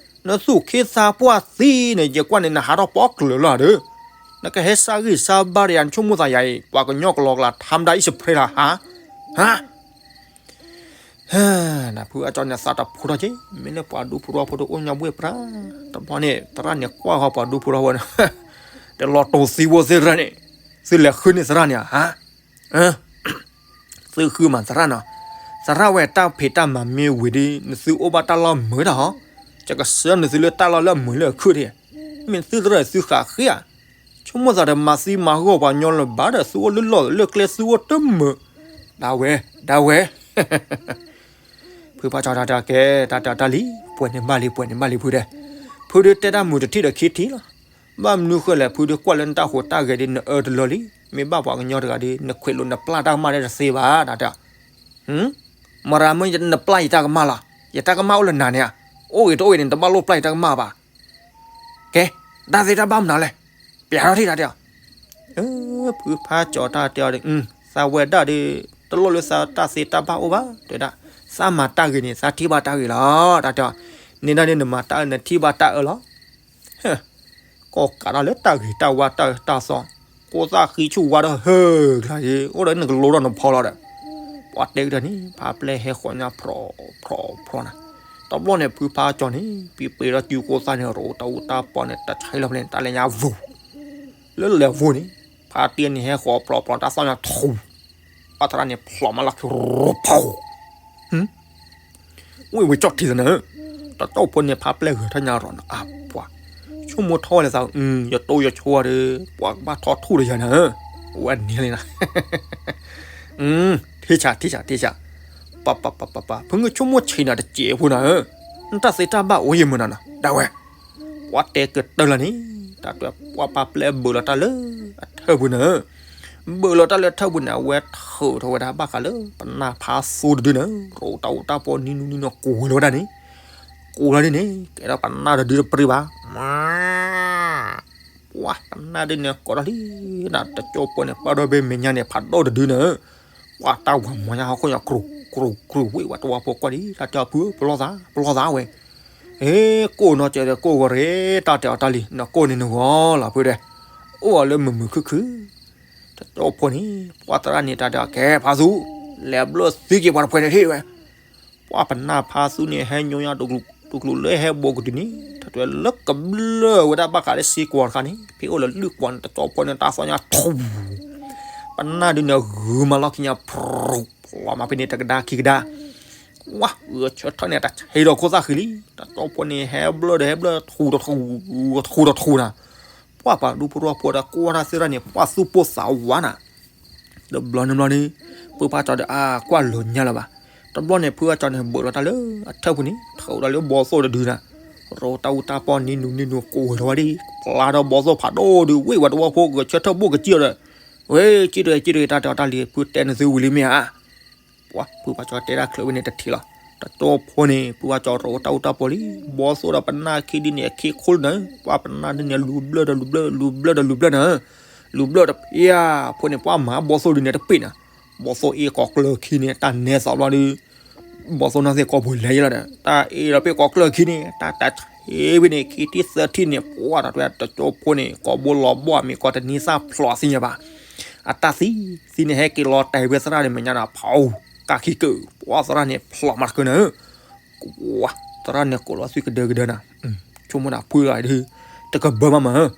နသူၣ်ခ့သးပှၢ်သံန့ၣ် ယကွၢ်န့ၣ် နဟးထီၣ်ပီၣ်ကျၢၤလီၤဒီး, နကဟဲစၢ်ဂံၢ်စၢ်ဘါဒီးယၤ နဆိကမိၣ်သးယၤအံၤ ပှၤကညီကလီကလီ ထါမဒါအံၣ်စဖရ့လၢဟါ, ဟါ နဖုအကၠီန့ၣ်သးတဖှိထီၣ်က့ၤ, မ့ၢ်လၢပှၤဒူဖိထီဖိတအိၣ်ညီဘှ့ၣ်ပြၢ်, တဘျီန့ၣ် သရၣ်န့ၣ်ကွၢ်ဃီပှၤဒူဖိထီဖိန့ၣ်, တလီၤတူာ်သံဝဲသ့ၣ်တဖၣ်န့ၣ်, သုလဲၤဃုန့ၢ်သရၣ်န့ၣ်ဧါ, သုဃုမးသရၣ်နီၤ, သရၣ်ဝဲတၢ်ဖံးတၢ်မၤမ့ၢ်ဝံၤဒီး နသုအိၣ်ဘၣ်တၢ်လီၢ်မုာ်တၢ်ဟီ, ယကဆှၢနသုလၢတၢ်လီၢ်လၢအမုာ်လၢအခုၣ်ဒံး, မ့ၢ်သုသရၣ်သုဃးဃ့ဧါ, ဆိကမိၣ်သးဒီးမၤသံမၤဂီၢ်ပှၤကညီလၢၤဘၣ်ဒီး သုအိၣ်လၢလီၢ်လၢကျဲသုအိၣ်တမုာ်, ဒၣ်ဝဲ ဒၣ်ဝဲ ဖုဖါကၠီတၢ်တဲကဲ တၢ်တဲတၢ်လံ, ပှဲၤန့ၣ်ဘၣ်လံ ပှဲၤန့ၣ်ဘၣ်လံဖုဒဲး, ဖုဒုးတဲတၢ်မုာ်တထံၣ်ဒီးခံထံၣ်လီၤ, ဘၣ်မနုၤဃိလဲၣ် ဖုဒုးကွၢ်လၢနတၢ်ဟူးတၢ်ဂဲၤဒီးနအၢတလၢလံ, မ့ၢ်ဘၣ်ပှၤကညီတဂၤဒီး နခွဲးလိာ်နပျၢ်တၢ်ကမၣ်တသ့ဘၣ် တၢ်တဲ မရၤမ့ၢ်နပျၢ်ယတၢ်ကမၣ်လီၤ, ယတၢ်ကမၣ်အိၣ်လၢနၤန့ၣ်ဧါ, အိၣ်ဂ့ၤတအိၣ်ဂ့ၤန့ၣ် နတဘၣ်လိၣ်ပျၢ်ယတၢ်ကမၣ်ဘၣ်, ကဲ တၢ်သ့တၢ်ဘၣ်မနုၤလဲၣ်, ပျးထီၣ်ထံၣ်တၢ်တဲအီၤ, ဖုဖါကၠီတၢ်တဲအီၤဒီး သးဝဲဒၣ်ဒီး တလိၣ်လၢသးတၢ်သ့တၢ်ဘၣ်အိၣ်ဘၣ်, တဲဒၣ် သးမၤတၢ်ဂ့ၤန့ၣ် သးထံၣ်ဘၣ်တၢ်ဂ့ၤလီၤ တၢ်တဲအီၤ, န့ၣ်ဒၣ်န့ၣ် နမၤတၢ်အၢ နထံၣ်ဘၣ်တၢ်အၢလီၤ ကီၢ်ကးတၢ်လၢတၢ်ဂ့ၤတၢ်ဝါတၢ်အၢတၢ်သီ, ကိးသၣ်ဃံဆူၣ်ဝါဒီးဟၢကျါအံၤ အိၣ်ဒီးနကလိထီၣ်နဖီလီၤဒီး, ပှၤတဲကတၢၢ်န့ၣ် ဖါပျဲၢ်ဟဲဃီၤညါဖြီဖြီဖြီနၤ, တဘျီန့ၣ် ဖုဖါကၠီန့ၣ် ပံပ့ၤဒီးစုကိးသးန့ၣ် ရိးတၢ်အူတၢ်ပီန့ၣ် တၢ်ဆဲးလီၤဖဲန့ၣ် တၢ်လဲၤညါဝူၤ လၢလဲၤဝူၤန့ၣ် ဖါတံၢ်န့ၣ်ဟဲဃီၤဖြီဖြီ တၢ်သီၣ်ညါထူ ပှၢ်သရၣ်န့ၣ်ဖျိးမးလီၤခံ ရိးဖီ ဝ့ၢ်ဝဲကၠီၣ်ထံးသနၢၣ်, တၢ်ကၠီၣ်ဖိန့ၣ် ဖါပျဲၢ်ဂဲၤထီၣ်ညါရိးနၤ အါပှၤ, ဆိကမိၣ်ထီၣ်ဝဲလၢသး ယတိယဆိဒီး ပှၤကဘၣ်ထီၣ်ထူၣ်ဒီးယၤနၤ, ဝဲန့ၣ်လံနၤ, ထံဆး ထံဆး ထံဆး, ပပပပပ ဖုငုဆိကမိၣ်ဆံးနၤတစဲးဖိနၤဧၢ, နတၢ်သ့တၢ်ဘၣ်အိၣ်ယမုာ်နၤနီၤ ဒၣ်ဝဲ ပှၤတဲကတၢၢ်လီၤန့ၣ် တၢ်တဲပှၢ်ပၢ်ပျဲၢ်ဘုးလီၤတၢ်လၢအထၢၣ်ပူၤနၤ, ဘုးလီၤတၢ်လၢအထၢၣ်ပူၤန့ၣ် အဝဲထုးထီၣ်ဝဲဒၣ်ဘၣ်ဃးလၢ ပနၢ်ဖါသူတဒုနၤ, ရိးတၢ်အူတၢ်ပီနံၤနူနံၤနူကိးဝဲလီၤဝဲဒၣ်န့ၣ်, ကိးလီၤဒ်န့ၣ် ကဲဒီးပနၢ်တဒုတပြံဘၣ်, ပှၢ်ပနၢ်ဒ်န့ၣ်ကိးထီၣ်လံနၤ, တကၠိဖိန့ၣ် ပၢ်ဒီဘ့ၣ်မဲာ်ညါန့ၣ် ဖးဒိၣ်တဒုနၤ, ပှၢ်တၢ်ဝၤမၤညါဟီၣ်ခိၣ်ညါ ကြူးကြူးကြူး ဝ့ၢ်ဝဲတဝီဖိကွၢ်ဒ် တၢ်တဲအီၤဖု ပလီၢ်သး ပလီၢ်သးဝဲ ဟ့ ကိၣ်နီၢ်ကဲးဒီးကိၣ်ဂီၤရ့ တၢ်တဲအီၤတၢ်လံ နကိၣ်န့ၣ်နဂီၤလီၤဖုဒီး, အိၣ်အီၤလၢမုာ်မုာ်ခုၣ်ခုၣ်, တကၠိဖိန့ၣ် ပှၢ်သရၣ်န့ၣ်တၢ်တဲအီၤ ကဲဖါသူ, လဲၤဘျၢသံက့ၤပှၤတဖှဲးန့ၣ်ထံၣ်ဝဲ, ပှၢ်ပနၢ်ဖါသူန့ၣ် ဟဲညိညါတကျိၤလၢဟဲဘိးကတုၤန့ၣ် တၢ်တဲလၢကဘျၢဝဲဒၣ်ဘၣ်ဃးလၢစ့ကွီၤတခါန့ၣ် ဖဲအိၣ်လၢလုၢ်ကွီၤန့ၣ် တကၠိဖိန့ၣ် တၢ်သီၣ်ညါထူ ပနၢ်ဒုန့ၣ် ဂုၤမးလီၢ်ခံညါ ဖျိးမးဖဲန့ၣ် တကဒါခံကဒါ ဝါ ဂဲၤဆၢထၢၣ်န့ၣ် တၢ်ဆံးဒီးခိၣ်သၣ်ဃံလံ, တကၠိဖိန့ၣ် ဟဲဘျၢဒီးဟဲဘျၢ ထူဒီးထူ ထူဒီးထူနၤ, ပှၢ်ပှၤဒူဖိထီၣ်ဖိဒီးကွၢ်တၢ်သ့ၣ်တဖၣ်န့ၣ် ပှၢ်သူၣ်ပိၢ်သးဝးနၤ, တဘျီန့ၣ်ဘျီန့ၣ် ဖုဖါကၠီဒီးအါကွၢ်လီၤညါလၢၤဘၣ်, တဘျီန့ၣ် ဖုဖါကၠီန့ၣ် ဘုးလီၤတၢ်လၢအထၢၣ်ပူၤန့ၣ် ထုးဒီးလၢဘီသိၣ်တဒုနၤ, ရိးတၢ်အူတၢ်ပီနံၤနူနံၤနူကိးဝဲထီၣ်ဝဲဒၣ်, ဖျါဒီးဘီသိၣ်ဖးဒိၣ်ဒု ဝ့ၢ်ဝဲတဝီဖိ ဂဲၤဆၢထၢၣ်ဘိၣ်ကစံၣ်အီၤဒီး, ဝဲ ကံၣ်တဂ့ၤ ကံၣ်တဂ့ၤ တၢ်တဲအီၤတၢ်လံ ဖုတဲနသုဝံၤလံမ့ၢ်ဧါ ပှၢ်ဖုဖါကၠီတဲတၢ်ချၢဝဲန့ၣ်တထံၣ်လီၤ, တကၠိဖိန့ၣ် ဖုဖါကၠီရိးတၢ်အူတၢ်ပီလံ, ဘီသိၣ်ဒီးပနၢ်ခံဒုန့ၣ် အခံခိၣ်လၢနၤ, ပှၢ်ပနၢ်ဒုန့ၣ် လူၤဘျၢဒီးလူၤဘျၢ လူၤဘျၢဒီးလူၤဘျၢနၤ, လူၤဘျၢတဖျၢၣ်ဖိန့ၣ် ပှၢ်မၤဘီသိၣ်ဒုန့ၣ်တပ့ၢ်နၤ, ဘီသိၣ်အ့ၣ်ကိးကျၢၢ်ခံန့ၣ် တၢ်နဲသးဘျီဒု ဘီသိၣ်နီၢ်သ့ၣ်ကိးပူၤလဲၤယလီၤဒီး တၢ်အ့ၣ်ဒီးပ့ၢ်ကိးကျၢၢ်ခံန့ၣ် တၢ်တၢ်ဆံးဖဲန့ၣ် ခံထံၣ်သၢထံၣ်န့ၣ် ပှၢ်တၢ်တဲတကၠိဖိန့ၣ် ကိးဘိလီၤဘီၣ်အမံၤ ကိးတနံၤသၣ်ဖျိးသ့ၣ်ညါဘၣ်, အတၢ်သံ သံန့ၣ် ဟဲက့ၤလီၤတဲာ်ဝဲသရၣ်န့ၣ် မဲာ်ညါနၤဖီ ကၢ်ခံကၢၢ် ပှၢ်သရၣ်န့ၣ်ဖျိးမၤတကၢၢ်နၤ, ပှၢ်သရၣ်န့ၣ်ကိးလီၤသွံၣ်ကဒၢကဒၢနၤ, ဆိကမိၣ်နၤဖုဂၤဒု တကဘၢမးမး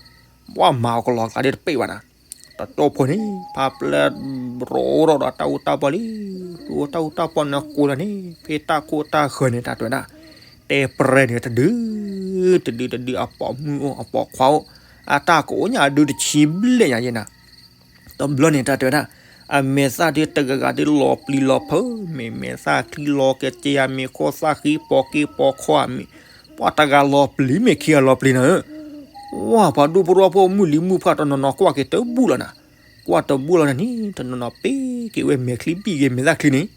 ပှၢ်မၤအီၤကလီၤကျါဒ်တပ့ၢ်ဘၣ်နၤ, တကၠိဖိန့ၣ် ဖါပျဲၢ်ရိးရိးဒီးတၢ်အူတၢ်ပီလံ, ရိးတၢ်အူတၢ်ပီန့ၣ်ကိးလီၤန့ၣ် ဖဲတၢ်ခိၣ်တၢ်ဃၢၤန့ၣ် တၢ်တဲဝဲဒၣ် တဲပရဲၣ်န့ၣ် တဒု တဒုတဒု အပိာ်မုၣ်အိၣ် အပိာ်ခွါအိၣ် အတၢ်ကအိၣ်ညါအဒုတဆံဘျဲၣ်ညါယဲနၤ, တဘျီန့ၣ် တၢ်တဲဝဲဒၣ် အမဲာ်သၣ်ဒုတဂၤဂၤဒုလီၤပျံၤလီၤဖုး မ့ၢ်မဲာ်သၣ်ချံလီၤကဲကဲ အမ့ၢ်ခိၣ်သၣ်ဃံပိာ်က့ပိာ်ခီအမ့ၢ်, ပှၢ်တဂၤလီၤပျံၤမ့ၢ်ခံဂၤလီၤပျံၤနၤဧၢ, ဝါ ပှၤဒူဖိထီၣ်ဖိ မုၢ်လံၤမုၢ်ဖှၣ်တနီၤနီၤ ကွၢ်က့ၤတဘူၣ်လီၤနၤ, ကွၢ်တဘူၣ်လီၤနၤန့ၣ် တနီၤနီၤပ့ၤက့ၤဝဲမဲာ်ချံ ဘံၣ်က့ၤမဲာ်သၣ်ချံန့ၣ်,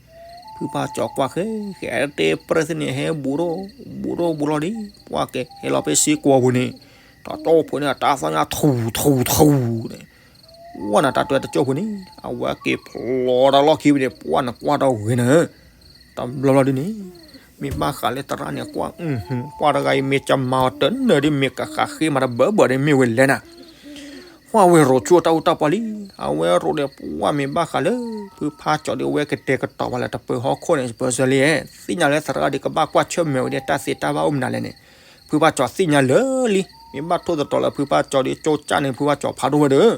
ဖုဖါကၠီကွၢ်ဃဲဃဲ တဲပရဲၣ်သ့ၣ်န့ၣ် ဟဲဘူးထီၣ် ဘူးထီၣ်ဘူးလီၤဒံး ပှၢ်က့ၤဟဲလီၤဖဲစ့ကွီၤပူၤန့ၣ်, တကၠိဖိန့ၣ် အတၢ်သီၣ်ညါထူထူထူန့ၣ် ဝဲနၤတၢ်တဲတကၠိဖိန့ၣ် အဝဲက့ၤဖျိးတၢ်လီၢ်ခံဝဲန့ၣ် ပှၢ်နကွၢ်ဒီးဂ့ၤနၤ, တဘျီဘျီဒ်န့ၣ် မ့ၢ်ဘၣ်ဃးလၢသရၣ်န့ၣ်ကွၢ်, ပှၢ်တဂၤအံၤမ့ၢ်ကမၤအီၤတနၢၤဒ် မ့ၢ်ကဃးဃ့မၤတဘၢဘၢဒ် မ့ၢ်ဝဲလဲၣ်နၤ, ပှၢ်ဝဲရိးဆူၣ်တၢ်အူတၢ်ပီလံ, အဝဲရိးဒီးပှၢ်မ့ၢ်ဘၣ်ဃးလၢ ဖုဖါကၠီဒီး အဝဲကတဲာ်ကတီၤပှၤလၢတပၢၤဟီၣ်ခိၣ်န့ၣ် ပၢၤစၢၤလံ, သ့ၣ်ညါလၢသရၣ်ဒီး ကဘၣ်ကွၢ်ဆၢၣ်မဲာ်ဝဲဒၣ်တၢ်သ့တၢ်ဘၣ်အိၣ်မနုၤလဲၣ်န့ၣ်, ဖုဖါကၠီသ့ၣ်ညါလၢာ်လံ, မ့ၢ်ဘၣ်ထိၣ်သတြီၤလၢဖုဖါကၠီဒီး ကၠိကၢ်န့ၣ် ဖုဖါကၠီဖးဒိၣ်ဝဲဒီး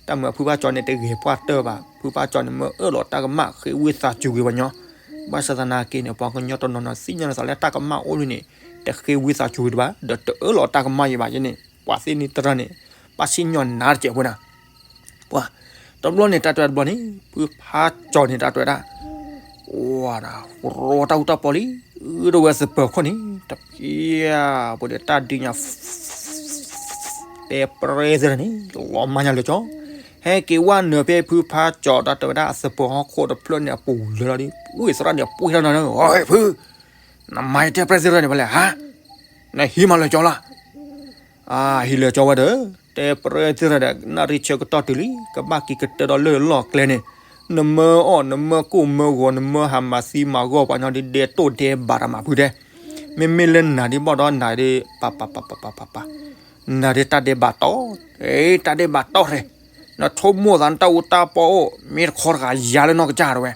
တၢ်မၤဖုဖါကၠီန့ၣ် တဂ့ၤပှၢ်တၢၢ်ဘၣ်, ဖုဖါကၠီန့ၣ် မၢအၢၣ်လီၤတၢ်ကမၣ် ဃ့ဝံသးစူၤကွံာ်ပှၤကညီ, ဘၣ်ဆၣ်သနာ်က့န့ၣ် ပှၤကညီတနီၤနီၤသ့ၣ်ညါလီၤသးလၢတၢ်ကမၣ်အိၣ်လံန့ၣ် တဃ့ဝံသးစူၤတဘၣ် ဒီးတအၢၣ်လီၤတၢ်ကမၣ်ယံၤဘၣ်ယဲန့ၣ် ပှၤသ့ၣ်န့ၣ်သရၣ်န့ၣ် ဘၣ်စံၣ်ညီၣ်နါတစဲးဖိနၤ ပှၤ တဘျီန့ၣ် တၢ်တဲဝဲတဘျီန့ၣ် ဖုဖါကၠီန့ၣ် တၢ်တဲဝဲဒၣ် ဝါဒၣ် ရိးတၢ်အူတၢ်ပီလံ အၢတဝဲသပၢၤခိၣ်န့ၣ် တဖျၢၣ်ဖိဒီးတၢ်ဒုးညါ တဲပရဲၣ်သ့ၣ်တဖၣ်န့ၣ် လီၤမၢ်ညါလၢာ်ကၠီ, ဟဲက့ၤဝဲနုာ်ဖဲဖုဖါကၠီ တၢ်တဲဝဲဒၣ် အသပၢၤဟီၣ်ခိၣ်တဖျၢၣ်န့ၣ် အပူၤလၢာ်လီၤဒီး ဝ့ၢ်သရၣ်န့ၣ် ပှ့ၤထီၣ်နၤ ဖု နမၤယတဲပရဲၣ်သ့ၣ်တဖၣ်န့ၣ်ဖဲလဲၣ်ဧါ, နဟံးမၤလၢာ်ကၠီလီၤ အဟံးလၢာ်ကၠီဝဲဒီး တဲပရဲၣ်သ့ၣ်တဖၣ်ဒီး နၣ်ရံၣ်ဆၢကတီၢ်တုၤလံ ကဘၣ်က့ၤကတၢၢ်ဒီးလၢလီၢ်ကျဲန့ၣ်, နမၢအီၣ် နမၢကိၢ်မၢဂီၤ နမၢဟးမၤသံမၤဂီၢ်ပှၤညီဒ်ဒဲတိၢ်ဒဲဘးတၢ်မၤဖုတဲ, မ့မ့ၢ်လၢနၤဒ်ဘၣ်ဒီးနၤဒ် ပၢ်ပၢ်ပၢ်ပၢ်ပၢ်ပၢ်, နၤဒ်တၢ်ဒဲးဘးတီၢ်, တၢ်ဒဲးဘးတီၢ်ရဲၣ်, နဆိကမိၣ်သးနတၢ်အူတၢ်ပီအိၣ် မ့ၢ်တခီတဂၤယၤလၢနီၢ်ကစၢ်တဝဲ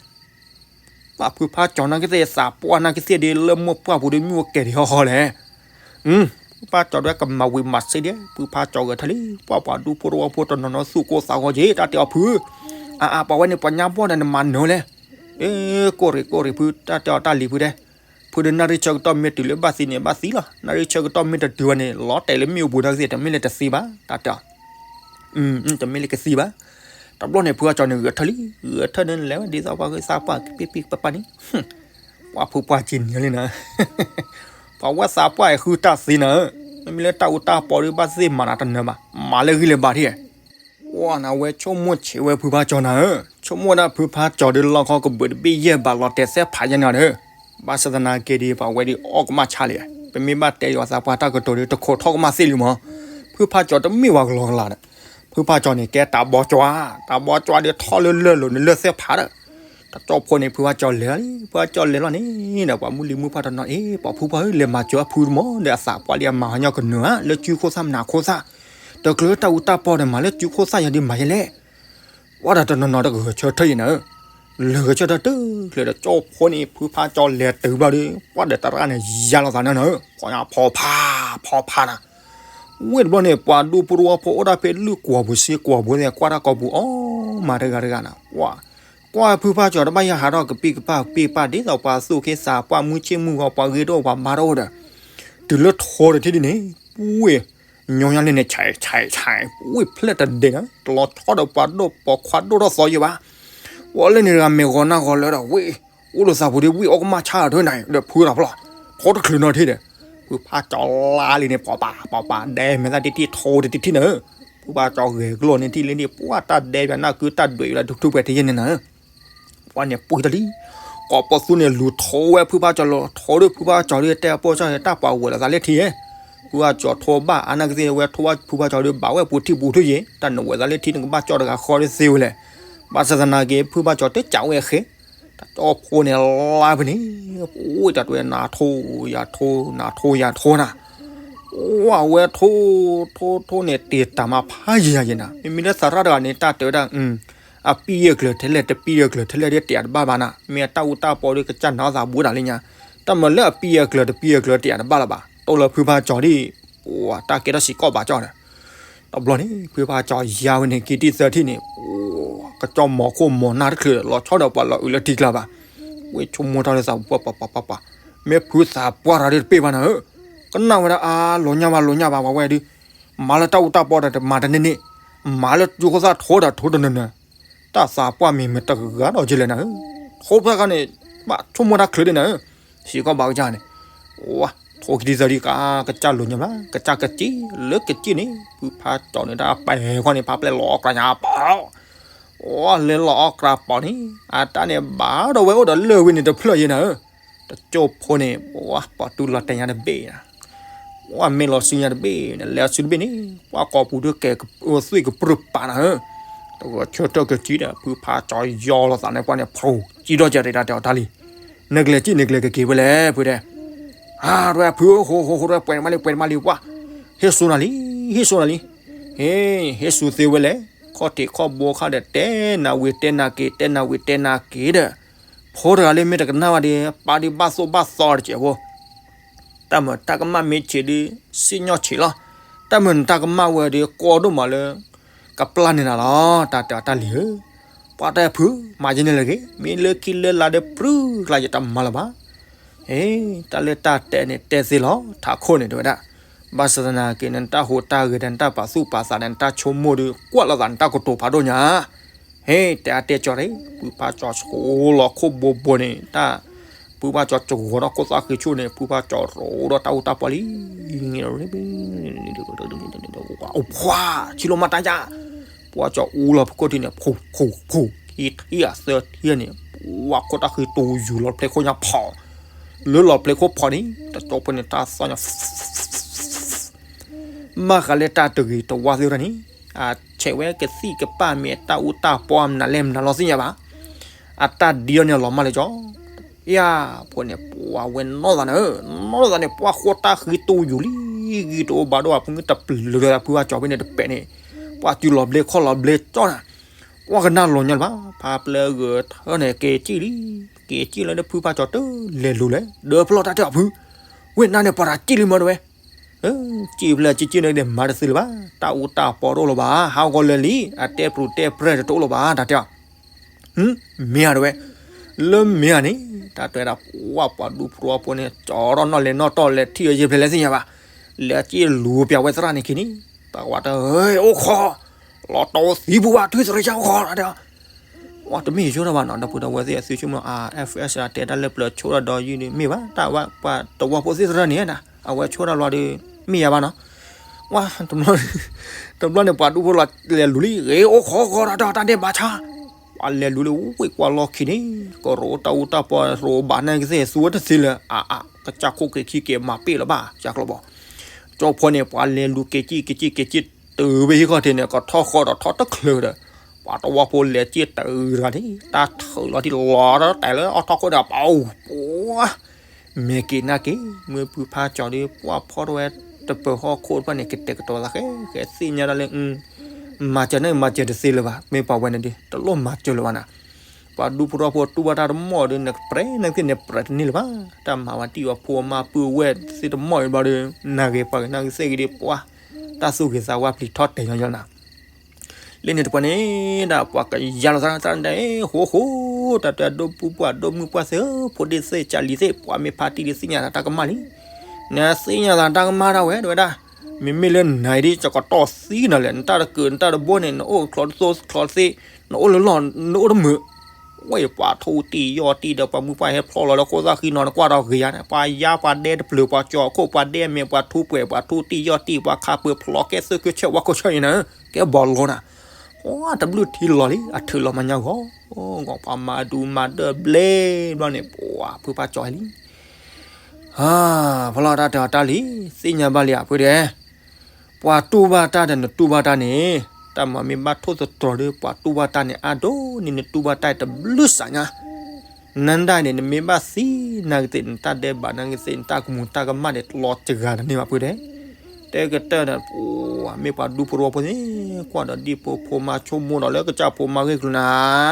ပှၤဖုဖါကၠီၤနာ်က့သ့ၣ် သးပှၢ်နာ်က့သ့ၣ်ဒီး လၢမိၢ်ပှၢ်ပူၤဒီး မ့ၢ်အိၣ်ကဲဒံးဟီဟီလဲၣ်. ဖုဖါကၠီၤဒီးကမၤဝံၤမၤစ့ဒံး ဖုဖါကၠီၤဂဲၤထၢၣ်လံ, ပှၤပှၤဒူဖိတဝီဖိတနီၤနီၤသူၣ်ကိၢ်သးဂီၤက့ၤ တၢ်တဲအီၤဖု, အါအါ ပှၤဝဲန့ၣ်ပှၤညါဘီၣ်ဒီး နမၤနၢၤလဲၣ်. ကိၢ်ရ့ၣ်ကိၢ်ရ့ၣ်ဖု တၢ်တဲအီၤတၢ်လံၤဖုတဲ, ဖုဒီးနၣ်ရံၣ်ဆၢကတီၢ်မ့ၢ်တုၤလၢဘၣ်သံန့ၣ်ဘၣ်သံလီၤ, နၣ်ရံၣ်ဆၢကတီၢ်မ့ၢ်တတုၤဘၣ်န့ၣ် လီၤတဲာ်လၢမ့ၣ်အူပူၤနာ်က့သ့ၣ် တမ့ၢ်လၢတသံဘၣ် တၢ်တဲအီၤ တမ့ၢ်လၢကသံဘၣ်. တဘျီန့ၣ် ဖုဖါကၠီၤန့ၣ်ဂဲၤထၢၣ်လံ, ဂဲၤထၢၣ်န့ၣ် လဲၤဝဲဒ်သိးပှၤဂ့ၤသးပှၢ်ကပ့ၢ်ပ့ၢ်ပပၢ်န့ၣ်, ပှၤဖုပှၢ်က့ၤနံၤလံနၤ, ပှၤဝဲသးပှၢ်အဃုတၢ်သ့နၤဧၢ, မ့မ့ၢ်လၢတၢ်အူတၢ်ပီဒီး ဘၣ်သ့ၣ်မၤနၤတနၢၤဘၣ်, မၤလၢဂံၢ်လၢဘါထံၣ်, ပှၤနၤဝဲဆိကမိၣ်ဆံးဝဲဖုဖါကၠီၤနၤဧၢ, ဆိကမိၣ်ဒၣ်ဖုဖါကၠီၤဒီး လီခီကဘုးတဘ့ၣ်ယဲၢ်ဘးလီၤတဲာ်သဲဖးယဲၢ်နၤဒီး, ဘၣ်ဆၣ်သနာ်က့ဒီး ပှၤဝဲဒ်အီၣ်ကမၣ်ဆါလံ, ပမ့ၢ်ဘၣ်တဲယွၤသးပှၢ်တၢ်ကတိၤဒီး တခိးထီၣ်ကမၣ်သ့ၣ်လံမး, ဖုဖါကၠီၤတမ့ၢ်ဝဲကလီကလးဒီး, ဖုဖါကၠီၤန့ၣ် ကဲတၢ်ဘီကၠီၤ, တၢ်ဘီကၠီၤဒီးထီၣ်လၢလၢၢ်လိၤန့ၣ်လၢၢ်သဲဖးဒီး, တကၠီဖိန့ၣ် ဖုဖါကၠီၤလဲၤလံ, ဖုဖါကၠီၤလဲၤလီၤန့ၣ်ဒီး ပှၤမုၣ်လံၤမုၣ်ပှၢ်တနီၤအ့ၣ် ပှၤဖုဖါဧၢ လဲၤမၤစၢၤအဖုတမီၤဒီး အသးပှၢ်လံအမၤဟီၣ်ညီကနၢၤဧါ လၢစုခိၣ်သၣ်မနၤခိၣ်သၣ်, တချုးတၢ်အူတၢ်ပီဒီး မၤလၢစုခိၣ်သၣ်ယၤဒီးမၤယဲလဲၣ် ပှၤဒီးတနီၤနီၤတဂဲၤဆၢထၢၣ်ယဲနၤဧၢ, လဲၤဂဲၤဆၢထၢၣ်တချုးဒီး တကၠီဖိန့ၣ် ဖုဖါကၠီၤလဲၤတုၤဘျီဒီး ပှၤဒီးတရၣ်န့ၣ် ယါလိာ်သးန့ၣ်နၤဧၢ, ဖီဖါ ဖီဖါနၤ, ဝ့ၢ်တဘျီန့ၣ် ပှၤဒူဖိတဝီဖိအိၣ်ဒၣ်ဖဲလုၢ်ကွီၢ်ပူၤစ့ကွီၢ်ပူၤသ့ၣ် ကွၢ်တၢ်ကိာ်ပူၤအီၣ်မးတဂၤတဂၤနၤ, ပှၤ ကွၢ်ဖုဖါကၠီၤတဘၣ်ယၤဟးထီၣ်ကပံၢ်ကပၢ်ပ့ၢ်ပၢ် ဒ်သိးပှၤသူၣ်က့သးပှၢ်မုၢ်ဆ့ၣ်မုၢ်ဂီၤ ပှၤဂ့ၢ်တအိၣ်ပှၤဘါတအိၣ်ဒီး, တုၤလၢထိတထံၣ်ဒ်န့ၣ်, ဝ့ၢ် ညီညါလၢန့ၣ် ဆဲးဆဲးဆဲး ဝ့ၢ်ဖျဲၣ်တဒဲးနၤ တလီၤဆီဒီးပှၤဒိၣ်ပိာ်ခွါဒိၣ်ထီၣ်သီယံၤဘၣ်, ပှၤလၢန့ၣ်တဂၤမ့ၢ်ဂီၤနၢ်ဂီၤလၢဒီး ဝ့ၢ် အိၣ်လၢသးပူၤဒီး ဝ့ၢ်အီၣ်ကမၣ်ဆါအီၤတနၤဒီး ဖုထီၣ်ဖျီၣ် ထိတချုးနီၤထံၣ်ဒီး, ဖုဖါကၠီၤလါလံန့ၣ် ပီၤပၤ ပီၤပၤ ဒဲမဲာ်သၣ်တထံၣ် ထိတထံၣ်နၤဧၢ, ဖုဖါကၠီၤဂဲၤကျိာ်န့ၣ်ထံၣ်လံန့ၣ် ပှၤတၢ်ဒဲဘၣ်နၢ်ကုတၢ်ဒွဲၣ်လၢထူၣ်ဖျဲးတယဲၢ်န့ၣ်နၤဧၢ ပှၤန့ၣ်ပှ့ၤတၢ်လံ, ကိးပီသူန့ၣ် လူၤထိဝဲဖုဖါကၠီၤလီၤ ထိဒီးဖုဖါကၠီၤဒီး တဲအပိၢ်စၢ်န့ၣ် တၢ်ပှၤဝဲၤလီၤသးလၢထံဧါ, ဖုဖါကၠီၤထိဘၣ်အါနၢ်ကသ့ၣ်ဝဲထိဘၣ်ဖုဖါကၠီၤဒီး ဘၣ်ဝဲပူၤထံၣ်ပူၤထူၣ်ယဲၢ် တၢ်နဝဲၤသးလၢထံန့ၣ် ကဘၣ်ကၠီတဂၤဃီဒီးသ့ဝဲလဲၣ်, ဘၣ်ဆၣ်သနာ်က့ ဖုဖါကၠီၤတကးဝဲအဃ့, တၢ်ကၠီဖိန့ၣ်လါဖဲန့ၣ်, အိၣ်တၢ်တဝဲနၤထိယၤထိ နၤထိယၤထိနၤ ဝဲထိ ထိထိန့ၣ် တ့ၢ်တၢ်မၤဖးယံာ်ယံာ်နၤ, မ့မ့ၢ်လၢသရၣ်တဂၤန့ၣ် တၢ်တဲဝဲဒၣ် အပံၢ်အကျၢၤထဲလဲၣ် တပံၢ်အကျၢၤထဲလဲၣ်ဒီး တဲတဘၣ်ဘၣ်နၤ, မ့ၢ်အတၢ်အူတၢ်ပီဒီး ကစၢ်နၤအီၣ်သးဘူးတၢ်လၢညါ, တၢ်မၤလၢအပံၢ်အကျၢၤ တပံၢ်အကျၢၤ တဲတဘၣ်လၢၤဘၣ်, တိၢ်လၢဖုဖါကၠီၤဒ်, ပှၤတၢ်ကဲထီၣ်စံးကီၢ်ဘၣ်ကၠီၣ်ဒီး, တဘျီန့ၣ် ဖုဖါကၠီၤယါဝဲန့ၣ် ခံထံၣ်သၢထံၣ်န့ၣ်, ကစၢ်မီၤခိၣ်မီၤနၢ်တချုး လီၤဆီဒီးပှၤလီၤအုးလၢထံကျါဘၣ်, ဝဲဆိကမိၣ်တၢ်လၢသးပှၢ်ပှၢ်ပှၢ်ပှၢ်ပှၢ်, မ့ၢ်ဖုသးပှၢ်တၢ်ဒီးတပ့ၢ်ဘၣ်နၤဧၢ, ကနၣ်ဝဲဒၣ်အါ လီၤညါဘၣ်လီၤညါဘၣ် ပှၤဝဲဒုး, မၤလၢတၢ်အူတၢ်ပီဒီးတမၤတန့ၢ်န့ၢ်, မၤလၢကၠူခိၣ်သၣ်ထိဒီးထိတနၢၤနၢၤ, တၢ်သးပှၢ်မ့ၢ်မ့ၢ်တဂၤဒီးကလဲၣ်နၤဧၢ, ထိဖဲခါန့ၣ်, ဘၣ်ဆိကမိၣ်တၢ်ချုးဒ်နၤဧၢ, စံးကီၢ်ဘၣ်ကစၢ်န့ၣ်, ဝါ, ထိခံထံၣ်သၢထံၣ်ကါ ကစၢ်လိၤညါဘၣ် ကစၢ်ကစ့ၢ်, လၢကစ့ၢ်န့ၣ် ဖုဖါကၠီၤန့ၣ် တၢ်ပဲာ်ခီန့ၣ် ဖးပျဲၢ်လီၤအီၣ်ကြၢးညါပီၤ ဝါ လဲၤလီၤအီၣ်ကြၢးပီၤန့ၣ် အတၢ်န့ၣ်ဘၣ်ဒီးဝဲအိၣ်ဒီးလၢၢ်ဝံၤန့ၣ်တဖျၢၣ်ယဲနၤဧၢ, တကၠိဖိန့ၣ် ပှၤပီၤတူၢ်လီၤတဲာ်ညါတဘ့ၣ်နၤ, ပှၤမ့ၢ်လီၤစုညါတဘ့ၣ်န့ၣ် လဲၤအီၤစုတဘ့ၣ်န့ၣ် ပှၤကိာ်ပူၤဒုးကဲၤသွံၣ်ကပြုၢ်ပာ်နၤဧၢ, တဂီၤဆၢထၢၣ်ကစံဒီး ဖုဖါကၠီၤယီလီၤသးန့ၣ် ပှၤန့ၣ် ဖျိ ကံဒီးကဲၤတၢ်တဲအီၤတၢ်လံ, နကလဲၤကံၣ်နကလဲၤကက့ၤဝဲလဲၣ် ဖုတဲ အါ ရဲဖု ဟိဟိဟိ ရဲပှဲၤမးလံ ပှဲၤမးလံ ပှၤ ဟ့ၣ်စူနၤလံ ဟ့ၣ်စူနၤလံ, ဟ့ၣ် ဟ့ၣ်စူသ့ဝဲလဲၣ်, ခီၣ်ထံးခီၣ်ဘိခါဒီး တဲနၤဝံၤတဲနၤက့ၤ တဲနၤဝံၤတဲနၤက့ၤဒီး, ဖိတဂၤလၢမ့ၢ်တကနၣ်ဘၣ်ဒီး ပၢ်ဒုးဘၣ်သိၣ်ဘၣ်သီတစဲးဖိ, တၢ်မုာ်တၢ်ကမၣ်မ့ၢ်ဆံးဒီး စံၣ်ညီၣ်ဆံးလီၤ, တၢ်မုာ်နတၢ်ကမၣ်ဝဲဒီး ကီဒိၣ်မးလၢ ကပျၢ်န့ၢ်နၤလီၤ တၢ်တဲအီၤတၢ်လံၤဧၢ, ပှၤတဲဖု မၤယဲန့ၣ်လၢဂ့ၤ မ့ၢ်လၢခံလၢလာ်ဒီးပြုၢ်ကျါယတမၤလၢၤဘၣ် ဟ့ၣ် တၢ်လၢတၢ်တဲန့ၣ် တဲသ့လီၤ ထးခိၣ်န့ၣ် တဲဝဲဒၣ်, ဘၣ်ဆၣ်သနာ်က့ နတၢ်ဟူးတၢ်ဂဲၤဒီး နတၢ်ပာ်သူၣ်ပာ်သးဒီး နတၢ်ဆိကမိၣ်ဒီး ကွၢ်လိာ်သးနတၢ်ကတိၤဖးဒိၣ်ညါ, ဟ့ၣ် တဲအါတဲကၠီၤန့ၣ် ဖုဖါကၠီၤဆိလီၤခိၣ်ဘိဘိန့ၣ် တၢ် ဖုဖါကၠီၤကဝီၤဒီးခိၣ်သၣ်ဃံဆူၣ်န့ၣ် ဖုဖါကၠီၤရိၤဒီးတၢ်အူတၢ်ပီလံ အိၣ်ဖှါ ထံလီၤမၤတၢ်ယါ, ပှၤကၠီၤအူလီၤဖုခိၣ်ထံးန့ၣ် ဖူ ဖူ ဖူ ခံထံၣ်အသၢထံၣ်န့ၣ် ပှၤခိၣ်တၢ်ဃံတူယုာ်လီၤဖျဲခိၣ်ညါဖီၣ်, လၢလီၤဖျဲခိၣ်ဖီၣ်န့ၣ် တကၠီဖိန့ၣ် တၢ်သီၣ်ညါ ဘၣ်ဃးလၢတၢ်တဂ့ၤတဝါသ့ၣ်တဖၣ်န့ၣ် အဆဲးဝဲကသံၣ်ကပၢ်မ့ၢ်တၢ်အူတၢ်ပီမနုၤလဲၣ်မနုၤလီၤသ့ၣ်ညါဘၣ်, အတၢ်ဒ်အီၤန့ၣ်လီၤမၢ်လၢကၠီၤ ယၤ ဖိန့ၣ် ပှၤဝဲနီၢ်သးန့ၣ်, နီၢ်သးန့ၣ် ပှၤဃိတၢ်ဃံတူယုာ်လံ, ဂံၢ်တအိၣ်ဘါတအိၣ်ဘၣ် ဖုတပျုၤလၢဖုဖါကၠီၤဖဲန့ၣ်တပဲာ်န့ၣ်, ပှၤစုလီၤဘျ့ခီၣ်လီၤဘျ့ကၠီၣ်နၤ, ပှၤကနၣ်လီၤညီလၢၤဘၣ်, ဖါပျဲၢ်ဂဲၤထၢၣ်န့ၣ် က့ၤကံၣ်လံ, က့ၤစံၣ်လီၤဒီးဖုဖါကၠီၤတလဲၤလူၤလဲၣ် ဒီးဖျီၣ်တၢ်တဲအီၤဖု, ဝဲၢ်နၤန့ၣ်ပှၤတၢ်စံၣ်လံမ့ၢ်တဲဝဲ, စံၣ်ဖျဲၣ်စံၣ်စံၣ်န့ၣ်ဒီးမၤတသ့လၢၤဘၣ်, တၢ်အူတၢ်ပီတအိၣ်လၢၤဘၣ်, ဟးဂီၤလၢာ်လံ, အတဲပရူၤတဲပြဲၢ်တအိၣ်လၢၤဘၣ် တၢ်တဲအီၤ မ့ၢ်ဧါတဲဝဲ, လၢမ့ၢ်ဧါန့ၣ် တၢ်တဲဝဲဒၣ် ပှၤပှၤဒူဖိသဝီဖိန့ၣ် ကၠီထီၣ်နီၣ်လဲၤနီၣ်တီၢ်လဲၤထံၣ်အီၤ ယဖျဲၣ်လဲၤသ့ၣ်ညါဘၣ်, လဲၤစံၣ်လူၤပၠးဝဲသရၣ်န့ၣ်ခံန့ၣ်, တၢ်ဝဲတၢ် အိၣ်ခိး, လီၤတီသံပူၤဘၣ် ထွံၣ်သရံၣ်ဆၣ်အိၣ်ခိး တၢ်တဲအီၤ ဝဲတမ့ၢ်ယဆိကမိၣ်ဘၣ်နီၤ ဒီပုၢ်ဒီဝဲၢ်သ့ၣ်အသုဆိကမိၣ် အါ FS တဲတၢ်လၢပျၢၤဆိဒၣ်ဒီးယုၢ်ဒီး မ့ၢ်ဘၣ် တၢ်ဝဲပှၤသဝီဖိသ့ၣ်သရၣ်န့ၣ်ဒၣ် အဝဲဆိဒၣ်လီၤဒီး မ့ၢ်ယၤဘၣ်နီၤ, ဝဲ တဘျီန့ၣ် ပှၤဒူဖိလဲၤလူၤလံ ဂ့ၤအိၣ်ခိးဂီၤဒီးတၢ်ဒဲးဘးဆါ, ပှၤလဲၤလူၤလံ ဝ့ၢ်ကွၢ်လီၢ်ခံန့ၣ် ကရိတၢ်အူတၢ်ပီရိဘၣ်နာ်က့သ့ၣ် သူဝဲတသ့လၢၤ အါအါ ကစၢ်ခိၣ်က့ၤခံက့ၤမၤပ့ၢ်လၢၤဘၣ် ကၢ်ကျီဘီ ကၠီဖီန့ၣ် ပှၤလဲၤလူၤက့ၤစံၣ်က့ၤစံၣ်က့ၤစံၣ်တုၤဝဲဟံၣ်ခီၣ်ထံးန့ၣ် ကထီၣ်ဃီဒီးထီၣ်တချုးဒီး ပှၤသဝီဖိလဲၤစံၣ်တုၤတဂၤန့ၣ် တၢ်ထုးလီၤတံၢ်လီၤတၢ်တဲာ်လၢအီၣ်ထီၣ်ခိၣ်ဒီး ပှၤ မဲာ်က့ၤနၢ်က့ၤ မ့ၢ်ဖုဖါကၠီၤဒီး ပှၤဖီၣ်ထီၣ်ဝဲတပၢၤဟီၣ်ခိၣ်တဖၣ်န့ၣ် ကတဲာ်ကတီၤသးဃဲဃဲသ့ၣ်ညါတၢ်လၢ မၤစၢၤန့ၣ် မၤစၢၤတသ့လၢၤဘၣ်, မ့ၢ်ပှၤဝဲန့ၣ်ဒီး တလိၣ်မၤစၢၤလၢၤဘၣ်နၤ, ပှၤဒူဖိသဝီဖိတူၢ်ဘၣ်တၢ်တမီၢ်ဒီး နကပြဲးနာ်က့သ့ၣ်န့ၣ် ပြဲးတန့ၢ်လၢၤဘၣ်, တၢ်မၤဝဲတံၢ်ဝဲဖိမါပုၢ်ဝဲၢ်သ့ၣ်တမီၢ်အံၤဘျီဒီး နဂ့ၤပှၤဂ့ၤနာ်က့သ့ၣ်ဂ့ၤဒီး ပှၤ တၢ်သူၣ်ဂ့ၤသးဝါပျံၤထီၣ်တဲာ်ညီညီနၤ လၢန့ၣ်တပှၤန့ၣ် ဒၣ်ပှၤကယါလီၤသးတၢ်န့ၣ် ဟိဟိ တၢ်တဲဒိၣ်ပူၤပှၢ်ဒိၣ်မုၢ်ပှၢ်သ့ၣ်ဧၢ ဖိဒံၣ်သ့ၣ်ကၢ်လံၤသ့ၣ် ပှၤမ့ၢ်ဖါတံၢ်ဒုးသ့ၣ်ညါသးတၢ်ကမၣ်လံ, နသ့ၣ်ညါသးတၢ်ကမၣ်ဒၣ်ဝဲ တဲဝဲဒၣ်, မ့မ့ၢ်လၢနၤအံၤဒ် ကကတီၢ်သံနၤလဲၣ် နတၢ်တကုးနတၢ်တဘိန့ၣ် နအိၣ်ချီတသိချီသ့ၣ် နအိၣ်လၢလီၢ် နအိၣ်တမုာ် ဝဲပှၤထူတံၢ်ယီၢ်တံၢ်ဒီး ပှၤမုၢ်ပှၢ်ဟဲဖျီၣ်လီၤလၢခိၣ်သၣ်ဃံနီၤ နကွၢ်ဒီးဂ့ၤယါန့ၣ် ပှၤယါပှၤဒဲတပျုာ် ပှၤကၠီၤခိၣ် ပှၤဒဲမဲာ် ပှၤထူပှဲၤ ပှၤထူတံၢ်ယီၢ်တံၢ် ပှၤခးပၢၤဖျိး ကဲသ့ၣ်ခိၣ်ဆၢၣ်ဝါခိၣ်ဆၢၣ်အံၤန့ၣ် ကဲဘီလိၤနၤ, ပှၤတဘျုးထံလီၤလံ အထုးလီၤမၤညါဂီၤ, ဂီၤပှၤမၤဒူမၤဒၢဘျဲဘျီန့ၣ် ပှၤဖုဖါကၠီၤလံ ဖီလီၤတၢ်တၢ်တၢ်လံ, သ့ၣ်ညါဘၣ်လံဧါ ဖုဒဲး, ပှၤတူၢ်ဘၣ်တၢ်ဒီးနတူၢ်ဘၣ်တၢ်န့ၣ်, တၢ်မၤမ့ၢ်ဘၣ်ထိၣ်သတြီၤဒီး ပှၤတူၢ်ဘၣ်တၢ်န့ၣ် အါဒိၣ်န့ၢ်နတူၢ်ဘၣ်တၢ်တဘျုးစးညါ, နဒၣ်န့ၣ် နမ့ၢ်ဘၣ်သံ နာ်က့သ့ၣ် နတၢ်ဒဲးဘး နာ်က့သ့ၣ် နတၢ်ကမူၤတၢ်ကမၣ်န့ၣ်လီၤစှၤတန့ၢ်ဘၣ်ဖုဒဲး, တဲကတၢၢ်ဒီး မ့ၢ်ပှၤဒူဖိသဝီဖိန့ၣ် ကွၢ်ဒီးဒ်ဖိဖိမါဆိကမိၣ်ဒီးလၢကစၢ်ဖိမါဂ့ၢ်ကျိၤန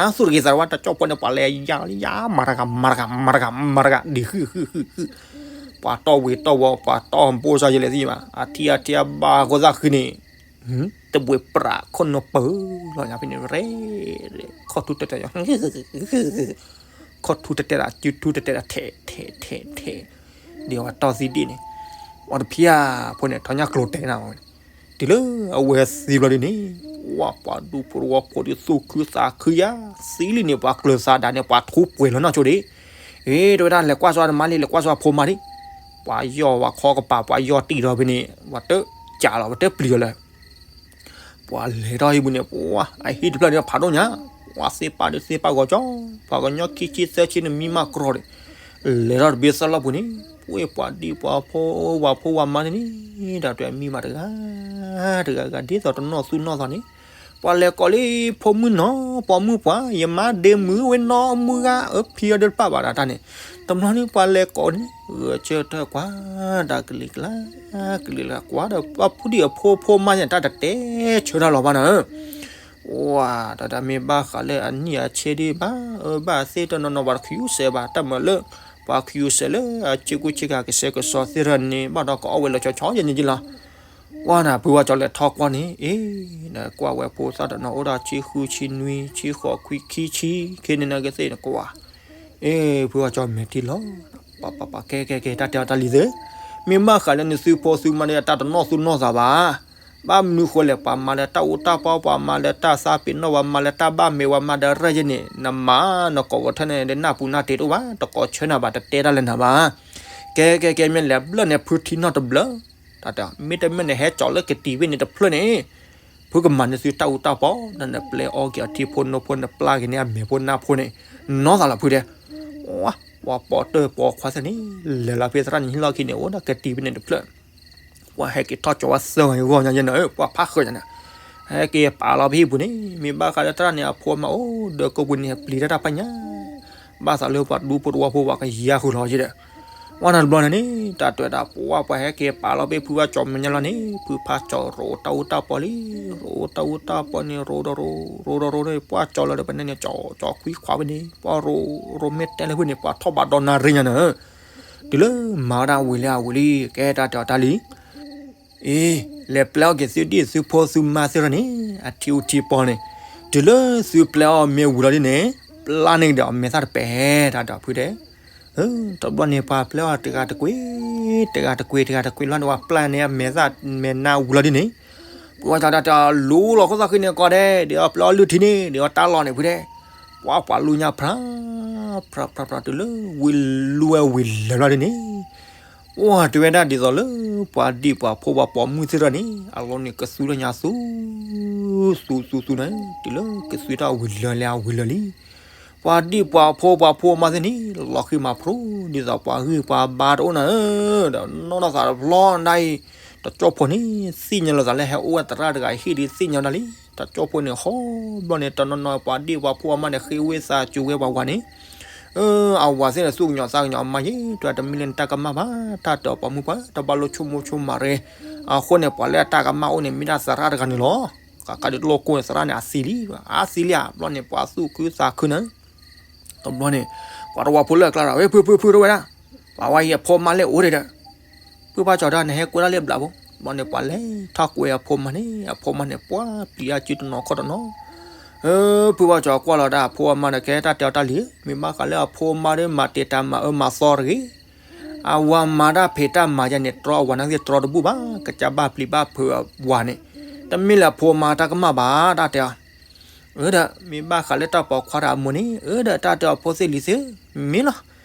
ၤ, သူၣ်တဂ့ၤသးတဝါ တၢ်ကၠီၣ်ပီန့ၣ် ပှၤလဲၤယါလံယါ မၤတဂၤ မၤတဂၤ မၤတဂၤ မၤတဂၤ ဒံးဃုၣ်ဃုၣ်ဃုၣ်ဃုၣ်, ပှၤတီၢ်ဝံၤတီၢ်ဝီၤ ပှၤတီၢ်ဘိၣ်စၢ်ယဲလဲၣ်သ့ၣ်ညါဘၣ်, အထံအထံအဘၣ်အဃိသၣ်ဃံန့ၣ်, တဘှံးပြးခိၣ်နူာ်ပၢၢ်လီၤညါဖဲန့ၣ် ရဲ ခီၣ်ထူတတဲာ် ခီၣ်ထူတတဲာ်ဒၣ် စုထူတတဲာ်ဒၣ် ထဲးထဲးထဲးထဲး, ဒ်အဝဲတီၢ်သံဒံၣ်န့ၣ်, ပှၤတဖျၢၣ်ဖိန့ၣ် ထီၣ်ညၣ်ကျိၤတဲာ်နၤဝဲ, တုၤလၢအဝဲသံဘျီဒ်န့ၣ်, ဝဲပှၤဒူဖိသဝီဖိဒ်သူၣ်ခုသးခုယါ, သံလံန့ၣ် ပှၤကျၢၤသးဒၣ်န့ၣ် ပှၤထူပှဲၤလီၤနီၢ်ဆိဒံး, အ့ တဲဝဲဒၣ် လဲၤကွၢ်စီၤတမါလံ လဲၤကွၢ်စီၤဖိမါဒံး, ပှၤယီၢ်ဝဲခီကပၤ ပှၤယီၢ်တံၢ်ဒီးဖဲန့ၣ် ပှၤတကးလီၤ ပှၤတပျံၤလီၤလၢ ပှၤလဲၤထီၣ်ဟံၣ်ပူၤန့ၣ် ပှၤအဟံၣ်တဖျၢၣ်န့ၣ်ဖးဒိၣ်ညါ, ပှၤသ့ၣ်ပာ်ဒီးသ့ၣ်ပာ်ဂီၤကၠီ, ပှၤကညီခံဆံသၢဆံန့ၣ်မံမးကြီဒီး, လဲၤထီၣ်တဘ့ၣ်သၢလီၢ်ပူၤန့ၣ်, ပှၤဒံၣ်ပှၤဖိ ပှၤဖိပှၤမါန့ၣ်န့ၣ်, တၢ်တဲမံမးတဂၤ, တဂၤဂၤဒ်သိးတနီၢ်သူၣ်နီၢ်သးန့ၣ်, ပှၤလဲၤကိးလံ ဖိမုၣ်နီၤ ပိာ်မုၣ်ပှၤ ယမါဒ့မုၣ်ဝဲနီၢ်မုၢ်ဂၤ အၢဖံအဒၢတပာ်ဘၣ်ဒၣ်တၢ်န့ၣ်, တဘျီန့ၣ်ပှၤလဲၤကိးန့ၣ် ဂဲၤဆၢထၢၣ်ကွၢ်, တၢ်ကလံၤကျါ, ကလံၤကျါကွၢ်ဒီး ပှၤဖိဒံၣ်အဖိဖိမါန့ၣ် တၢ်တတဲဆၢတၢ်လီၤဘၣ်နၤ, ဝဲ တၢ်တၢ်မ့ၢ်ဘၣ်ဃးလၢအနံၣ်အဆဲဒံးဘၣ်, အၢဘၣ်သ့ၣ်တနီၤနီၤ ပှၤတခူစဲးဘၣ်, တၢ်မၤလၢ ပှၤခူစဲးလၢအဆ့ကူဆ့ကၤကစဲးကစီးသ့ၣ်ရၣ်န့ၣ် ဘၣ်ဒီးကအီၣ်ဝဲလၢဆီဆီယဲန့ၣ်က့လီၤ, ဝဲနၤ ဖုဝဲကၠီလဲၤထီၣ်ကွၢ်န့ၣ်, အ့ နကွၢ်ဝဲဖိသၣ်တနီၤအိၣ်ဒီးဆံဃုဆံနွံ ဆံဃိးခွံခံဆံ, ခဲန့ၣ်နကသ့ၣ်နကွၢ်, အ့ ဖုဝဲကၠီမဲာ်ထံလီၤ, ပပပကဲကဲကဲ တၢ်တဲအီၤတၢ်လံၤသ့ၣ်, မ့ၢ်ဘၣ်ဃးလၢနသုဖိသုမါဒီးတၢ်တနီၢ်သူၣ်နီၢ်သးဘၣ် ဘၣ်မနုၤဃိလဲၣ် ပှၤမၤလၢတၢ်အူတၢ်ပီ ပှၤမၤလၢတၢ်သးပ့ၤနီၣ် ပှၤမၤလၢတၢ်ဘၣ်မဲာ် ပှၤမၤဒီးရဲၣ်ယဲန့ၣ် နမၤနကိးဝဲထၢၣ်န့ၣ် နနၢ်ပူၤနၢ်တ့ၤတအိၣ်ဘၣ် တကိးဆၢနၤဘၣ် တတဲတၢ်လၢနၤဘၣ်. ကဲကဲကဲ မ့ၢ်လဲၤဘျၢၣ်န့ၣ် ဖုထံနီၣ်တဘျၢ, တၢ်တဲ မ့တမ့ၢ်နဟဲကၠီၤလၢကတံၤဝ့ၢ်န့ၣ်တဖျၢၣ်န့ၣ် ဖုကမၤန့ၢ်သုတၢ်အူတၢ်ပီ ဒီးနပျဲအီက့ၤအထံဖိနိဖိ နပျၢ်က့ၤန့ၢ်အမဲာ်ဖိနါဖိန့ၣ် နီၢ်သးလီၤဖုဒဲး. ပှၤပိာ်တၢၢ်ပိာ်ခွါသ့ၣ်န့ၣ် လဲၤလီၤဖဲသရၣ်န့ၣ်ဟံၣ်လီၢ်ခံန့ၣ် အိၣ်ဒီးကတံၤဝ့ၢ်န့ၣ်တဖျၢၣ် ပှၤဟဲက့ၤထီၣ်ကၠီၤဝဲသၢဂၤအံၤဂီၢ်ညါယဲန့ၣ် ပှၤဖးဃၢၤညါန့ၣ် ဟဲက့ၤပာ်လီၤဖဲဟံၣ်ပူၤန့ၣ် မ့ၢ်ဘၣ်ဃးလၢသရၣ်န့ၣ်အဖိအမါအိၣ်ဒီးကိးပူၤန့ၣ် ပျံၤတၢ်တၢ်ပညါ ဘၣ်သးလၢပှၤဒူဖိသဝီဖိပှၤကယါဃုာ်လီၤယဲဒီး ဝဲဒၣ်တဘျီန့ၣ်န့ၣ် တၢ်တဲဝဲဒၣ် ပှၢ်ပှၤဟဲက့ၤပာ်လီၤဘၣ်ဖုဘၣ်ကၠီမဲာ်ညါလီၤန့ၣ် ဖုဖးကၠီရိးတၢ်အူတၢ်ပီလံ, ရိးတၢ်အူတၢ်ပီန့ၣ် ရိးဒီးရိး ရိးဒီးရိးန့ၣ် ပှၢ်ကၠီလီၤဒီးပနဲန့ၣ် ကၠီ ကၠီခွံခွါဖဲန့ၣ် ပှၢ်ရိး ရိးမ့ၢ်တဲလၢဖုန့ၣ် ပှၢ်ထီၣ်ဘးဒီးနၣ်ရံၣ်ညါန့ၣ် တုၤလၢမၤဝဲဒၣ်ဝံၤလံအဝံၤလံ ကဲတၢ်တဲအီၤတၢ်လံ အ့ လဲၤပျဲအီၣ်က့ၤသုဒံၣ်သုဖိသုမါသ့ၣ်ဒီးန့ၣ် အထံအူထံပီန့ၣ် တုၤလၢသုပျဲအီၣ်မ့ၢ်ဝံၤလီၤဒ်န့ၣ် ပျၢ်န့ၢ်ကဒီးအမဲာ်သၣ်တပဲာ် တၢ်ဒီးဖုတဲ တဘျီန့ၣ် ပှၤပျဲအီၣ်တဂၤတကွ့ၢ် တဂၤတကွ့ၢ် တဂၤတကွ့ၢ်လီၤန့ၣ် ပှၤပျၢ်န့ၢ်အမဲာ်သၣ်မဲာ်နါဝံၤလီၤဒ်န့ၣ် ပှၤကၠီတၢ်တဲအီၤ လူလီၤခိၣ်သၣ်ဃံန့ၣ်ကီးဒဲး ဒ်အီၤပျဲအီၣ်လုၢ်ထံန့ၣ် ဒ်အီၤတၢ်လီၢ်န့ၣ်ဖုတဲ ပှၤပှၤလူညါဖြး ဖြးဖြးဖြးတုၤလၢဝံၤလူဝဲဝံၤလၢာ်လီၤဒ်န့ၣ် အိၣ်တဲဝဲဒၣ်ဒ်သိးလၢ ပှၤဒံၣ်ပှၤဖိပှၤပိာ်မုၣ်သ့ၣ်ဒီးန့ၣ် အလီၢ်န့ၣ်ကသူလၢညါသူ သူသူသူန့ၣ် တုၤလၢကသူတၢ်ဝံၤလၢာ်လၢအဝံၤလၢာ်လံ ပှၤဒံၣ်ပှၤဖိပှၤဖိမါသ့ၣ်န့ၣ် လီၤဃံမၤဖျိ ဒ်သိးပှၤဂံၢ်ပှၤဘါတအိၣ်နၤဧၢ ဒီးနီၢ်နီၢ်သးတဘျီနၤအံၤ တကၠိဖိန့ၣ် သ့ၣ်ညါလိာ်သးလၢဟဲအိၣ်ဝဲသရၣ်တဂၤဟံၣ်ဒီးသ့ၣ်ညါဒၣ်လံ တကၠိဖိန့ၣ် ဟီဘျီန့ၣ် တနီၤနီၤပှၤဒံၣ်ပှၤဖိအမါန့ၣ် ဃ့ဝံသးစူၤဝဲပှၤဝၤန့ၣ် အဝၤသ့ၣ်န့ၣ် သူၣ်ကညီၤသးကညီၤအမါယံၤ တၢ်တမ့ၢ်လၢနတၢ်ကမၣ်ဘၣ် တၢ်တဲအီၤပိာ်မုၣ်ပှၤ တဘၣ်လိၣ်ဆိကမိၣ်ဆိကမးရ့ အဃိန့ၣ် ပှၤလၢအတၢ်ကမၣ်အိၣ်န့ၣ် မ့ၢ်ဒၣ်သရၣ်တဂၤန့ၣ်လီၤ ကးကးဒုးတလိၣ်ကိၢ်န့ၣ် သရၣ်န့ၣ် အသံလံ အသံလံဧါ ဘျီန့ၣ် ပှၤသူၣ်ခုသးခုန့ၣ် တဘျီန့ၣ် ပှၤတဝီဖိလၢအကျါဒီး ဝဲဖုဖုဖုတဝဲဒၣ် ပှၤဝဲအံၤအဖိမါလၢအိၣ်ဒံးဒီး ဖုဖးကၠီၤတၢ်န့ၣ် ဟဲကွဲဒၣ်လၢဘျးဖိ ဘျီန့ၣ် ပှၤလဲၤထီၣ်ကွဲအဖိမါန့ၣ် အဖိမါန့ၣ် ပှၤပျံၤအစုတနီၤခီၣ်တနီၤ ဖုဖးကၠီၤကွၢ်လီၤတၢ်အဖိအမါဒီး ကဲတၢ်တဲအီၤတၢ်လံၤ မ့ၢ်ဘၣ်ဃးလၢအဖိအမါဒီး မၤတ့ၢ်တၢ်မၤအၢမၤသီတဂ့ၤ အဝၤမၤတၢ်ဖံးတၢ်မၤယဲန့ၣ် တြီအဝၤနာ်က့တြီတဘူၣ်ဘၣ် ကစၢ်ဘၣ်ပျံၤဘၣ်ဖုးအဝၤန့ၣ် တမ့ၢ်လၢအဖိအမါတၢ်ကမၣ်ဘၣ် တၢ်တဲအီၤ အၢဒီး မ့ၢ်ဘၣ်ဃးလၢတၢ်ပိာ်ခွါတၢ်အမိၢ်န့ၣ် အၢဒီးတၢ်တဲအီၤဖိသ့ၣ်လံၤသ့ၣ် မ့ၢ်လီၤ.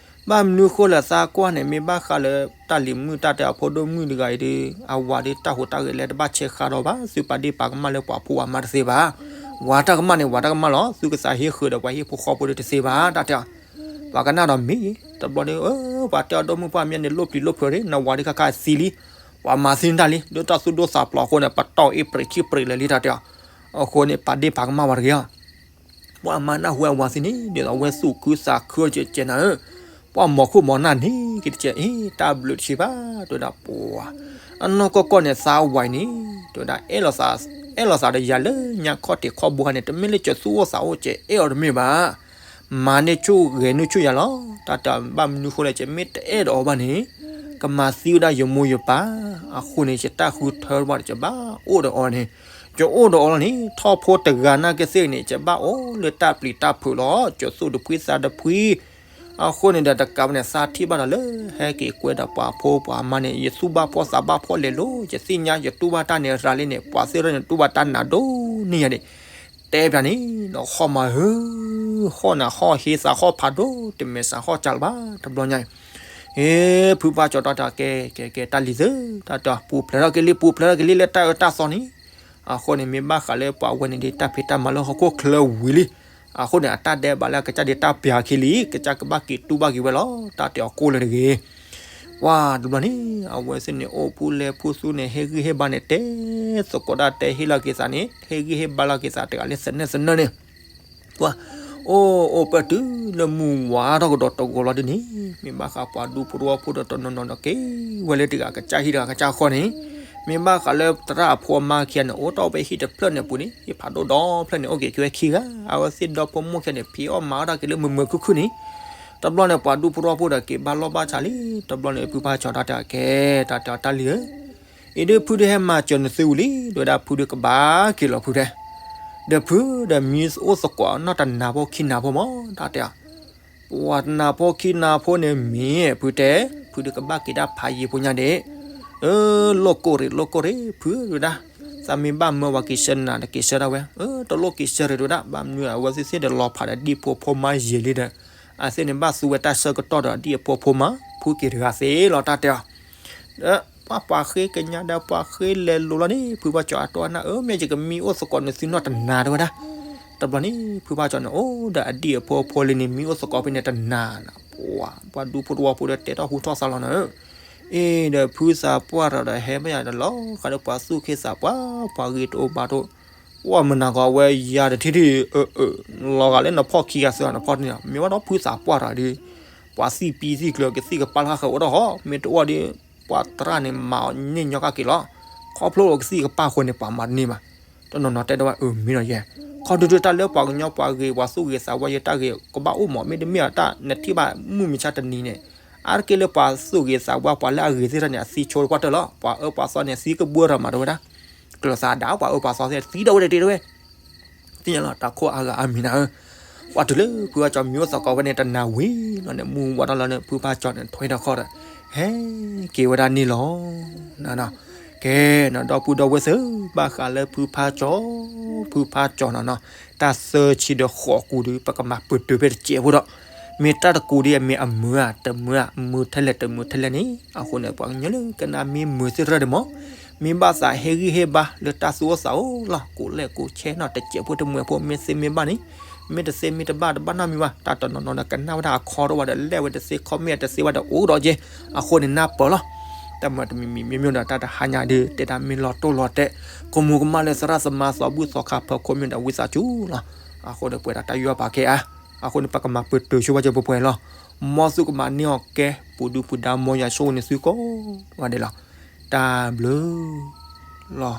ဘၣ်မနုၤဃိလၢသးကွၢ်န့ၣ် မ့ၢ်ဘၣ်ဃးလၢတၢ်လံၤမုၣ်တၢ်တဲအီၤဖိဒိၣ်မုၣ်တဂၤအံၤဒီး အဝၤဒီးတၢ်ဟူးတၢ်ဂဲၤလၢတဘၣ်ဆဲးဃာ်ဒီးဘၣ် သုပာ်ဒ့ၣ်ပာ်ကမၣ်လၢပှၤဖိပှၤမါတသ့ဘၣ်. ဝၤတၢ်ကမၣ်န့ၣ် ဝၤတၢ်ကမၣ်လီၤ. သုကသးဟ့ဃုာ်ဒီးပှၤဟံၣ်ဖိဃီဖိဒီးတသ့ဘၣ် တၢ်တဲအီၤ ပှၤကနၣ်ဒီးမ့ၢ် တဘျီဒီး ပှၤတဲအီၤဒိၣ်မုၣ်ပှၢ်မ့ၢ်န့ၣ် လိၣ်ပျံၤလိၣ်ဖုးဒီး နဝၤဒီးခါခါသံလံ ပှၤမၤသံနတၢ်လံ ဒိၣ်တၢ်သူၣ်ဒိၣ်သးပျီအဃိန့ၣ် ပတီၢ်အ့ၣ်ပြံးခံပြံးလၢာ်လံ တၢ်တဲအီၤ. အဃိန့ၣ် ပာ်ဒ့ၣ်ပာ်ကမၣ်ဝဲတဂ့ၤဧါ. ပှၤမါနၢ်ဟူအဝၤသံန့ၣ် ဒ်သိးအဝဲသူၣ်ခုသးခုကဲကဲနၤဧၢ, ပှၤမိၢ်ခိၣ်မိၢ်နၢ်န့ၣ် ကဲတကဲအ့ၣ် တၢ်ဘျုးတဆံးဘၣ် တဲဝဲဒၣ်ပှၤ အနီၢ်ကီၢ်ကီၢ်န့ၣ် သးဝဲန့ၣ် တဲဝဲဒၣ် အဲၣ်လိာ်သးဒီးယၤလၢညါခီၣ်ထံးခီၣ်ဘိခါန့ၣ် တမ့ၢ်လၢကသူၣ်အိၣ်သးအိၣ်ကဲ အဲၣ်အီၤတမ့ၢ်ဘၣ် မၤန့ၢ်ဆူၣ်ဂဲၤနုာ်ဆူၣ်ယၤလီၤ. တၢ်တဲဘၣ်မနုၤဃိလဲၣ် ကမ့ၢ်တအဲၣ်ဒီးအီၤဘၣ်န့ၣ် ကမၤသံဝဲဒၣ်ယမိၢ်ယပၢ်, အဃိန့ၣ် ယတၢ်ဃုထၢဘၣ်ဒီး ယဘၣ်အိၣ်ဒီးအီၤန့ၣ်, ယအိၣ်ဒီးအီၤလီၤန့ၣ် ထီၣ်ဖိတဂၤနာ်က့သ့ၣ်န့ၣ် ယဘၣ်အိၣ်လၢတၢ်ပျံၤတၢ်ဖုးလီၤ. ယသူၣ်တဖှံသးတဖှံ အဃိန့ၣ်ဒီး တကးဘၣ်န့ၣ် သးထံၣ်ဘၣ်ဒီးလၢ ဟဲက့ၤကွဲဒီးပှၤဖိပှၤမါန့ၣ် ယသူၣ်ဘၣ်ဖှီၣ်သးဘၣ်ဖှီၣ်လဲၤလိၤ, ယသ့ၣ်ညါ ယတူၢ်ဘၣ်တၢ်န့ၣ်ရၤလံန့ၣ် ပှၤသ့ၣ်ရၢန့ၣ် တူၢ်ဘၣ်တၢ်နးဒိၣ်န့ၢ်ယၤန့ၣ် တဲပၠးန့ၣ် ဒီးဟီၣ်မးဧၢ, ဟီၣ်နးဟီၣ်ဟ့သးဟီၣ်ဖးဒိၣ် တမ့ၢ်စးဟီၣ်ကၢ်လၢၤဘၣ် တဘျီညါအံၤ, ဟ့ ဖုဘၣ်ကၠီၤတၢ်တဲ ကဲ ကဲ တၢ်လံၤသ့ၣ် တၢ်တဲ ပူၤဖျဲးထီၣ်က့ၤလံ ပူၤဖျဲးထီၣ်က့ၤလံ လၢတၢ်အၢတၢ်သီန့ၣ်, အဃိန့ၣ် မ့ၢ်ဘၣ်ဃးလၢပှၤဝဲန့ၣ်ဒီး တၢ်ဖံးတၢ်မၤလၢဟီၣ်ခိၣ်ချၢဝံၤလံ, အဃိန့ၣ် အတၢ်ဒဲးဘးလၢအကစၢ်ဒၣ်တၢ်ပျၢ်ခံလံ ကစၢ်ကဘၣ်က့ၤတူၢ်ဘၣ်က့ၤဝဲလီၤ တၢ်တဲအီၤကိၢ်လၢတဂ့ၤ ပှၤတဘျီန့ၣ် အဝဲသ့ၣ်န့ၣ် အိၣ်ဖှူလဲၤဖှူသူန့ၣ် ဟ့ၣ်ဂံၢ်ဟ့ၣ်ဘါန့ၣ် တဲသကိးဒၣ်တဲဟ့ၣ်လီၤက့ၤသးန့ၣ် ဟ့ၣ်ဂံၢ်ဟ့ၣ်ဘါလီၤက့ၤသးတဂၤလၢသနၢၣ်သနၢၣ်န့ၣ်, ပှၤ အိၣ်အိၣ်ပတုၤလၢမုၢ်ဝါထီၣ်ကဒီးတဂီၤလီၤဒ်န့ၣ်, မ့ၢ်ဘၣ်ဃးပှၤဒူဖိတဝီဖိဒီးတနီၤနီၤဒီးက့ၤဝဲလၢတဂၤကစၢ်ဟံၣ်တဂၤကစၢ်ဃီန့ၣ်, မ့ၢ်ဘၣ်ဃးလၢသရၣ်အဖိအမါခံဂၤန့ၣ် အိၣ်တ့ၢ်ဝဲဟံၣ်တဖျၢၣ်န့ၣ်ပူၤန့ၣ် ဟံၣ်ဖးဒိၣ်ဒီဖျၢၣ်န့ၣ် အိၣ်က့ၤက့ၤဝဲခံဂၤ အဝဲသ့ၣ်ဒီဖိမိၢ်ခံဂၤန့ၣ် ဖံးအီၣ်မၤအီၣ်တၢ်က့ၤလၢမုာ်မုာ်ခုၣ်ခုၣ်န့ၣ်, တဘျီန့ၣ် ပှၤဒူဖိတဝီဖိဒီးက့ၤဘၣ်လီၢ်ဘၣ်ဆါလံ, တဘျီန့ၣ် ဖုဘၣ်ကၠီၤတၢ်တဲကဲ တၢ်တဲအီၤတၢ်လံၤဧၢ အံၤဒုးဖုဒုးဟဲမၤစၢၤနသုဝံၤလံ တဲဝဲဒၣ်ဖုဒုးကဘၣ်က့ၤလီၤဖုတဲ, ဒီးဖုဒီးမံအိၣ်သကိးနီၢ်တနၤဖိခံနၤဖိမး တၢ်တဲအီၤ, ပှၤတနၤဖိခံနၤဖိန့ၣ်မ့ၢ်ဖုတဲ, ဖုဒုးကဘၣ်က့ၤဒၣ်ဖးယံၤဖိညါဒ့ၣ်, အၢ လိၣ်ကိၢ်ရ့ၣ်လိၣ်ကိၢ်ရ့ၣ် ဖုတဲဝဲဒၣ်, သးမ့ၢ်ဘၣ်မၢဝဲက့ၤဆှၢနၤဒီးက့ၤဆှၢဒၣ်ဝဲ, အၢ တလိၣ်က့ၤဆှၢရ့ၣ်တဲဝဲဒၣ်, ဘၣ်မနုၤအဝဲသ့ၣ်သ့ၣ်ဒီးလီၤဖးဒီးဒ်ဖိဖိမါယံာ်လံဒီး, အသ့ၣ်န့ၣ်ဘၣ်သူဝဲတၢ်ဆၢကတီၢ်ဒီးဒ်အဖိဖိမါ, ဖုက့ၤတဂၤသ့လီၤတၢ်တဲအီၤ ဒီးပှၤပှၤဃ့ကညးဒီးပှၤဃ့လဲၤလိၤလီၤန့ၣ် ဖုဘၣ်ကၠီၤအတီၢ်နၢ်အၢ မ့ၢ်ယကမံအိၣ်သကိးနသုနီၢ်တနၤတဲဝဲဒၣ်, တဘျီန့ၣ် ဖုဘၣ်ကၠီၤန့ၣ် အိၣ်ဒီးအဒံၣ်အဖိအဖိလံန့ၣ် မံအိၣ်သကိးဖဲန့ၣ်တနၤနၤ, ပှၤ ပှၤဒူဖိတဝီဖိဒီးတဲထီၣ်ဟူထီၣ်သါလီၤနၤဧၢ, အ့ ဒီးဖုသးပှၢ်တၢ်ဒီးဟဲဘၣ်ယၤဒီးလီၤ ဃးဒီးပှၤသူၣ်က့သးပှၢ် ပှၤဂ့ၤတအိၣ်ဘၣ်တအိၣ်, ပှၤမနၤကီးဝဲယၤတထံၣ်ထံၣ် အၢ အၢ လီၤဂာ်လၢနဖီၣ်ခံဂၤသၢဂၤနဖီၣ်တန့ၢ်လီၤ မ့ၢ်ဘၣ်ဒီးဖုသးပှၢ်တၢ်ဒီး ပှၤသံၣ်ပံသံၣ်ကျိၤ ကသံၣ်ကပၢ်လၢဃၣ်ဃၢၤအိၣ်ထီၣ်ဃီ, မ့ၢ်တအိၣ်ဒီး ပှၤသရၣ်န့ၣ် မၤအီၤန့ၢ်ညီကၣ်က့ၤလီၤ. ခီဖျိလၢကသံၣ်ကပၢ်အဃိန့ၣ် ပှၤမၤတန့ၢ်ဘၣ်. တနီၤနီၤတဲဒၣ်ဝဲ အၢ မ့ၢ်ဒီးယဲ, ခီဒုဒုတၢ်လၢပှၤကညီပှၤဂ့ၤ ပှၤသူၣ်ဂ့ၤသးဝါယဲတၢ်ဂ့ၤ ကဘၣ်အိၣ်မး, မ့တမ့ၢ်အတၢ်နထံၣ်ဘၣ်မုၢ်မဆါတနံၤန့ၣ်, အါတက့ၢ်လၢပှၤသူၣ်ဂ့ၤသးဝါ ပှၤလၢအဂ့ၤသ့ၣ်တဖၣ်န့ၣ် အသံဆိတပှၢ်တၢၢ်လီၤ. ပှၤအၢပှၤသီန့ၣ် သံကဘှၢထီၣ်မးတဝဲဒၣ်, ကျၢၤသးဒၣ်ပှၤအၢပှၤသီသ့ၣ် သံဒီးဝဲတ့ၢ်တဝဲ သ့ၣ်ညါလီၤ တၢ်ခိၣ်အါဂၤအါမံၤနၤဧၢ, ပှၤတုၤလၢဖုဖါကၠီမံၤအိၣ်သကိးဝဲန့ၣ် တနၤဝံၤလီၤန့ၣ် မူဝါထီၣ်လီၤန့ၣ် ဖုဖါကၠီန့ၣ် ထွဲထီၣ်ခီၣ်ဒီး ဟဲက့ၤဝဲဒၣ်န့ၣ်လီၤ. ကဲနီၤ ဒီပုၢ်ဒီဝဲၢ်သ့ၣ် ဘၣ်ဃးလၢဖုဖါကၠီ, ဖုဖါကၠီနီၤနီၤ, တၢ်သၢဆံဒီးဃိးကူဒု ပကမၤပတုာ်ဖဲတစဲးဖိဒီး မ့ၢ်တၢ်တကူဒု အမ့ၢ်အမုာ်ဧါ တမုာ်ဧါ, မုာ်ထဲလဲၣ်တမုာ်ထဲလဲၣ်န့ၣ် အဃိန့ၣ် ပှၤကညီလၢကနၣ်မ့ၢ်မုာ်သ့ၣ်တဖၣ်ဒီးမး မ့ၢ်ဘၣ်သးဟ့ၣ်ဂံၢ်ဟ့ၣ်ဘါလၢတၢ်သူၣ်အိၣ်သးအိၣ်လီၤ. ကိးလဲၣ်ကိးဆဲနီၤ တစဲးဖိတမုာ်ဖိ မ့ၢ်သ့မ့ၢ်ဘၣ်န့ၣ်, မ့ၢ်တသ့မ့ၢ်တဘၣ်တဘၣ်နီတမံၤဘၣ်. တၢ်တနီၤနီၤဒီး ကနၣ်ဝဲဒၣ်အခီတအိၣ်ဘၣ်ဒီး လဲၣ်ဝဲတသ့ comment တသ့ဘၣ်ဒီး အိၣ်ဒီးက့ၤ, အဃိန့ၣ် နၢ်ပၢၢ်လီၤ. တၢ်မၤတမံၤမံၤမ့ၢ်မ့ၢ်ဒီး တၢ်တဟါညါဒုး တဲဒၣ်မ့ၢ်လီၤတိၢ်လီၤတဲာ် ကမူၤကမၣ်လၢသရၣ်သမါသီဘူၣ်သီခါ ဖီခိၣ်မ့ၢ်ဒီးဝံသးစူၤလီၤ. အဃိန့ၣ် ပှဲၤဒီးတၢ်ယူးယီၣ်ပာ်ကဲဧါ, အဃိန့ၣ် ပကမၤပတုာ်ဆိဝဲက့ၤပှဲၤပှဲၤလီၤ. မ်သုကမၤန့ၢ်အီၤကဲ ပူၤဒုပူၤဒါ မ်ယွၤဆိၣ်ဂ့ၤန့ၢ်သုကိးဂၤဒဲးလီၤ. တၢ်ဘျုးလီၤ.